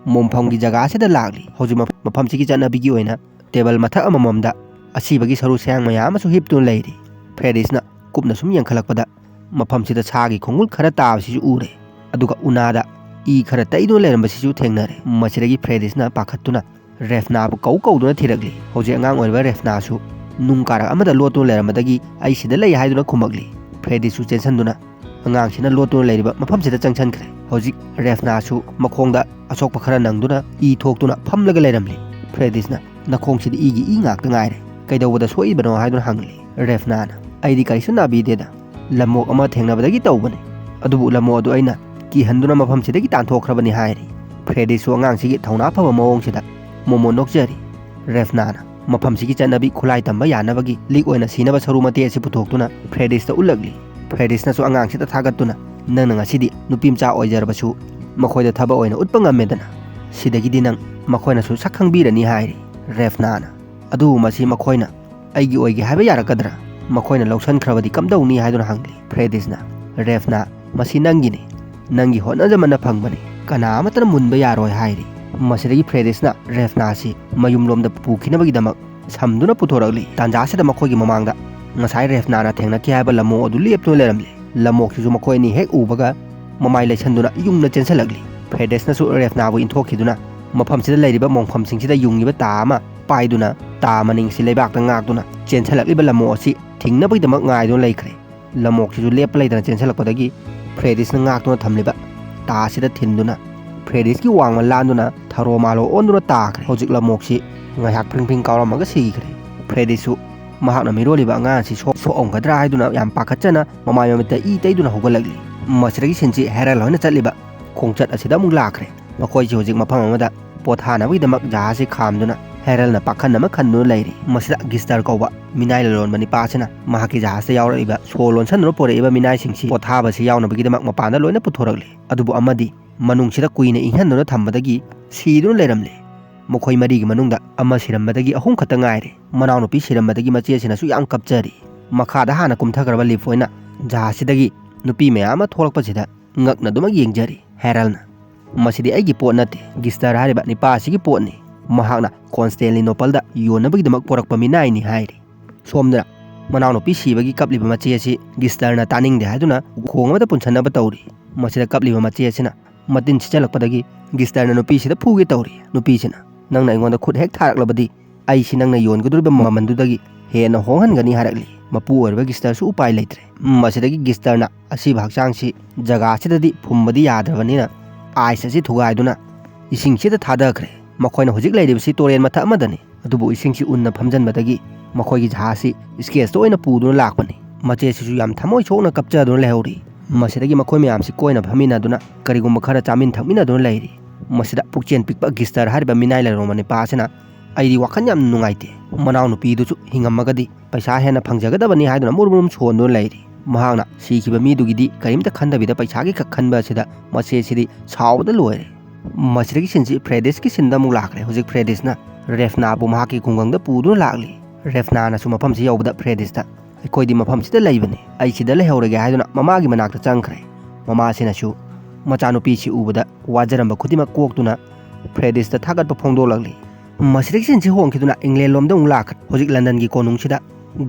ꯃꯣꯝꯐꯝꯒꯤ ꯖꯒꯥ ꯑꯁꯤꯗ ꯂꯥꯛꯂꯤ꯫ ꯍꯧꯖꯤꯛ ꯃꯐ-, ꯃꯐꯝꯁꯤꯒꯤ ꯆꯠꯅꯕꯤꯒꯤ ꯑꯣꯏꯅ ꯇꯦꯕꯜ ꯃꯊꯛ ꯑꯃꯃꯝꯗ ꯑꯁꯤꯕꯒꯤ ꯁꯔꯨ ꯁꯌꯥꯡ ꯃꯌꯥꯝ ꯑꯃꯁꯨ ꯍꯤꯞꯇꯨꯅ ꯂꯩꯔꯤ꯫ ꯐ꯭ꯔꯦꯗꯤꯁꯅ ꯀꯨꯞꯅ ꯁꯨꯝ ꯌꯦꯡꯈꯠꯂꯛꯄꯗ ꯃꯐꯝꯁꯤꯗ ꯁꯥꯒꯤ ꯈꯣꯡꯒꯨꯜ ꯈꯔ ꯇꯥꯕꯁꯤꯁꯨ ꯎꯔꯦ꯫ ꯑꯗꯨꯒ ꯎꯅꯥꯗ ꯏ ꯈꯔ ꯇꯩꯗꯨꯅ ꯂꯩꯔꯝꯕꯁꯤꯁꯨ ꯊꯦꯡꯅꯔꯦ꯫ ꯃꯁꯤꯗꯒꯤ ꯐ꯭ꯔꯦꯗꯤꯁꯅ ꯄꯥꯈꯠꯇꯨꯅ ꯔꯦꯐꯅꯥꯕꯨ ꯀꯧ ꯀꯧꯗꯨꯅ ꯊꯤꯔꯛꯂꯤ꯫ ꯍꯧꯖꯤꯛ ꯑꯉꯥꯡ ꯑꯣꯏꯔꯤꯕ ꯔꯦꯐꯅꯥꯁꯨ ꯅꯨꯡ ꯀꯥꯔꯛ ꯑꯃꯗ ꯂꯣꯠꯇꯨꯅ ꯂꯩꯔꯝꯕꯗꯒꯤ "ꯑꯩ ꯁꯤꯗ ꯂꯩ" ꯍꯥꯏꯗꯨꯅ ꯈꯨꯝꯃꯛꯂꯤ꯫ ꯐ꯭ꯔꯦꯗꯤꯁꯁꯨ ꯆꯦꯟꯁꯟꯗꯨꯅ ꯑꯉꯥꯡꯁꯤꯅ ꯂꯣꯠꯇꯨꯅ ꯂꯩꯔꯤꯕ ꯃꯐꯝꯁꯤꯗ ꯆꯪꯁꯟꯈ꯭ꯔꯦ꯫ ꯍꯧꯖꯤꯛ ꯔꯦꯐꯅꯥꯁꯨ ꯃꯈꯣꯡꯗ ꯑꯁꯣꯛꯄ ꯈꯔ ꯅꯪꯗꯨꯅ ꯏ ꯊꯣꯛꯇꯨꯅ ꯐꯝꯂꯒ ꯂꯩꯔꯝꯂꯤ꯫ ꯐ꯭ꯔꯦꯗꯤꯁꯅ, "ꯅꯈꯣꯡꯁꯤꯗ ꯏꯒꯤ ꯏ ꯉꯥꯛꯇ ꯉꯥꯏꯔꯦ꯫ ꯀꯩꯗꯧꯕꯗ ꯁꯣꯛꯏꯕꯅꯣ?" ꯍꯥꯏꯗꯨꯅ ꯍꯪꯂꯤ꯫ ꯔꯦꯐꯅꯥꯅ, "ꯑꯩꯗꯤ ꯀꯔꯤꯁꯨ ꯅꯥꯕꯤꯗꯦꯗ꯫ ꯂꯝꯃꯣꯛ ꯑꯃ ꯊꯦꯡꯅꯕꯗꯒꯤ ꯇꯧꯕꯅꯤ꯫ ꯑꯗꯨꯕꯨ ꯂꯝꯃꯣꯛ ꯑꯗꯨ ꯑꯩꯅ ꯀꯤꯍꯟꯗꯨꯅ ꯃꯐꯝꯁꯤꯗꯒꯤ ꯇꯥꯟꯊꯣꯛꯈ꯭ꯔꯕꯅꯤ" ꯍꯥꯏꯔꯤ꯫ ꯐ꯭ꯔꯦꯗꯤꯁꯁꯨ ꯑꯉꯥꯡꯁꯤꯒꯤ ꯊꯧꯅꯥ ꯐꯕ ꯃꯑꯣꯡꯁꯤꯗ ꯃꯣꯃꯣꯟ ꯅꯣꯛꯆꯔꯤ꯫ ꯔꯦꯐꯅꯥꯅ ꯃꯐꯝꯁꯤꯒꯤ ꯆꯠꯅꯕꯤ ꯈꯨꯠꯂꯥꯏ ꯇꯝꯕ ꯌꯥꯅꯕꯒꯤ ꯂꯤꯛ ꯑꯣꯏꯅ ꯁꯤꯅꯕ ꯁꯔꯨ ꯃꯇꯦꯛ ꯑꯁꯤ ꯄꯨꯊꯣꯛꯇꯨꯅ ꯐ꯭ꯔꯦꯗꯤꯁꯇ ꯎꯠꯂꯛꯂꯤ꯫ ꯐ꯭ꯔꯦꯗꯤꯁꯅꯁꯨ ꯑꯉꯥꯡꯁꯤꯗ ꯊꯥꯒꯠꯇꯨꯅ, "ꯅꯪꯅ ꯉꯁꯤꯗꯤ ꯅꯨꯄꯤ ꯃꯆꯥ ꯑꯣꯏꯖꯔꯕꯁꯨ ꯃꯈꯣꯏꯗ ꯊꯕꯛ ꯑꯣꯏꯅ ꯎꯠꯄ ꯉꯝꯃꯦꯗꯅ, ꯁꯤꯗꯒꯤꯗꯤ ꯅꯪ ꯃꯈꯣꯏꯅꯁꯨ ꯁꯛ ꯈꯪꯕꯤꯔꯅꯤ" ꯍꯥꯏꯔꯤ ꯔꯦꯐꯅꯥꯅ꯫ ꯑꯗꯨꯕꯨ ꯃꯁꯤ ꯃꯈꯣꯏꯅ ꯑꯩꯒꯤ ꯑꯣꯏꯒꯦ ꯍꯥꯏꯕ ꯌꯥꯔꯛꯀꯗ꯭ꯔꯥ? ꯃꯈꯣꯏꯅ ꯂꯧꯁꯟꯈ꯭ꯔꯕꯗꯤ ꯀꯝꯗꯧꯅꯤ ꯍꯥꯏꯗꯨꯅ ꯍꯪꯂꯤ ꯐ꯭ꯔꯦꯗꯤꯁꯅ꯫ ꯔꯦꯐꯅꯥ, "ꯃꯁꯤ ꯅꯪꯒꯤꯅꯤ, ꯅꯪꯒꯤ ꯍꯣꯠꯅꯖꯃꯟꯅ ꯐꯪꯕꯅꯤ, ꯀꯅꯥ ꯑꯃꯠꯇꯅ ꯃꯨꯟꯕ ꯌꯥꯔꯣꯏ" ꯍꯥꯏꯔꯤ꯫ ꯃꯁꯤꯗꯒꯤ ꯐ꯭ꯔꯦꯗꯤꯁꯅ ꯔꯦꯐꯅꯥꯁꯤ ꯃꯌꯨꯝꯂꯣꯝꯗ ꯄꯨꯈꯤꯅꯕꯒꯤꯗꯃꯛ ꯁꯝꯗꯨꯅ ꯄꯨꯊꯣꯔꯛꯂꯤ꯫ ꯇꯥꯟꯖꯥꯁꯤꯗ ꯃꯈꯣꯏꯒꯤ ꯃꯃꯥꯡꯗ ꯉꯁꯥꯏ ꯔꯦꯐꯅꯥꯅ ꯊꯦꯡꯅꯈꯤ ꯍꯥꯏꯕ ꯂꯝꯑꯣꯛ ꯑꯗꯨ ꯂꯦꯞꯇꯨꯅ ꯂꯩꯔꯝꯂꯤ꯫ ꯂꯝꯑꯣꯛꯁꯤꯁꯨ ꯃꯈꯣꯏ ꯑꯅꯤ ꯍꯦꯛ ꯎꯕꯒ ꯃꯃꯥꯏ ꯂꯩꯁꯟꯗꯨꯅ ꯌꯨꯡꯅ ꯆꯦꯟꯁꯤꯜꯂꯛꯂꯤ꯫ ꯐ꯭ꯔꯦꯗꯤꯁꯅꯁꯨ ꯔꯦꯐꯅꯥꯕꯨ ꯏꯟꯊꯣꯛꯈꯤꯗꯨꯅ ꯃꯐꯝꯁꯤꯗ ꯂꯩꯔꯤꯕ ꯃꯣꯡꯐꯝꯁꯤꯡꯁꯤꯗ ꯌꯨꯡꯉꯤꯕ ꯇꯥ ꯑꯃ ꯄꯥꯏꯗꯨꯅ ꯇꯥ ꯃꯅꯤꯡꯁꯤ ꯂꯩꯕꯥꯛꯇ ꯉꯥꯛꯇꯨꯅ ꯆꯦꯟꯁꯤꯜꯂꯛꯂꯤꯕ ꯂꯝꯑꯣꯛ ꯑꯁꯤ ꯊꯤꯡꯅꯕꯒꯤꯗꯃꯛ ꯉꯥꯏꯗꯨꯅ ꯂꯩꯈ꯭ꯔꯦ꯫ ꯂꯝꯑꯣꯛꯁꯤꯁꯨ ꯂꯦꯞꯄ ꯂꯩꯇꯅ ꯆꯦꯟꯁꯤꯜꯂꯛꯄꯗꯒꯤ ꯐ꯭ꯔꯦꯗꯤꯁꯅ ꯉꯥꯛꯇꯨꯅ ꯊꯝꯂꯤꯕ ꯇꯥ ꯑꯁꯤꯗ ꯊꯤꯟꯗꯨꯅ ꯐ꯭ꯔꯦꯗꯤꯁꯀꯤ ꯋꯥꯡꯃ ꯂꯥꯟꯗꯨꯅ ꯊꯔꯣ ꯃꯥꯂꯣ ꯑꯣꯟꯗꯨꯅ ꯇꯥꯈ꯭ꯔꯦ꯫ ꯍꯧꯖꯤꯛ ꯂꯝꯑꯣꯛꯁꯤ ꯉꯥꯏꯍꯥꯛ ꯐ꯭ꯔꯤꯡ ꯐ꯭ꯔꯤꯡ ꯀꯥꯎꯔꯝꯃꯒ ꯁꯤꯈ꯭ꯔꯦ꯫ ꯐ꯭ꯔꯦꯗꯤꯁꯁꯨ ꯃꯍꯥꯛꯅ ꯃꯤꯔꯣꯜꯂꯤꯕ ꯑꯉꯥꯡ ꯑꯁꯤ ꯁꯣꯛ-, ꯁꯣꯛꯑꯝꯒꯗ꯭ꯔꯥ ꯍꯥꯏꯗꯨꯅ ꯌꯥꯝ ꯄꯥꯈꯠꯆꯅ ꯃꯃꯥꯏ ꯃꯃꯤꯠꯇ ꯏ ꯇꯩꯗꯨꯅ ꯍꯧꯒꯠꯂꯛꯂꯤ꯫ ꯃꯁꯤꯗꯒꯤ ꯁꯤꯟꯁꯤ ꯍꯦꯔꯜ ꯍꯣꯏꯅ ꯆꯠꯂꯤꯕ ꯈꯣꯡꯆꯠ ꯑꯁꯤꯗ ꯑꯃꯨꯛ ꯂꯥꯛꯈ꯭ꯔꯦ꯫ ꯃꯈꯣꯏꯁꯤ ꯍꯧꯖꯤꯛ ꯃꯐꯝ ꯑꯃꯗ ꯄꯣꯊꯥꯅꯕꯒꯤꯗꯃꯛ ꯖꯍꯥꯖꯁꯤ ꯈꯥꯝꯗꯨꯅ ꯍꯦꯔꯜꯅ ꯄꯥꯈꯟ ꯑꯃ ꯈꯟꯗꯨꯅ ꯂꯩꯔꯤ꯫ ꯃꯁꯤꯗ ꯒꯤꯁꯇꯔ ꯀꯧꯕ ꯃꯤꯅꯥꯏ ꯂꯂꯣꯟꯕ ꯅꯤꯄꯥ ꯑꯁꯤꯅ ꯃꯍꯥꯛꯀꯤ ꯖꯍꯥꯖꯇ ꯌꯥꯎꯔꯛꯂꯤꯕ ꯁꯣ ꯂꯣꯟꯁꯟꯗꯨꯅ ꯄꯨꯔꯛꯏꯕ ꯃꯤꯅꯥꯏꯁꯤꯡꯁꯤ ꯄꯣꯊꯥꯕꯁꯤ ꯌꯥꯎꯅꯕꯒꯤꯗꯃꯛ ꯃꯄꯥꯟꯗ ꯂꯣꯏꯅ ꯄꯨꯊꯣꯔꯛꯂꯤ꯫ ꯑꯗꯨꯕꯨ ꯑꯃꯗꯤ ꯃꯅꯨꯡꯁꯤꯗ ꯀꯨꯏꯅ ꯏꯪꯍꯟꯗꯨꯅ ꯊꯝꯕꯗꯒꯤ ꯁꯤꯗꯨꯅ ꯂꯩꯔꯝꯂꯦ꯫ ꯃꯈꯣꯏ ꯃꯔꯤꯒꯤ ꯃꯅꯨꯡꯗ ꯑꯃ ꯁꯤꯔꯝꯕꯗꯒꯤ ꯑꯍꯨꯝ ꯈꯛꯇ ꯉꯥꯏꯔꯦ꯫ ꯃꯅꯥꯎꯅꯨꯄꯤ ꯁꯤꯔꯝꯕꯗꯒꯤ ꯃꯆꯦꯁꯤꯅꯁꯨ ꯌꯥꯝ ꯀꯞꯆꯔꯤ꯫ ꯃꯈꯥꯗ ꯍꯥꯟꯅ ꯀꯨꯝꯊꯈ꯭ꯔꯕ ꯂꯤꯐ ꯍꯣꯏꯅ ꯖꯍꯥꯖꯁꯤꯗꯒꯤ ꯅꯨꯄꯤ ꯃꯌꯥꯝ ꯑꯃ ꯊꯣꯛꯂꯛꯄꯁꯤꯗ ꯉꯛꯅꯗꯨꯃꯛ ꯌꯦꯡꯖꯔꯤ꯫ ꯍꯦꯔꯜꯅ, "ꯃꯁꯤꯗꯤ ꯑꯩꯒꯤ ꯄꯣꯠ ꯅꯠꯇꯦ, ꯒꯤꯁꯇꯔ ꯍꯥꯏꯔꯤꯕ ꯅꯤꯄꯥ ꯑꯁꯤꯒꯤ ꯄꯣꯠꯅꯤ꯫ ꯃꯍꯥꯛꯅ ꯀꯣꯟꯁꯇꯦꯟꯂꯤꯅꯣꯄꯜꯗ ꯌꯣꯟꯅꯕꯒꯤꯗꯃꯛ ꯄꯨꯔꯛꯄ ꯃꯤꯅꯥꯏꯅꯤ" ꯍꯥꯏꯔꯤ꯫ ꯁꯣꯝꯗꯅ ꯃꯅꯥꯎꯅꯨꯄꯤ ꯁꯤꯕꯒꯤ ꯀꯞꯂꯤꯕ ꯃꯆꯦ ꯑꯁꯤ ꯒꯤꯁꯇꯔꯅ ꯇꯥꯅꯤꯡꯗꯦ ꯍꯥꯏꯗꯨꯅ ꯎꯈꯣꯡ ꯑꯃꯗ ꯄꯨꯟꯁꯟꯅꯕ ꯇꯧꯔꯤ꯫ ꯃꯁꯤꯗ ꯀꯞꯂꯤꯕ ꯃꯆꯦ ꯑꯁꯤꯅ ꯃꯇꯤꯟ ꯁꯤꯠꯆꯜꯂꯛꯄꯗꯒꯤ ꯒꯤꯁꯇꯔꯅ ꯅꯨꯄꯤꯁꯤꯗ ꯐꯨꯒꯦ ꯇꯧꯔꯤ꯫ ꯅꯨꯄꯤꯁꯤꯅ, "ꯅꯪꯅ ꯑꯩꯉꯣꯟꯗ ꯈꯨꯠ ꯍꯦꯛ ꯊꯥꯔꯛꯂꯕꯗꯤ ꯑꯩꯁꯤ ꯅꯪꯅ ꯌꯣꯟꯒꯗꯧꯔꯤꯕ ꯃꯃꯜꯗꯨꯗꯒꯤ ꯍꯦꯟꯅ ꯍꯣꯡꯍꯟꯒꯅꯤ" ꯍꯥꯏꯔꯛꯂꯤ꯫ ꯃꯄꯨ ꯑꯣꯏꯔꯤꯕ ꯒꯤꯁꯇꯔꯁꯨ ꯎꯄꯥꯏ ꯂꯩꯇ꯭ꯔꯦ꯫ ꯃꯁꯤꯗꯒꯤ ꯒꯤꯁꯇꯔꯅ ꯑꯁꯤꯕ ꯍꯛꯆꯥꯡꯁꯤ ꯖꯒꯥ ꯑꯁꯤꯗꯗꯤ ꯐꯨꯝꯕꯗꯤ ꯌꯥꯗ꯭ꯔꯕꯅꯤꯅ ꯑꯥꯏꯁ ꯑꯁꯤ ꯊꯨꯒꯥꯏꯗꯨꯅ ꯏꯁꯤꯡꯁꯤꯗ ꯊꯥꯗꯈ꯭ꯔꯦ꯫ ꯃꯈꯣꯏꯅ ꯍꯧꯖꯤꯛ ꯂꯩꯔꯤꯕꯁꯤ ꯇꯨꯔꯦꯟ ꯃꯊꯛ ꯑꯃꯗꯅꯤ꯫ ꯑꯗꯨꯕꯨ ꯏꯁꯤꯡꯁꯤ ꯎꯟꯅ ꯐꯝꯖꯟꯕꯗꯒꯤ ꯃꯈꯣꯏꯒꯤ ꯖꯍꯥꯖꯁꯤ ꯁ꯭ꯀꯦꯠꯁꯇ ꯑꯣꯏꯅ ꯄꯨꯗꯨꯅ ꯂꯥꯛꯄꯅꯤ꯫ ꯃꯆꯦꯁꯤꯁꯨ ꯌꯥꯝ ꯊꯃꯣꯏ ꯁꯣꯛꯅ ꯀꯞꯆꯗꯨꯅ ꯂꯩꯍꯧꯔꯤ꯫ ꯃꯁꯤꯗꯒꯤ ꯃꯈꯣꯏ ꯃꯌꯥꯝꯁꯤ ꯀꯣꯏꯅ ꯐꯝꯃꯤꯟꯅꯗꯨꯅ ꯀꯔꯤꯒꯨꯝꯕ ꯈꯔ ꯆꯥꯃꯤꯟ ꯊꯛꯃꯤꯟꯅꯗꯨꯅ ꯂꯩꯔꯤ꯫ ꯃꯁꯤꯗ ꯄꯨꯛꯆꯦꯜ ꯄꯤꯛꯄ ꯒꯤꯁꯇꯔ ꯍꯥꯏꯔꯤꯕ ꯃꯤꯅꯥꯏ ꯂꯥꯏꯔꯣꯡꯕ ꯅꯤꯄꯥ ꯑꯁꯤꯅ, "ꯑꯩꯗꯤ ꯋꯥꯈꯜ ꯌꯥꯝ ꯅꯨꯡꯉꯥꯏꯇꯦ꯫ ꯃꯅꯥꯎꯅꯨꯄꯤꯗꯨꯁꯨ ꯍꯤꯡꯉꯝꯃꯒꯗꯤ ꯄꯩꯁꯥ ꯍꯦꯟꯅ ꯐꯪꯖꯒꯗꯕꯅꯤ" ꯍꯥꯏꯗꯨꯅ ꯃꯨꯔꯨꯝ ꯃꯨꯔꯨꯝ ꯁꯣꯟꯗꯨꯅ ꯂꯩꯔꯤ꯫ ꯃꯍꯥꯛꯅ ꯁꯤꯈꯤꯕ ꯃꯤꯗꯨꯒꯤꯗꯤ ꯀꯔꯤꯝꯇ ꯈꯟꯗꯕꯤꯗ ꯄꯩꯁꯥꯒꯤ ꯈꯛ ꯈꯟꯕ ꯑꯁꯤꯗ ꯃꯆꯦꯁꯤꯗꯤ ꯁꯥꯎꯕꯗ ꯂꯣꯏꯔꯦ꯫ ꯃꯁꯤꯗꯒꯤ ꯁꯤꯟꯁꯤ ꯐ꯭ꯔꯦꯗꯤꯁꯀꯤ ꯁꯤꯟꯗ ꯑꯃꯨꯛ ꯂꯥꯛꯈ꯭ꯔꯦ꯫ ꯍꯧꯖꯤꯛ ꯐ꯭ꯔꯦꯗꯤꯁꯅ ꯔꯦꯐꯅꯥꯕꯨ ꯃꯍꯥꯛꯀꯤ ꯈꯨꯡꯒꯪꯗ ꯄꯨꯗꯨꯅ ꯂꯥꯛꯂꯤ꯫ ꯔꯦꯐꯅꯥꯅꯁꯨ ꯃꯐꯝꯁꯤ ꯌꯧꯕꯗ ꯐ꯭ꯔꯦꯗꯤꯁꯇ "ꯑꯩꯈꯣꯏꯗꯤ ꯃꯐꯝꯁꯤꯗ ꯂꯩꯕꯅꯤ, ꯑꯩ ꯁꯤꯗ ꯂꯩꯍꯧꯔꯒꯦ" ꯍꯥꯏꯗꯨꯅ ꯃꯃꯥꯒꯤ ꯃꯅꯥꯛꯇ ꯆꯪꯈ꯭ꯔꯦ꯫ ꯃꯃꯥꯁꯤꯅꯁꯨ ꯃꯆꯥꯅꯨꯄꯤꯁꯤ ꯎꯕꯗ ꯋꯥꯖꯔꯝꯕ ꯈꯨꯗꯤꯡꯃꯛ ꯀꯣꯛꯇꯨꯅ ꯐ꯭ꯔꯦꯗꯤꯁꯇ ꯊꯥꯒꯠꯄ ꯐꯣꯡꯗꯣꯛꯂꯛꯂꯤ꯫ ꯃꯁꯤꯗꯒꯤ ꯁꯤꯟꯁꯤ ꯍꯣꯡꯈꯤꯗꯨꯅ ꯏꯪꯂꯦꯟ ꯂꯣꯝꯗ ꯑꯃꯨꯛ ꯂꯥꯛꯈ꯭ꯔꯦ꯫ ꯍꯧꯖꯤꯛ ꯂꯟꯗꯟꯒꯤ ꯀꯣꯅꯨꯡꯁꯤꯗ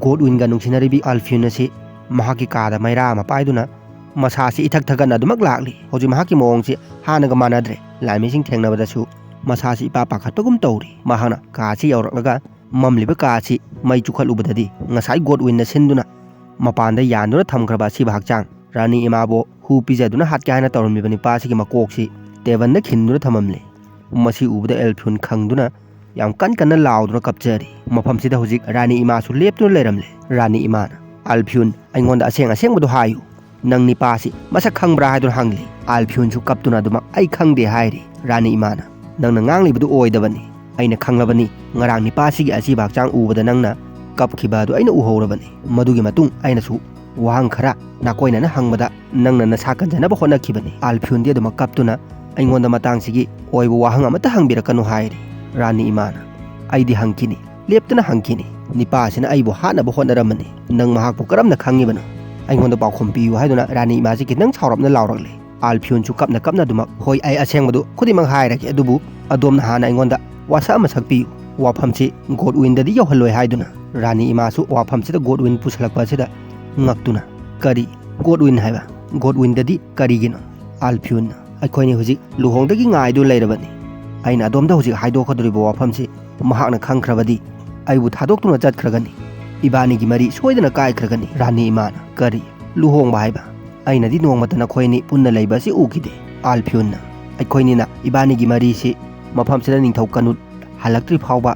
ꯒꯣꯗꯋꯤꯟꯒ ꯅꯨꯡꯁꯤꯅꯔꯤꯕꯤ ꯑꯜꯐꯤꯌꯨꯟ ꯑꯁꯤ ꯃꯍꯥꯛꯀꯤ ꯀꯥꯗ ꯃꯩꯔꯥ ꯑꯃ ꯄꯥꯏꯗꯨꯅ ꯃꯁꯥꯁꯤ ꯏꯊꯛ ꯊꯛꯀꯠꯅ ꯑꯗꯨꯃꯛ ꯂꯥꯛꯂꯤ꯫ ꯍꯧꯖꯤꯛ ꯃꯍꯥꯛꯀꯤ ꯃꯑꯣꯡꯁꯤ ꯍꯥꯟꯅꯒ ꯃꯥꯟꯅꯗ꯭ꯔꯦ꯫ ꯂꯥꯟꯃꯤꯁꯤꯡ ꯊꯦꯡꯅꯕꯗꯁꯨ ꯃꯁꯥꯁꯤ ꯏꯄꯥ ꯄꯥꯈꯠꯄꯒꯨꯝ ꯇꯧꯔꯤ꯫ ꯃꯍꯥꯛꯅ ꯀꯥꯁꯤ ꯌꯧꯔꯛꯂꯒ ꯃꯝꯂꯤꯕ ꯀꯥ ꯑꯁꯤ ꯃꯩ ꯆꯨꯈꯠꯂꯨꯕꯗꯗꯤ ꯉꯁꯥꯏ ꯒꯣꯗꯋꯤꯟꯅ ꯁꯤꯟꯗꯨꯅ ꯃꯄꯥꯟꯗ ꯌꯥꯟꯗꯨꯅ ꯊꯝꯈ꯭ꯔꯕ ꯑꯁꯤꯕ ꯍꯛꯆꯥꯡ ꯔꯥꯅꯤ ꯏꯃꯥꯕꯨ ꯍꯨ ꯄꯤꯖꯗꯨꯅ ꯍꯥꯠꯀꯦ ꯍꯥꯏꯅ ꯇꯧꯔꯝꯂꯤꯕ ꯅꯤꯄꯥ ꯑꯁꯤꯒꯤ ꯃꯀꯣꯛꯁꯤ ꯇꯦꯕꯜꯗ ꯈꯤꯟꯗꯨꯅ ꯊꯝꯃꯝꯂꯦ꯫ ꯃꯁꯤ ꯎꯕꯗ ꯑꯦꯜꯐꯤꯌꯨꯟ ꯈꯪꯗꯨꯅ ꯌꯥꯝ ꯀꯟ ꯀꯟꯅ ꯂꯥꯎꯗꯨꯅ ꯀꯞꯆꯔꯤ꯫ ꯃꯐꯝꯁꯤꯗ ꯍꯧꯖꯤꯛ ꯔꯥꯅꯤ ꯏꯃꯥꯁꯨ ꯂꯦꯞꯇꯨꯅ ꯂꯩꯔꯝꯂꯦ꯫ ꯔꯥꯅꯤ ꯏꯃꯥꯅ, "ꯑꯜꯐꯤꯌꯨꯟ, ꯑꯩꯉꯣꯟꯗ ꯑꯁꯦꯡ ꯑꯁꯦꯡꯕꯗꯨ ꯍꯥꯏꯌꯨ꯫ ꯅꯪ ꯅꯤꯄꯥꯁꯤ ꯃꯁꯛ ꯈꯪꯕ꯭ꯔꯥ?" ꯍꯥꯏꯗꯨꯅ ꯍꯪꯂꯤ꯫ ꯑꯜꯐꯤꯌꯨꯟꯁꯨ ꯀꯞꯇꯨꯅ ꯑꯗꯨꯃꯛ "ꯑꯩ ꯈꯪꯗꯦ" ꯍꯥꯏꯔꯤ꯫ ꯔꯥꯅꯤ ꯏꯃꯥꯅ, "ꯅꯪꯅ ꯉꯥꯡꯂꯤꯕꯗꯨ ꯑꯣꯏꯗꯕꯅꯤ꯫ ꯑꯩꯅ ꯈꯪꯂꯕꯅꯤ, ꯉꯔꯥꯡ ꯅꯤꯄꯥꯁꯤꯒꯤ ꯑꯁꯤꯕ ꯍꯛꯆꯥꯡ ꯎꯕꯗ ꯅꯪꯅ ꯀꯞꯈꯤꯕ ꯑꯗꯨ ꯑꯩꯅ ꯎꯍꯧꯔꯕꯅꯤ꯫ ꯃꯗꯨꯒꯤ ꯃꯇꯨꯡ ꯑꯩꯅꯁꯨ ꯋꯥꯍꯪ ꯈꯔ ꯅꯥꯀꯣꯏꯅꯅ ꯍꯪꯕꯗ ꯅꯪꯅ ꯅꯁꯥ ꯀꯟꯖꯅꯕ ꯍꯣꯠꯅꯈꯤꯕꯅꯤ꯫" ꯑꯜꯐꯤꯌꯨꯟꯗꯤ ꯑꯗꯨꯃꯛ ꯀꯞꯇꯨꯅ ꯑꯩꯉꯣꯟꯗ ꯃꯇꯥꯡꯁꯤꯒꯤ ꯑꯣꯏꯕ ꯋꯥꯍꯪ ꯑꯃꯠꯇ ꯍꯪꯕꯤꯔꯛꯀꯅꯨ ꯍꯥꯏꯔꯤ꯫ ꯔꯥꯅꯤ ꯏꯃꯥꯅ, "ꯑꯩꯗꯤ ꯍꯪꯈꯤꯅꯤ, ꯂꯦꯞꯇꯅ ꯍꯪꯈꯤꯅꯤ꯫ ꯅꯤꯄꯥ ꯑꯁꯤꯅ ꯑꯩꯕꯨ ꯍꯥꯠꯅꯕ ꯍꯣꯠꯅꯔꯝꯕꯅꯤ꯫ ꯅꯪ ꯃꯍꯥꯛꯄꯨ ꯀꯔꯝꯅ ꯈꯪꯉꯤꯕꯅꯣ?" ꯑꯩꯉꯣꯟꯗ ꯄꯥꯎꯈꯨꯝ ꯄꯤꯌꯨ ꯍꯥꯏꯗꯨꯅ ꯔꯥꯅꯤ ꯏꯃꯥꯁꯤ ꯈꯤꯇꯪ ꯁꯥꯎꯔꯞꯅ ꯂꯥꯎꯔꯛꯂꯦ꯫ ꯑꯜꯐꯤꯌꯨꯟꯁꯨ ꯀꯞꯅ ꯀꯞꯅ ꯑꯗꯨꯃꯛ, "ꯍꯣꯏ, ꯑꯩ ꯑꯁꯦꯡꯕꯗꯨ ꯈꯨꯗꯤꯡꯃꯛ ꯍꯥꯏꯔꯒꯦ, ꯑꯗꯨꯕꯨ ꯑꯗꯣꯝꯅ ꯍꯥꯟꯅ ꯑꯩꯉꯣꯟꯗ ꯋꯥꯁꯛ ꯑꯃ ꯁꯛꯄꯤꯌꯨ꯫ ꯋꯥꯐꯝꯁꯤ ꯒꯣꯗꯋꯤꯟꯗꯗꯤ ꯌꯧꯍꯜꯂꯣꯏ" ꯍꯥꯏꯗꯨꯅ꯫ ꯔꯥꯅꯤ ꯏꯃꯥꯁꯨ ꯋꯥꯐꯝꯁꯤꯗ ꯒꯣꯗꯋꯤꯟ ꯄꯨꯁꯜꯂꯛꯄ ꯑꯁꯤꯗ ꯉꯛꯇꯨꯅ, "ꯀꯔꯤ? ꯒꯣꯗꯋꯤꯟ ꯍꯥꯏꯕ? ꯒꯣꯗꯋꯤꯟꯗꯗꯤ ꯀꯔꯤꯒꯤꯅꯣ?" ꯑꯜꯐꯤꯌꯨꯟꯅ, "ꯑꯩꯈꯣꯏꯅꯤ ꯍꯧꯖꯤꯛ ꯂꯨꯍꯣꯡꯗꯒꯤ ꯉꯥꯏꯗꯨ ꯂꯩꯔꯕꯅꯤ꯫ ꯑꯩꯅ ꯑꯗꯣꯝꯗ ꯍꯧꯖꯤꯛ ꯍꯥꯏꯗꯣꯛꯀꯗꯧꯔꯤꯕ ꯋꯥꯐꯝꯁꯤ ꯃꯍꯥꯛꯅ ꯈꯪꯈ꯭ꯔꯕꯗꯤ ꯑꯩꯕꯨ ꯊꯥꯗꯣꯛꯇꯨꯅ ꯆꯠꯈ꯭ꯔꯒꯅꯤ꯫ ꯏꯕꯥꯅꯤꯒꯤ ꯃꯔꯤ ꯁꯣꯏꯗꯅ ꯀꯥꯏꯈ꯭ꯔꯒꯅꯤ꯫" ꯔꯥꯅꯤ ꯏꯃꯥꯅ, "ꯀꯔꯤ? ꯂꯨꯍꯣꯡꯕ ꯍꯥꯏꯕ? ꯑꯩꯅꯗꯤ ꯅꯣꯡꯃꯇ ꯅꯈꯣꯏ ꯑꯅꯤ ꯄꯨꯟꯅ ꯂꯩꯕ ꯑꯁꯤ ꯎꯈꯤꯗꯦ꯫" ꯑꯜꯐꯤꯌꯨꯟꯅ, "ꯑꯩꯈꯣꯏꯅꯤꯅ ꯏꯕꯥꯅꯤꯒꯤ ꯃꯔꯤꯁꯤ ꯃꯐꯝꯁꯤꯗ ꯅꯤꯡꯊꯧ ꯀꯅꯨꯠ ꯍꯜꯂꯛꯇ꯭ꯔꯤ ꯐꯥꯎꯕ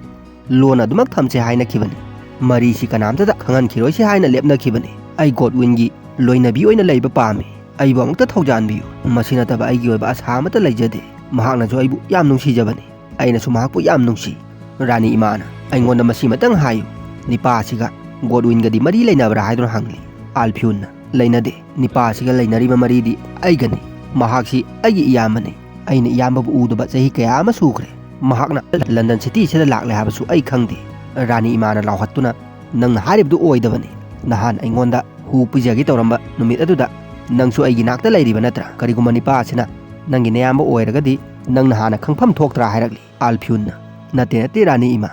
ꯂꯣꯟꯅ ꯑꯗꯨꯃꯛ ꯊꯝꯁꯦ ꯍꯥꯏꯅꯈꯤꯕꯅꯤ꯫ ꯃꯔꯤꯁꯤ ꯀꯅꯥꯝꯇꯗ ꯈꯪꯍꯟꯈꯤꯔꯣꯏꯁꯤ ꯍꯥꯏꯅ ꯂꯦꯞꯅꯈꯤꯕꯅꯤ꯫ ꯑꯩ ꯒꯣꯗꯋꯤꯟꯒꯤ ꯂꯣꯏꯅꯕꯤ ꯑꯣꯏꯅ ꯂꯩꯕ ꯄꯥꯝꯃꯤ꯫ ꯑꯩꯕꯨ ꯑꯃꯨꯛꯇ ꯊꯧꯖꯥꯟꯕꯤꯌꯨ꯫ ꯃꯁꯤ ꯅꯠꯇꯕ ꯑꯩꯒꯤ ꯑꯣꯏꯕ ꯑꯁꯥ ꯑꯃꯠꯇ ꯂꯩꯖꯗꯦ꯫ ꯃꯍꯥꯛꯅꯁꯨ ꯑꯩꯕꯨ ꯌꯥꯝ ꯅꯨꯡꯁꯤꯖꯕꯅꯤ꯫ ꯑꯩꯅꯁꯨ ꯃꯍꯥꯛꯄꯨ ꯌꯥꯝ ꯅꯨꯡꯁꯤ꯫" ꯔꯥꯅꯤ ꯏꯃꯥꯅ, "ꯑꯩꯉꯣꯟꯗ ꯃꯁꯤꯃꯇꯪ ꯍꯥꯏꯌꯨ꯫ ꯅꯤꯄꯥ ꯑꯁꯤꯒ ꯒꯣꯗꯋꯤꯟꯒꯗꯤ ꯃꯔꯤ ꯂꯩꯅꯕ꯭ꯔꯥ?" ꯍꯥꯏꯗꯨꯅ ꯍꯪꯂꯤ꯫ ꯑꯜꯐꯤꯌꯨꯟꯅ, ꯂꯩꯅꯗꯦ꯫ ꯅꯤꯄꯥ ꯑꯁꯤꯒ ꯂꯩꯅꯔꯤꯕ ꯃꯔꯤꯗꯤ ꯑꯩꯒꯅꯤ꯫ ꯃꯍꯥꯛꯁꯤ ꯑꯩꯒꯤ ꯏꯌꯥꯝꯕꯅꯤ꯫ ꯑꯩꯅ ꯏꯌꯥꯝꯕꯕꯨ ꯎꯗꯕ ꯆꯍꯤ ꯀꯌꯥ ꯑꯃ ꯁꯨꯈ꯭ꯔꯦ꯫ ꯃꯍꯥꯛꯅ ꯂꯟꯗꯟ ꯁꯤꯇꯤꯁꯤꯗ ꯂꯥꯛꯂꯦ ꯍꯥꯏꯕꯁꯨ ꯑꯩ ꯈꯪꯗꯦ꯫ ꯔꯥꯅꯤ ꯏꯃꯥꯅ ꯂꯥꯎꯍꯠꯇꯨꯅ, "ꯅꯪꯅ ꯍꯥꯏꯔꯤꯕꯗꯨ ꯑꯣꯏꯗꯕꯅꯤ꯫ ꯅꯍꯥꯟ ꯑꯩꯉꯣꯟꯗ ꯍꯨ ꯄꯤꯖꯒꯦ ꯇꯧꯔꯝꯕ ꯅꯨꯃꯤꯠ ꯑꯗꯨꯗ ꯅꯪꯁꯨ ꯑꯩꯒꯤ ꯅꯥꯛꯇ ꯂꯩꯔꯤꯕ ꯅꯠꯇ꯭ꯔꯥ? ꯀꯔꯤꯒꯨꯝꯕ ꯅꯤꯄꯥ ꯑꯁꯤꯅ ꯅꯪꯒꯤ ꯅꯌꯥꯝꯕ ꯑꯣꯏꯔꯒꯗꯤ ꯅꯪꯅ ꯍꯥꯟꯅ ꯈꯪꯐꯝ ꯊꯣꯛꯇ꯭ꯔꯥ?" ꯍꯥꯏꯔꯛꯂꯤ꯫ ꯑꯜꯐꯤꯌꯨꯟꯅ, "ꯅꯠꯇꯦ, ꯅꯠꯇꯦ, ꯔꯥꯅꯤ ꯏꯃꯥ꯫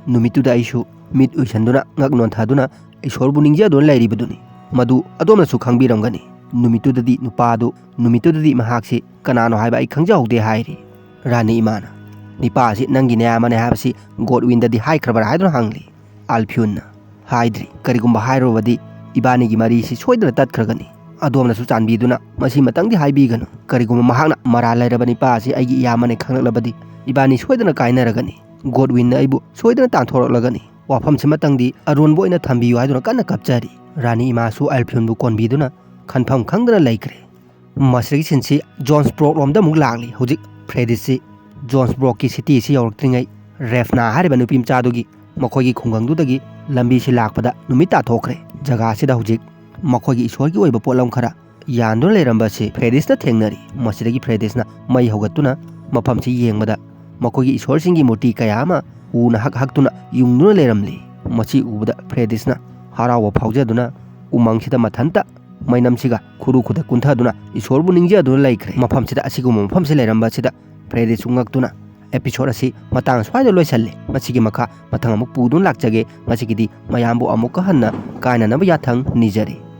ꯅꯨꯃꯤꯠꯇꯨꯗ ꯑꯩꯁꯨ ꯃꯤꯠ ꯎꯏꯁꯟꯗꯨꯅ, ꯉꯛ ꯅꯣꯟꯊꯗꯨꯅ, ꯏꯁꯣꯔꯕꯨ ꯅꯤꯡꯖꯗꯨꯅ ꯂꯩꯔꯤꯕꯗꯨꯅꯤ꯫ ꯃꯗꯨ ꯑꯗꯣꯝꯅꯁꯨ ꯈꯪꯕꯤꯔꯝꯒꯅꯤ꯫ ꯅꯨꯃꯤꯠꯇꯨꯗꯗꯤ ꯅꯨꯄꯥꯗꯨ, ꯅꯨꯃꯤꯠꯇꯨꯗꯗꯤ ꯃꯍꯥꯛꯁꯤ ꯀꯅꯥꯅꯣ ꯍꯥꯏꯕ ꯑꯩ ꯈꯪꯖꯍꯧꯗꯦ" ꯍꯥꯏꯔꯤ꯫ ꯔꯥꯅꯤ ꯏꯃꯥꯅ, "ꯅꯤꯄꯥ ꯑꯁꯤ ꯅꯪꯒꯤ ꯅꯌꯥꯝꯕꯅꯦ ꯍꯥꯏꯕꯁꯤ ꯒꯣꯗꯋꯤꯟꯗꯗꯤ ꯍꯥꯏꯈ꯭ꯔꯕ꯭ꯔꯥ?" ꯍꯥꯏꯗꯨꯅ ꯍꯪꯂꯤ꯫ ꯑꯜꯐꯤꯌꯨꯟꯅ, "ꯍꯥꯏꯗ꯭ꯔꯤ꯫ ꯀꯔꯤꯒꯨꯝꯕ ꯍꯥꯏꯔꯨꯔꯕꯗꯤ ꯏꯕꯥꯅꯤꯒꯤ ꯃꯔꯤꯁꯤ ꯁꯣꯏꯗꯅ ꯇꯠꯈ꯭ꯔꯒꯅꯤ꯫ ꯑꯗꯣꯝꯅꯁꯨ ꯆꯥꯟꯕꯤꯗꯨꯅ ꯃꯁꯤ ꯃꯇꯪꯗꯤ ꯍꯥꯏꯕꯤꯒꯅꯨ꯫ ꯀꯔꯤꯒꯨꯝꯕ ꯃꯍꯥꯛꯅ ꯃꯔꯥꯜ ꯂꯩꯔꯕ ꯅꯤꯄꯥ ꯑꯁꯤ ꯑꯩꯒꯤ ꯏꯌꯥꯝꯕꯅꯦ ꯈꯪꯂꯛꯂꯕꯗꯤ ꯏꯕꯥꯅꯤ ꯁꯣꯏꯗꯅ ꯀꯥꯏꯅꯔꯒꯅꯤ꯫ ꯒꯣꯗꯋꯤꯟꯅ ꯑꯩꯕꯨ ꯁꯣꯏꯗꯅ ꯇꯥꯟꯊꯣꯔꯛꯂꯒꯅꯤ꯫ ꯋꯥꯐꯝꯁꯤꯃꯇꯪꯗꯤ ꯑꯔꯣꯟꯕ ꯑꯣꯏꯅ ꯊꯝꯕꯤꯌꯨ" ꯍꯥꯏꯗꯨꯅ ꯀꯟꯅ ꯀꯞꯆꯔꯤ꯫ ꯔꯥꯅꯤ ꯏꯃꯥꯁꯨ ꯑꯜꯐꯤꯌꯨꯟꯕꯨ ꯀꯣꯟꯕꯤꯗꯨꯅ ꯈꯟꯐꯝ ꯈꯪꯗꯅ ꯂꯩꯈ꯭ꯔꯦ꯫ ꯃꯁꯤꯗꯒꯤ ꯁꯤꯟꯁꯤ ꯖꯣꯟꯁꯕ꯭ꯔꯣꯛ ꯂꯣꯝꯗ ꯑꯃꯨꯛ ꯂꯥꯛꯂꯤ꯫ ꯍꯧꯖꯤꯛ ꯐ꯭ꯔꯦꯗꯤꯁꯁꯤ ꯖꯣꯟꯁꯕ꯭ꯔꯣꯛꯀꯤ ꯁꯤꯇꯤ ꯑꯁꯤ ꯌꯧꯔꯛꯇ꯭ꯔꯤꯉꯩ ꯔꯦꯐꯅꯥ ꯍꯥꯏꯔꯤꯕ ꯅꯨꯄꯤ ꯃꯆꯥꯗꯨꯒꯤ ꯃꯈꯣꯏꯒꯤ ꯈꯨꯡꯒꯪꯗꯨꯗꯒꯤ ꯂꯝꯕꯤꯁꯤ ꯂꯥꯛꯄꯗ ꯅꯨꯃꯤꯠ ꯇꯥꯊꯣꯛꯈ꯭ꯔꯦ꯫ ꯖꯒꯥ ꯑꯁꯤꯗ ꯍꯧꯖꯤꯛ ꯃꯈꯣꯏꯒꯤ ꯏꯁꯣꯔꯒꯤ ꯑꯣꯏꯕ ꯄꯣꯠꯂꯝ ꯈꯔ ꯌꯥꯟꯗꯨꯅ ꯂꯩꯔꯝꯕ ꯑꯁꯤ ꯐ꯭ꯔꯦꯗꯤꯁꯅ ꯊꯦꯡꯅꯔꯤ꯫ ꯃꯁꯤꯗꯒꯤ ꯐ꯭ꯔꯦꯗꯤꯁꯅ ꯃꯩ ꯍꯧꯒꯠꯇꯨꯅ ꯃꯐꯝꯁꯤ ꯌꯦꯡꯕꯗ ꯃꯈꯣꯏꯒꯤ ꯏꯁꯣꯔꯁꯤꯡꯒꯤ ꯃꯨꯔꯇꯤ ꯀꯌꯥ ꯑꯃ ꯎꯅ ꯍꯛ ꯍꯛꯇꯨꯅ ꯌꯨꯡꯗꯨꯅ ꯂꯩꯔꯝꯂꯤ꯫ ꯃꯁꯤ ꯎꯕꯗ ꯐ꯭ꯔꯦꯗꯤꯁꯅ ꯍꯔꯥꯎꯕ ꯐꯥꯎꯖꯗꯨꯅ ꯎꯃꯪꯁꯤꯗ ꯃꯊꯟꯇ ꯃꯩꯅꯝꯁꯤꯒ ꯈꯨꯔꯨ ꯈꯨꯗ ꯀꯨꯟꯊꯗꯨꯅ ꯏꯁꯣꯔꯕꯨ ꯅꯤꯡꯖꯗꯨꯅ ꯂꯩꯈ꯭ꯔꯦ꯫ ꯃꯐꯝꯁꯤꯗ ꯑꯁꯤꯒꯨꯝꯕ ꯃꯐꯝꯁꯤ ꯂꯩꯔꯝꯕꯁꯤꯗ ꯐ꯭ꯔꯦꯗꯤꯁꯁꯨ ꯉꯛꯇꯨꯅ episode ꯑꯁꯤ ꯃꯇꯥꯡ ꯁ꯭ꯋꯥꯏꯗ ꯂꯣꯏꯁꯜꯂꯦ꯫ ꯃꯁꯤꯒꯤ ꯃꯈꯥ ꯃꯊꯪ ꯑꯃꯨꯛ ꯄꯨꯗꯨꯅ ꯂꯥꯛꯆꯒꯦ꯫ ꯉꯁꯤꯒꯤꯗꯤ ꯃꯌꯥꯝꯕꯨ ꯑꯃꯨꯛꯀ ꯍꯟꯅ ꯀꯥꯏꯅꯅꯕ ꯌꯥꯊꯪ ꯅꯤꯖꯔꯤ꯫